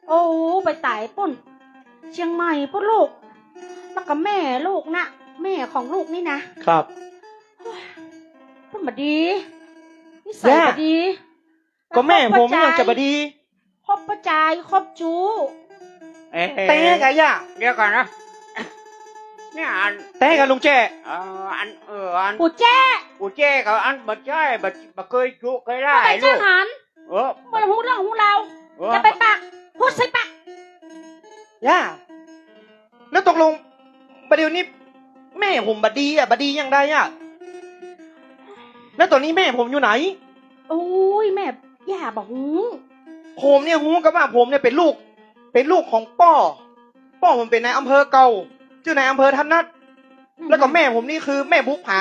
โอ้ ไปต๋ายปู้น เจียงใหม่ปู้นลูก แล้วก็แม่ลูกน่ะ แม่ของลูกนี่นะ ครับ โอ๊ย ปู้นบ่ดี นิสัย ย่า บ่ดี ก็แม่ผมยังจะบ่ดี คบป้อจาย คบจู๊ เอ๊ะ แต๊กะย่า เดี๋ยวก่อนนะ เนี่ยอัน แต๊กะลุงแจ้ เอ่อ อัน เออ อัน ปู่แจ้ ปู่แจ้กับอันบ่ใจ้ บ่ บ่เกยจุเกยได้ บ่ไป ลูก จ้าหัน เออ บ่ฮู้เรื่องฮู้ราว เออ อย่าไปปาก พูดใส่ปาก ย่า แล้วตกลง บ่าเดี่ยวนี้ แม่ผมบ่ดีอะ บ่ดีอย่างใดอะ แล้วต๋อนนี้แม่ผมอยู่ไหน โอ้ย แม่ ย่าบ่ฮู้ ผมเนี่ยฮู้กะว่าผมเนี่ยเป๋นลูก เป๋นลูกของป้อ ป้อผมเป๋นนายอำเภอเก่า จื้อนายอำเภอถนัด อืม แล้วก็แม่ผมนี่คือแม่บุปผา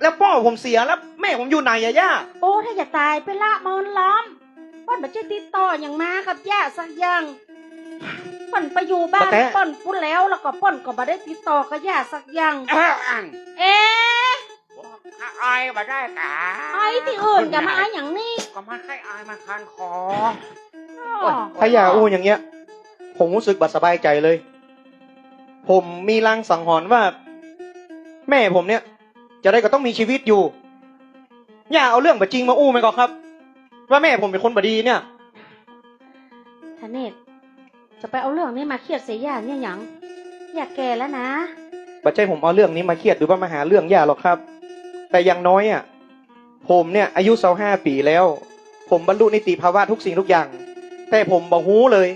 แล้วป้อผมเสีย แล้วแม่ผมอยู่ไหนอะย่า โอ้ ถ้าจะต๋ายไปละเมินล้อม เปิ้นบ่ใจ้ติดต่อหยังมากับย่าสักอย่าง เปิ้นไปอยู่บ้าน บ่แต๊ เปิ้นปู้นแล้ว แล้วก็เปิ้นก็บ่ได้ติดต่อกับย่าสักอย่าง เอ๊ะ อัน เอ๊ะ อายบ่ได้กา อายตี้อื่นกา มาอายหยังนี่ ก็มันใค่อายมันคันคอ อ้อ ถ้าย่าอู้อย่างเงี้ย ผมฮู้สึกบ่สบายใจ๋เลย ผมมีลางสังหรณ์ว่า แม่ผมเนี่ย จะใดก็ต้องมีจีวิตอยู่ ย่าเอาเรื่องบ่จริงมาอู้แม่นก่อครับ ว่าแม่ผมเป๋นคนบ่ดีเนี่ย ทเนศ จะไปเอาเรื่องนี้มาเคียดใส่ย่าเนี่ยหยัง ย่าแก่แล้วนะ บ่ใจ้ผมเอาเรื่องนี้มาเคียดหรือว่ามาหาเรื่องย่าหรอกครับ แต่อย่างน้อยอะ ผมเนี่ยอายุซาวห้าปี๋แล้ว ผมบรรลุนิติภาวะทุกสิ่งทุกอย่าง แต่ผมบ่ฮู้เลย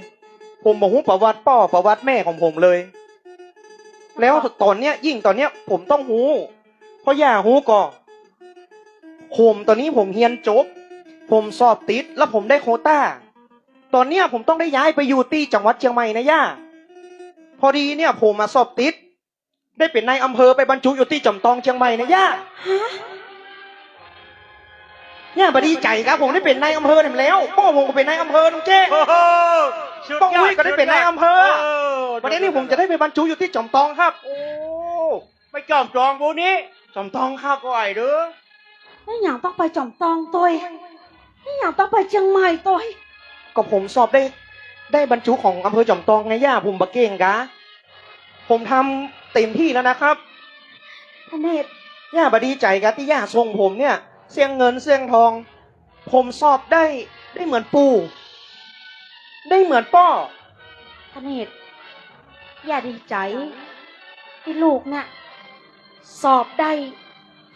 ผมบ่ฮู้ประวัติป้อประวัติแม่ของผมเลย แล้วต๋อนเนี้ย ยิ่งต๋อนเนี้ยผมต้องฮู้ เพราะย่าฮู้ก่อ ผมต๋อนนี้ผมเฮียนจบ ผมสอบติด แล้วผมได้โควต้า ต๋อนเนี้ยผมต้องได้ย้ายไปอยู่ตี้จังหวัดเจียงใหม่นะย่า พอดีเนี่ยผมมาสอบติด ได้เป๋นนายอำเภอไปบรรจุอยู่ตี้จ๋อมตองเจียงใหม่นะย่า ฮะ ย่าบ่ดีใจ๋กา ผมได้เป๋นนายอำเภอแหมแล้ว ป้อผมก็เป๋นนายอำเภอ ลุงแจ้ โอ้โห สุดยอด ป้ออุ๊ยก็ได้เป๋นนายอำเภอ สุดยอด เออ วันนี้นี่ผมจะได้ไปบรรจุอยู่ตี้จ๋อมตองครับ โอ้ ไปจ๋อมตองปู้นนี้ จ๋อมตองครับ ก็ไหวเด้อ แล้วหยังต้องไปจ๋อมตองตวย แล้วหยังต้องไปเจียงใหม่ตวย ก็ผมสอบได้ ได้บรรจุของอำเภอจ๋อมตองไงย่า ผมบ่เก่งกา ผมทำเต็มที่แล้วนะครับ ทเนศ ย่าบ่ดีใจ๋กาตี้ย่าส่งผมเนี่ย เสี้ยงเงินเสี้ยงทอง ผมสอบได้ ได้เหมือนปู่ ได้เหมือนป้อ ทเนศ ย่าดีใจ๋ตี้ลูกน่ะ สอบได้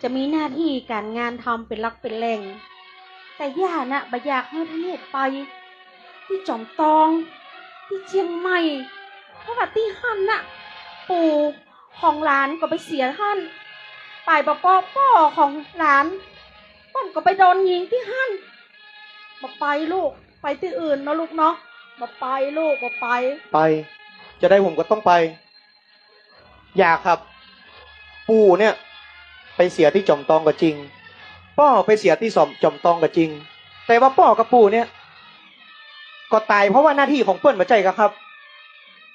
จะมีหน้าตี้ก๋านงานทำเป๋นหลักเป๋นแหล่ง แต่ย่าน่ะบ่อยากหื้อทเนศไปตี้จ๋อมตอง ตี้เจียงใหม่ เพราะว่าตี้หั้นน่ะ ปู่ของหลานก็ไปเสียหั้น ไปบ่ปอป้อของหลาน เปิ้นก็ไปโดนยิงตี้หั้น บ่ไปลูก ไปตี้อื่นเนาะลูกเนาะ บ่ไปลูก บ่ไป ไป จะใดผมก็ต้องไป อย่าครับ ปู่เนี่ย ไปเสียตี้จ๋อมตองก็จริง ป้อไปเสียตี้จ๋อม จ๋อมตองก็จริง แต่ว่าป้อกับปู่เนี่ย ก็ต๋ายเพราะว่าหน้าตี้ของเปิ้นบ่ใจ้กาครับ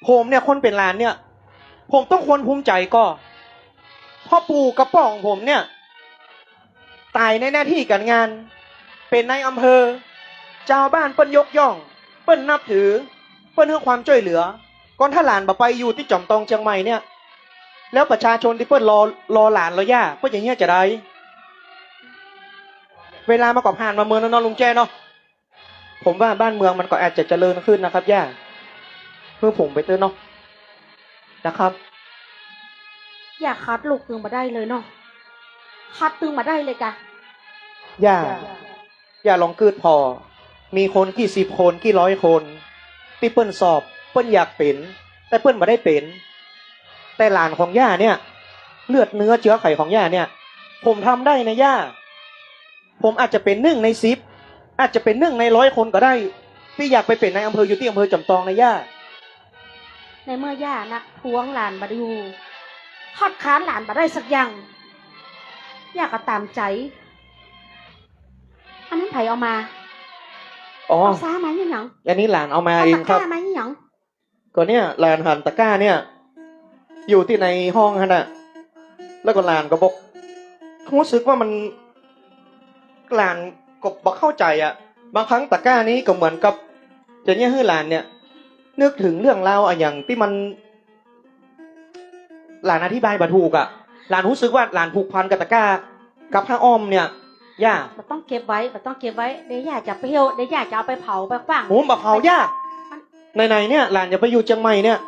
ผมเนี่ย คนเป๋นหลานเนี่ย ผมต้องควรภูมิใจ๋ก่อ เพราะปู่กับป้อของผมเนี่ย ต๋ายในหน้าตี้ก๋านงาน เป๋นนายอำเภอ จาวบ้านเปิ้นยกย่อง เปิ้นนับถือ เปิ้นหื้อความจ้วยเหลือ ก่อนถ้าหลานบ่ไปอยู่ตี้จ๋อมตองเจียงใหม่เนี่ย แล้วประชาชนตี้เปิ้นรอ รอหลานรอย่า เปิ้นจะเฮี้ยจาใด เวลามันก็ผ่านมาเมินแล้วเนาะลุงแจ้เนาะ ผมว่าบ้านเมืองมันก็อาจจะเจริญขึ้นนะครับย่า หื้อผมไปเต๊อะเนาะ นะครับ ย่าขัดลูกตึงบ่ได้เลยเนาะ ขัดตึงบ่ได้เลยกา ย่า ย่าลองกึ๊ดผ่อ มีคนกี่สิบคน กี่ร้อยคน ตี้เปิ้นสอบ เปิ้นอยากเป๋น แต่เปิ้นบ่ได้เป๋น แต่หลานของย่าเนี่ย เลือดเนื้อเจื้อไขของย่าเนี่ย ผมทำได้นะย่า ผมอาจจะเป๋นนึ่งในสิบ อาจจะเป๋นนึ่งในร้อยคนก็ได้ ตี้อยากไปเป๋นนายอำเภออยู่ตี้อำเภอจ๋อมตองนะย่า ในเมื่อย่าน่ะ หวงหลานบ่อยู่ คัดค้านหลานบ่ได้สักอย่าง ย่าก็ต๋ามใจ๋ อันนั้นใผเอามา อ๋อ เอาซ้ามาเนี่ยหยัง อันนี้หลานเอามาเองครับ เอาตะกร้ามาเนี่ยหยัง ก็เนี่ย หลานหันตะกร้าเนี่ย อยู่ตี้ในห้องหั้นน่ะ แล้วก็หลานก็บอก ฮู้สึกว่ามัน หลานก็บ่เข้าใจ๋อะ บางครั้งตะกร้านี้ก็เหมือนกับ จะเยียะหื้อหลานเนี่ย นึกเถิงเรื่องราวอะหยังตี้มัน หลานอธิบายบ่ถูกอะ หลานฮู้สึกว่าหลานผูกพันกับตะกร้า กับผ้าอ้อมเนี่ย ย่า บ่ต้องเก็บไว้ บ่ต้องเก็บไว้ เดี๋ยวย่าจะไปเหี่ยว เดี๋ยวย่าจะเอาไปเผาไปขว้าง โอ้ บ่เผาย่า มัน ไหนๆ เนี่ย หลานจะไปอยู่เจียงใหม่เนี่ย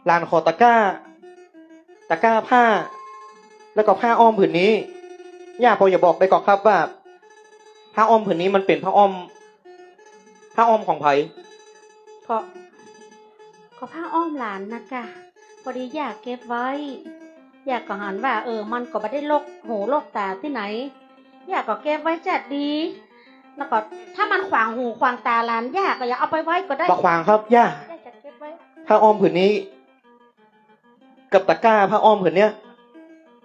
หลานขอตะกร้า ตะกร้าผ้า แล้วก็ผ้าอ้อมผืนนี้ ย่าพอจะบอกได้ก่อครับว่า ผ้าอ้อมผืนนี้มันเป๋นผ้าอ้อม ผ้าอ้อมของใผ ก็ ก็ผ้าอ้อมหลานนะกา พอดีย่าเก็บไว้ ย่าก็หันว่า เออ มันก็บ่ได้รกหูรกต๋าตี้ไหน ย่าก็เก็บไว้จัดดี แล้วก็ถ้ามันขวางหูขวางต๋าหลาน ย่าก็อย่าเอาไปไว้ก็ได้ บ่ขวางครับย่า ย่าจะเก็บไว้ ผ้าอ้อมผืนนี้ กับตะกร้าผ้าอ้อมผืนเนี้ย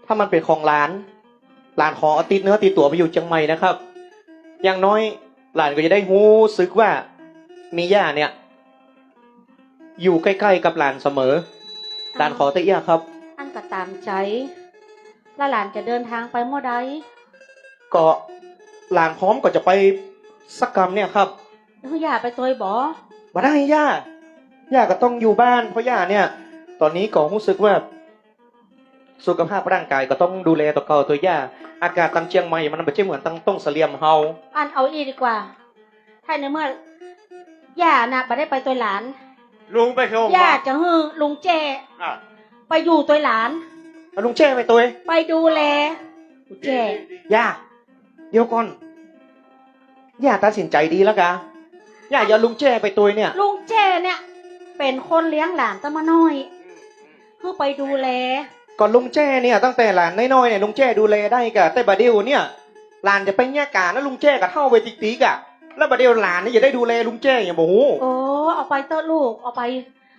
ถ้ามันเป๋นของหลาน หลานขอเอาติดเนื้อติดตั๋วไปอยู่เจียงใหม่นะครับ อย่างน้อยหลานก็จะได้ฮู้สึกว่ามีย่าเนี่ย อยู่ใก้ๆ กับหลานเสมอ หลานขอเต๊อะย่าครับ อั้นก็ต๋ามใจ๋ แล้วหลานจะเดินตางไปเมื่อใด ก็หลานพร้อมก็จะไปสักกำเนี่ยครับ หื้อย่าไปตวยบ่ บ่ได้ย่า ย่าก็ต้องอยู่บ้าน เพราะย่าเนี่ย ต๋อนนี้ก็ฮู้สึกว่า สุขภาพร่างก๋ายก็ต้องดูแลตั๋วเก่าตั๋วย่า อากาศตางเจียงใหม่มันบ่ใจ้เหมือนตางต้งสะเหลี่ยมเฮา อั้นเอาอี้ดีกว่า ถ้าในเมื่อย่าน่ะบ่ได้ไปตวยหลาน ลุงไปส่ง ย่าจะหื้อลุงแจ้ อ่ะ ไปอยู่ตวยหลาน เอาลุงแจ้ไปตวย ไปดูแล ลุงแจ้ ย่า เดี๋ยวก่อน ย่าตัดสินใจ๋ดีแล้วกา ย่าจะเอาลุงแจ้ไปตวยเนี่ย ลุงแจ้เนี่ย เป๋นคนเลี้ยงหลานตั้งแต่น้อย หื้อไปดูแล ก็ลุงแจ้เนี่ย ตั้งแต่หลานน้อยๆ เนี่ย ลุงแจ้ดูแลได้กา แต่บ่าเดี่ยวเนี่ย หลานจะไปเยียะก๋านนะ ลุงแจ้ก็เฒ่าไปติ๊กๆ อะ แล้วบ่าเดี่ยวหลานเนี่ยจะได้ดูแลลุงแจ้อย่างบ่ฮู้ โอ้ เอาไปเต๊อะลูก เอาไป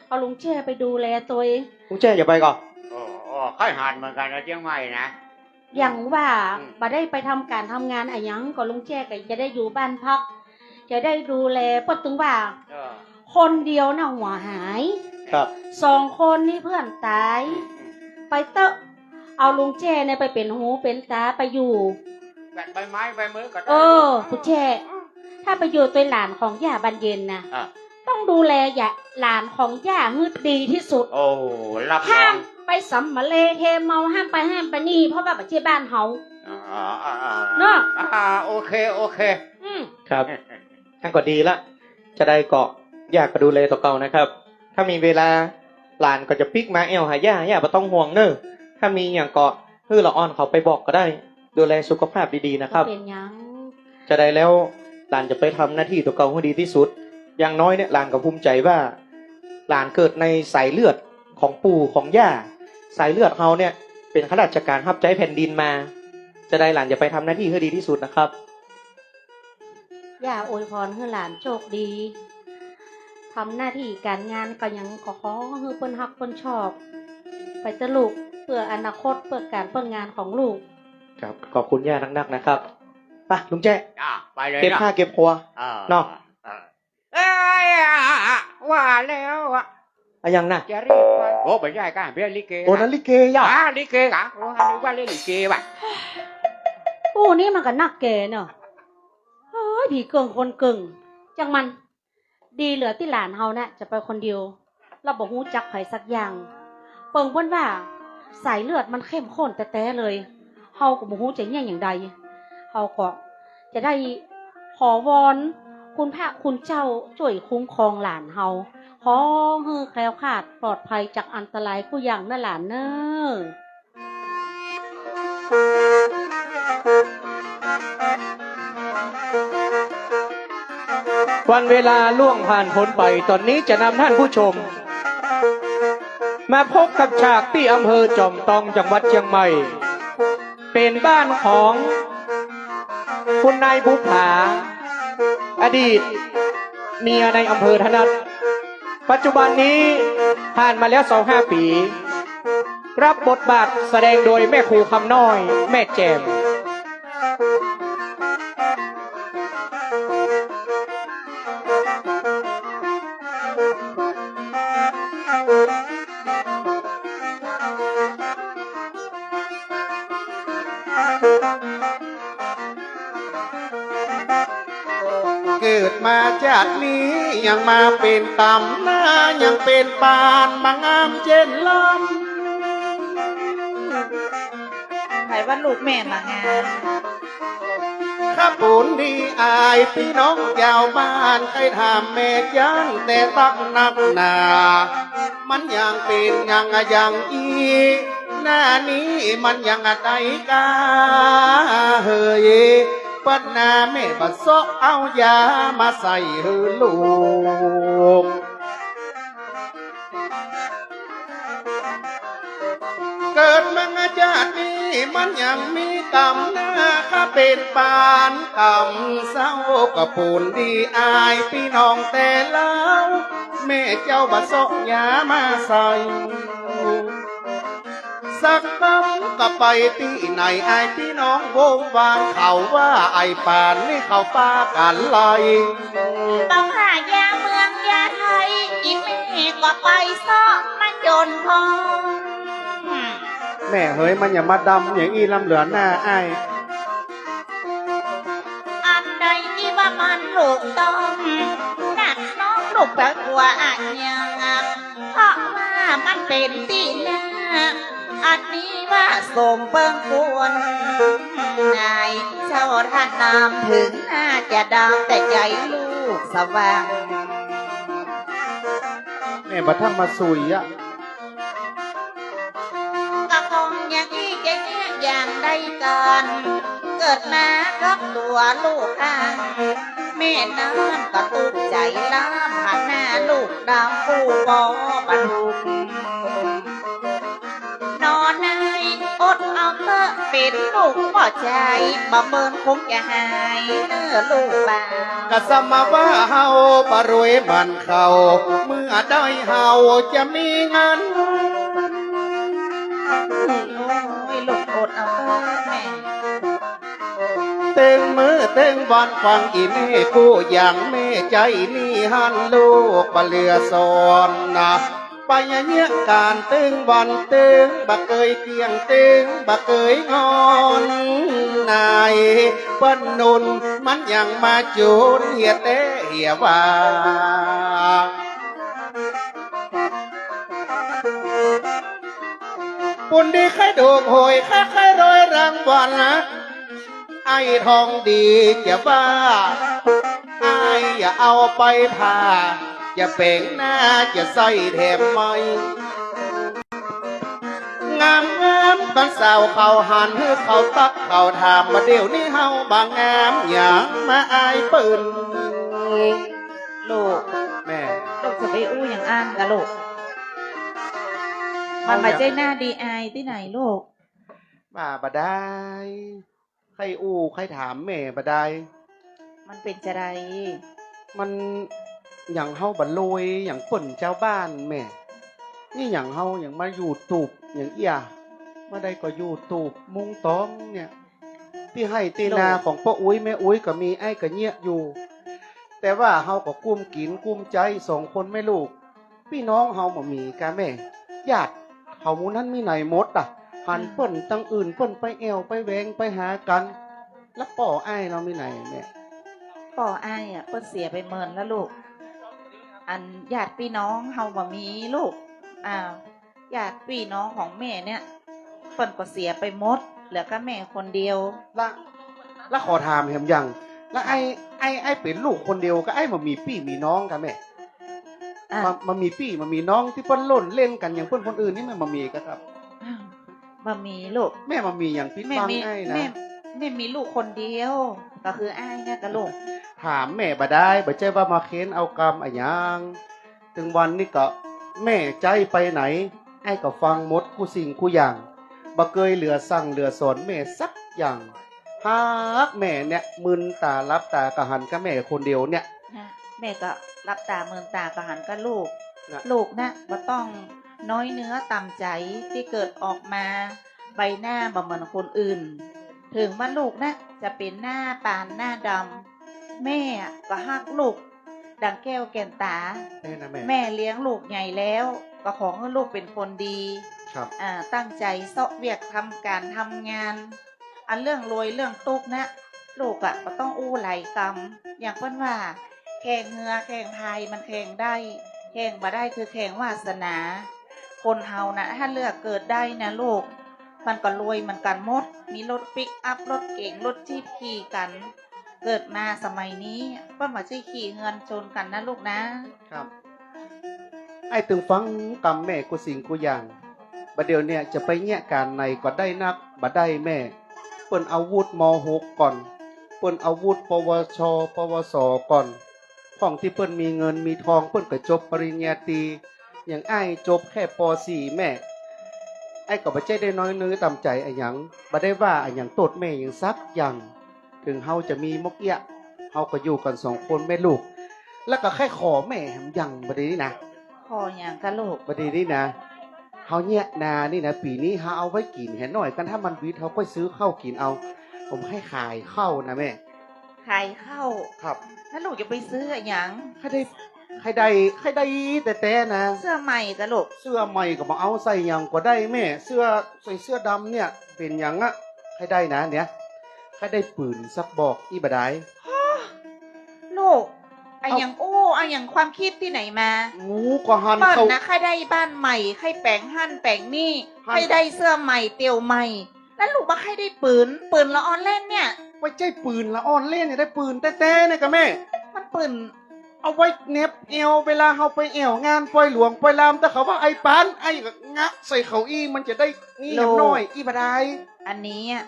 เอาลุงแจ้ไปดูแลตวย ลุงแจ้จะไปก่อ โอ้ โอ้ ใค่หาดเหมือนกั๋นนะ เจียงใหม่นะ อย่างว่า อืม บ่ได้ไปทำก๋านทำงานอะหยัง ก็ลุงแจ้ก็จะได้อยู่บ้านพัก จะได้ดูแล เปิ้นตึงว่า เออ คนเดียวน่ะหัวหาย ครับ สองคนนี่เปื้อนต๋าย อืม อืม ไปเต๊อะ เอาลุงแจ้เนี่ยไปเป๋นหูเป๋นต๋าไปอยู่ แบบใบไม้ใบมือก็ได้ เออ ลุง ปู่แจ้ ถ้าไปอยู่ตวยหลานของย่าบานเย็นน่ะ อ่ะ ต้องดูแลย่า หลานของย่าหื้อดีตี้สุด โอ้ รับรอง ห้ามไปสำมะเลเทเมา ห้ามไปห้ามไปนี่ เพราะว่าบ่ใจ้บ้านเฮา อ่า อ่า อ่า เนาะ อ่า โอเค โอเค อืม ครับ อั้นก็ดีละ จะได้ก็ ย่าก็ดูแลตั๋วเก่านะครับ ถ้ามีเวลา หลานก็จะปิ๊กมาแอ่วหาย่า ย่าบ่ต้องห่วงเน่อ ถ้ามีอะหยังก็ หื้อละอ่อนเขาไปบอกก็ได้ ดูแลสุขภาพดีๆ นะครับ บ่เป๋นหยัง จะได้แล้ว หลานจะไปทำหน้าตี้ตั๋วเก่าหื้อดีตี้สุด อย่างน้อยเนี่ย หลานก็ภูมิใจ๋ว่า หลานเกิดในสายเลือดของปู่ของย่า สายเลือดเฮาเนี่ย เป๋นข้าราชก๋านฮับใจ๊แผ่นดินมา จะได้หลานจะไปทำหน้าตี้หื้อดีตี้สุดนะครับ ย่าอวยพรหื้อหลานโชคดี ทำหน้าตี้ก๋านงานก็หยังก็ขอหื้อเปิ้นฮักเปิ้นชอบ ไปเต๊อะลูก เปื้ออนาคต เปื้อก๋านเปื้องานของลูก ครับ ขอบคุณย่านักๆ นะครับ ไป ลุงแจ้ อ่ะ ไปเลย เก็บ นะ ข้าวเก็บของ อ่า เนาะ อ่า เอ้ย อ่ะ อ่ะ อ่ะ ว่าแล้วอ่ะ อะหยังน่ะ จะรีบไป โอ้ บ่ใจ้ก้า เปียนลิเก โอ้ นะ นั่นลิเกย่ะ อ่า ลิเกกะ โอ้ นึกว่าเล่นลิเกว่ะ อู้ นี่มันก็นักแก่เนาะ เฮ้ย ผีเกิ่งคนเกิ่ง จังมัน ดีเหลือตี้หลานเฮาน่ะ จะไปคนเดียว แล้วบ่ฮู้จักใผสักอย่าง เปิงเปิ้นว่า สายเลือดมันเข้มข้นแต๊ๆ เลย เฮาก็บ่ฮู้จะเยียะอย่างใด เฮาก็จะได้ขอวอนคุณพระคุณเจ้าจ้วยคุ้มครองหลานเฮา ขอหื้อแคล้วคลาดปลอดภัยจากอันตรายกู้อย่างเน่อหลานเน่อ วันเวลาล่วงผ่านพ้นไป ต๋อนนี้จะนำท่านผู้ชม มาพบกับฉากตี้อำเภอจอมตอง จังหวัดเจียงใหม่ เป๋นบ้านของคุณนายบุปผา อดีตเมียในอำเภอถนัด ปัจจุบันนี้ผ่านมาแล้วซาวห้าปี๋ รับบทบาทแสดงโดยแม่ครูคำน้อย แม่แจ่ม เกิดมาจาตินี้ยังมาเป๋นต่ำหน้า ยังเป๋นปานบ่งามเจ้นลำ ใผว่าลูกแม่บ่งาม ข้าปูนดีอายปี้น้องจาวบ้าน ใค่ถามแม่จั้นแต่ตักนักหนา มันยังเป๋นยังอะหยังอี้ หน้านี้มันยังอะใดกา เฮ้ย ปัดหน้าแม่บ่เซาะเอายามาใส่หื้อลูก เกิดมาจาตินี้มันยังมีต่ำหน้า ข้าเป๋นปานต่ำเศร้า ก็ปูนดีอายปี้น้องแต่เล้า แม่เจ้าบ่เซาะยามาใส่ สักกำก็ไปตี้ไหน ไอ้พี่น้องวงวานเขาว่า ไอ้ป่านนี้เขาปากั๋นไล่ ต้องหายาเมืองยาไทย อีแม่ก็ไปเซาะมันยนต์พอง แม่เหย มันอย่ามาดำอย่างอี้ลำเหลือหน้าอ้าย อันใดตี้ว่ามันถูกต้อง นักน้องลูกเปิ้นกั๋วอะหยัง เพราะว่ามันเป๋นตี้หน้า อันนี้ว่าสมเปิ้นควร นายเจ้าท่านนำ เถิงหน้าจะดำแต่ใจ๋ลูกสว่าง แม่บ่าทำมาสุยอะ ก็คงอย่างอี้จะเยียะอย่างใดกั๋น เกิดมากับตั๋วลูกอ้าง แม่นั้นก็ตุ๊กใจ๋ล้ำ หันหน้าลูกดำผู้บ่บรรทุก หนอ นายอดเอาเต๊อะ เป๋นลูกป้อใจ๋ บ่าเมินคงจะหายเน้อลูกบ่าว ก็สำมาว่าเฮาบ่รวยเหมือนเขา เมื่อใดเฮาจะมีเงิน โอ้ย ลูกอดเอาเต๊อะแม่ เต็งมื้อเต็งวันฟังอี่แม่กู้อย่างแม่ใจ๋นี่หันลูกบ่เหลือสอนนะ ไปเยียะก๋านเต็งวันเต็ง บ่เกยเตี้ยงเต็ง บ่เกยงอน นายเปิ้นนุนมันยังมาจูนเหียแต๊เหียว่า ปุ้นดีใค่ถูกหวย ใค่ใค่รวยรางวัลนะ ไอ้ทองดีจะว่า ไอ้อย่าเอาไปผ่า จะแป๋งหน้าจะใส่แถมไหม งามงาม บรรสาวเขาหัน หื้อเขาตักเขาถาม บ่าเดี่ยวนี้เฮาบ่างามหยังมาอายเปิ้น ลูก แม่ ลูกจะไปอู้อย่างอั้นกะลูก มันบ่ใจ้หน้าดีอายตี้ไหนลูก ว่าบ่ได้ ใค่อู้ใค่ถามแม่บ่ได้ มันเป๋นจาใด มันอย่างเฮาบ่รวยอย่างเปิ้นจาวบ้านแม่ นี่อย่างเฮาอย่างมาอยู่ตูบอย่างเอี้ย บ่ได้ก็อยู่ตูบมุงตองเนี่ย ตี้ไฮ่ตี้นาของป้ออุ๊ยแม่อุ๊ยก็มี ไอ้ก็เยียะอยู่ แต่ว่าเฮาก็กุ้มกิ๋นกุ้มใจ๊สองคนแม่ลูก ปี้น้องเฮาบ่มีก้าแม่ ญาติเขาหมู่นั้นมีไหนหมดอะ หันเปิ้นตังอื่นเปิ้นไปแอ่วไปแหวงไปหากั๋น แล้วป้ออ้ายเฮามีไหนแม่ ป้ออ้ายอะเปิ้นเสียไปเมินแล้วลูก อันญาติปี้น้องเฮาบ่มีลูก อ่า ญาติปี้น้องของแม่เนี่ย เปิ้นก็เสียไปหมด เหลือก้าแม่คนเดียว ละ ละขอถามแหมอย่าง ละไอ้ ไอ้ ไอ้เป๋นลูกคนเดียว ก็ไอ้บ่มีปี้มีน้องก้าแม่ อ่ะ บ่ บ่มีปี้บ่มีน้องตี้เปิ้นล่นเล่นกั๋นอย่างเปิ้นคนอื่นนี่ แม่บ่มีก้าครับ บ่มีลูก แม่บ่มีอย่างปิดบังไอ้นะ แม่ แม่มีลูกคนเดียว ก็คืออ้ายเนี่ยก้าลูก ถามแม่บ่ได้ บ่ใจ้ว่ามาเค้นเอากำอะหยัง ตึงวันนี้ก็แม่ใจ๊ไปไหน ไอ้ก็ฟังหมดกู้สิ่งกู้อย่าง บ่เกยเหลือสั่งเหลือสอนแม่สักอย่าง หากแม่เนี่ย มืนต๋าหลับต๋าก็หันก้าแม่คนเดียวเนี่ย นะ แม่ก็หลับต๋ามืนต๋าก็หันก้าลูก นะ ลูกนะ บ่ต้องน้อยเนื้อต่ำใจ๋ตี้เกิดออกมา ใบหน้าบ่เหมือนคนอื่น เถิงว่าลูกนะ จะเป๋นหน้าปานหน้าดำ แม่ก็ฮักลูกดังแก้วแก่นต๋า แม่นะแม่ แม่เลี้ยงลูกใหญ่แล้ว ก็ขอหื้อลูกเป๋นคนดี ครับ อ่า ตั้งใจ๋เซาะเวียกทำก๋านทำงาน อันเรื่องรวยเรื่องตุ๊กนะ ลูกอะบ่ต้องอู้หลายกำ อย่างเปิ้นว่า แข่งเฮือแข่งพายมันแข่งได้ แข่งบ่ได้คือแข่งวาสนา คนเฮานะ ถ้าเลือกเกิดได้นะลูก มันก็รวยเหมือนกั๋นหมด มีรถปิกอัพ รถเก๋ง รถจี๊ปขี่กั๋น เกิดมาสมัยนี้เปิ้นบ่ใจ้ขี่เฮือนชนกั๋นนะลูกนะ ครับ ไอ้ตึงฟังกำแม่กู้สิ่งกู้อย่าง บ่าเดี่ยวเนี่ยจะไปเยียะก๋านไหนก็ได้นัก บ่ได้แม่ เปิ้นเอาวุฒิ ม.หก ก่อน เปิ้นเอาวุฒิ ปวช ปวส ก่อน พ่องตี้เปิ้นมีเงินมีทอง เปิ้นก็จบปริญญาตรี อย่างอ้ายจบแค่ ป.สี่ แม่ อ้ายก็บ่ใจ้ได้น้อยเนื้อต่ำใจ๋อะหยัง บ่ได้ว่าอะหยังโต้ษแม่หยังสักอย่าง เถิงเฮาจะมีมกเอี้ยะ เฮาก็อยู่กั๋นสองคนแม่ลูก แล้วก็ใค่ขอแม่แหมอย่างบ่าดีนี่นะ ขอหยังก้าลูก บ่าดีนี่นะ เฮาเยียะนานี่นะ ปี๋นี้เฮาเอาไว้กิ๋นแหน้อยกั๋น ถ้ามันบิดเฮาก้อยซื้อข้าวกิ๋นเอา ผมใค่ขายข้าวนะแม่ ขายข้าว ครับ แล้วลูกจะไปซื้ออะหยัง ใค่ได้ ใค่ได้ ใค่ได้แต๊ๆ นะ เสื้อใหม่กาลูก เสื้อใหม่ก็บ่เอา ใส่หยังก็ได้แม่ เสื้อ ใส่เสื้อดำเนี่ย เป๋นหยังอะ ใค่ได้นะเนี่ย ใค่ได้ปื๋นสักบอกอี้บ่ดาย ฮะ ลูก อะหยังอู้ อะหยังความกึ๊ดตี้ไหนมา หมูก็หัน เปิ้น เขา นะ ใค่ได้บ้านใหม่ ใค่แป๋งหั้นแป๋งนี่ หัน ใค่ได้เสื้อใหม่เตี่ยวใหม่ แล้วลูกบ่ใค่ได้ปื๋น ปื๋นละอ่อนแล่นเนี่ย บ่ใจ้ปื๋นละอ่อนแล่นเนี่ย ได้ปื๋นแต๊ๆ เนี่ยกาแม่ มันปื๋น เอาไว้เหน็บแอ่ว เวลาเฮาไปแอ่วงานปอยหลวงปอยลาม ถ้าเขาว่า "ไอ้ปาน" ไอ้ก็งะใส่เขาอี้ มันจะได้นี่ ลูก หน่อยอี้บ่ดาย อันนี้อะ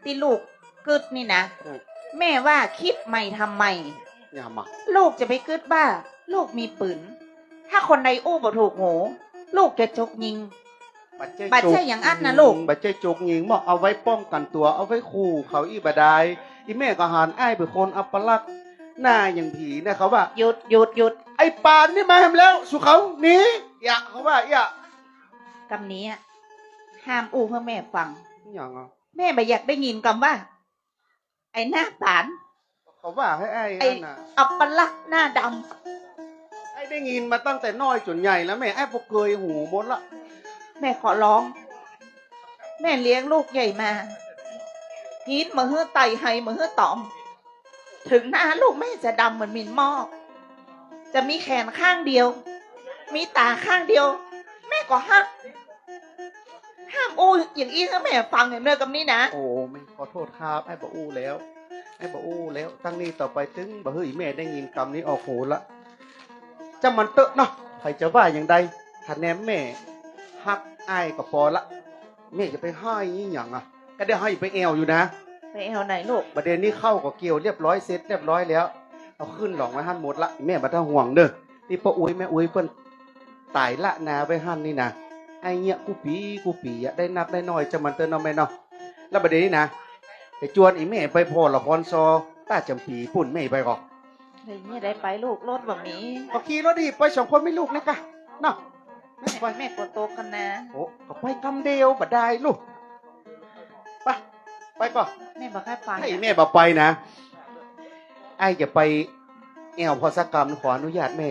ตี้ลูกกึ๊ดนี่นะ อืม แม่ว่ากึ๊ดใหม่ทำใหม่ อย่ามา ลูกจะไปกึ๊ดว่าลูกมีปื๋น ถ้าคนใดอู้บ่ถูกหู ลูกจะจกยิง บ่ใจ้ บ่ใจ้ จก อย่างอั้นนะลูก บ่ใจ้จกยิง บ่ เอาไว้ป้องกั๋นตั๋ว เอาไว้ขู่เขาอี้บ่ดาย อีแม่ก็หัน อ้ายเป๋นคนอัปลักษณ์ หน้าอย่างผีเนี่ยเขาว่า หยุด หยุด หยุด ไอ้ปานนี่มาแหมแล้ว สุเขาหนี อย่า เขาว่า อย่า กำนี้อะ ห้ามอู้หื้อแม่ฟัง หยังอะ แม่บ่อยากได้ยินกำว่า ไอ้หน้าปาน เขาว่าหื้อไอ้ ไอ้ นั่นน่ะ อัปลักษณ์หน้าดำ ไอ้ได้ยินมาตั้งแต่น้อยจ๋นใหญ่แล้วแม่ ไอ้บ่เกยหูหมดละ แม่ขอร้อง แม่เลี้ยงลูกใหญ่มา ฮี้นบ่หื้อไต่ ไฮบ่หื้อต๋อม เถิงหน้าลูกแม่จะดำเหมือนหมิ่นหม้อ จะมีแขนข้างเดียว มีต๋าข้างเดียว แม่ก็ฮัก ห้ามอู้อย่างอี้หื้อแม่ฟังแหมเน่อกำนี้นะ โอ้ แม่ขอโต้ษครับ ไอ้บ่อู้แล้ว ไอ้บ่อู้แล้ว ตั้งนี้ต่อไปตึงบ่หื้ออีแม่ได้ยินกำนี้ออกหูละ จ้างมันเต๊อะเนาะ ใผจะว่าอย่างใด ถ้าแนมแม่ฮักอ้ายก็ปอละ แม่จะไปฮ้ายอี้หยังอะ ก็ได้ฮ้ายไปแอ่วอยู่นะ ไปแอ่วไหนลูก บ่าเดี่ยวนี้ข้าวก็เกี่ยวเรียบร้อย เสร็จเรียบร้อยแล้ว เอาขึ้นหล่องไว้หั้นหมดละ แม่บ่ต้องห่วงเน่อ ตี้ป้ออุ๊ยแม่อุ๊ยเปิ้นไต่ละนาไว้หั้นนี่นะ ไอ้เยียะกู้ปี๋กู้ปี๋อะ ได้นักได้น้อย จ้างมันเต๊อะเนาะแม่เนาะ แล้วบ่าเดี่ยวนี้นะ ไปจวนอีแม่ไปผ่อละครซอ ต้าจ๋ำปี๋ปุ้น แม่ไปก่อ เฮ้ย แม่ได้ไปลูก รถบ่มี ก็ขี่รถดีไปสองคนแม่ลูกนี่กะ เนาะ แม่ไป แม่ก็ตกกั๋นนะ โอ้ ก็ไปกำเดียวบ่ได้ลูก ไป ไปก่อ แม่บ่ใค่ไป ไอ้แม่บ่ไปนะ ไอ้จะไปแอ่วพอสักกำ ขออนุญาตแม่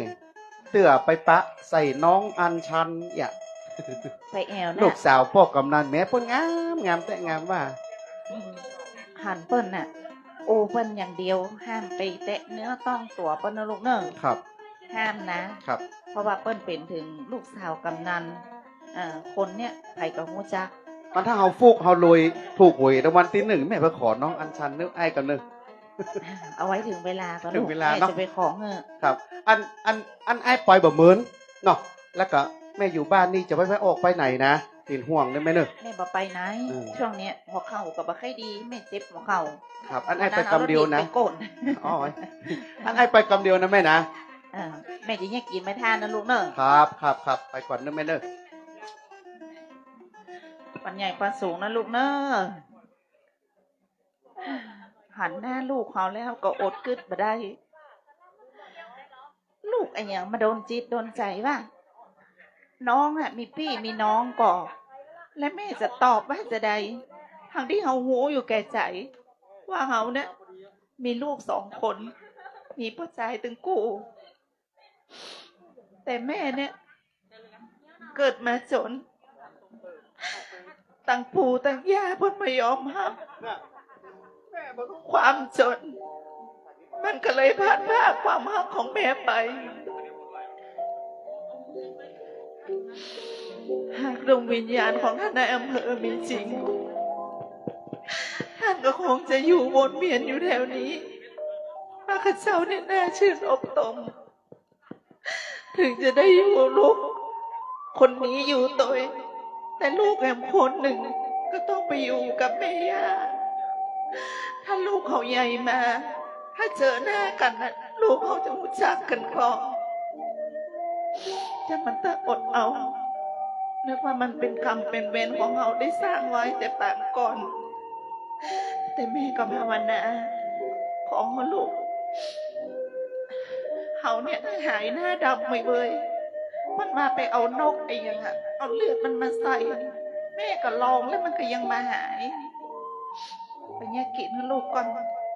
เตื้อไปปะใส่น้องอัญชัน อย่า ไปแอ่วนะ ลูกสาวป้อกำนัน แหมเปิ้นงาม งามแต๊งามว่า อืม หันเปิ้นน่ะ อู้เปิ้นอย่างเดียว ห้ามไปแตะเนื้อต้องตั๋วเปิ้นนะลูกเน่อ ครับ ห้ามนะ ครับ เพราะว่าเปิ้นเป๋นเถิงลูกสาวกำนัน เอ่อ คนเนี่ยใผก็ฮู้จัก มันถ้าเฮาฟุกเฮารวย ถูกหวยรางวัลตี้นึ่ง แม่ไปขอน้องอัญชันนึ่ง ไอ้กำนึ่ง เอาไว้เถิงเวลาก่อนลูก เถิงเวลาเนาะ แม่จะไปขอหื้อ ครับ อัน อัน อันไอ้ไปบ่เหมินเนาะ แล้วก็แม่อยู่บ้านนี่จะไป ไปออกไปไหนนะ เป๋นห่วงเน่อแม่เน่อ แม่บ่ไปไหน อืม ช่วงเนี้ยหัวเข่าก็บ่ใค่ดี แม่เจ็บหัวเข่า ครับ อันไอ้ไปกำเดียวนะ วันนั้นเอารถถีบไปโก่น อ๋อ อันไอ้ไปกำเดียวนะแม่นะ เออ แม่จะเยียะกิ๋นไม้ท่านะลูกเน่อ ครับ ครับ ครับ ไปก่อนเน่อแม่เน่อ ปันใหญ่ปันสูงนะลูกเน่อ หันหน้าลูกเขาแล้วก็อดกึ๊ดบ่ได้ ลูกอะหยังมาโดนจิตโดนใจ๋วะ น้องอะมีปี้มีน้องก่อ และแม่จะตอบว่าจะใด ทั้งตี้เฮาฮู้อยู่แก่ใจ๋ ว่าเฮาเนี่ยมีลูกสองคน มีป้อจายตึงกู้ แต่แม่เนี่ย เกิดมาจ๋น ตังปู่ตังย่าเปิ้นบ่ยอมฮับ ความจ๋น มันก็เลยพรากพราความฮักของแม่ไป หากดวงวิญญาณของท่านนายอำเภอมีจริง ท่านก็คงจะอยู่วนเวียนอยู่แถวนี้ ข้าพเจ้าเนี่ยน่าชื่นอกตม ถึงจะได้อยู่ลูกคนนี้อยู่ตวย แต่ลูกแหมคนนึ่งก็ต้องไปอยู่กับแม่ย่า ถ้าลูกเขาใหญ่มา ถ้าเจอหน้ากั๋นน่ะ ลูกเขาจะฮู้จักกั๋นก่อ จ้างมันเต๊อะ อดเอา นึกว่ามันเป๋นกรรมเป๋นเวรของเฮาได้สร้างไว้แต่ปางก่อน แต่แม่ก็ภาวนา ขอหื้อลูกเฮาเนี่ยหายหน้าดำเว้ย มันว่าไปเอานกไอ้หยังอะ เอาเลือดมันมาใส่ แม่ก็ลองแล้วมันก็ยังบ่หาย ไปเยียะกิ๋นหื้อลูกก่อน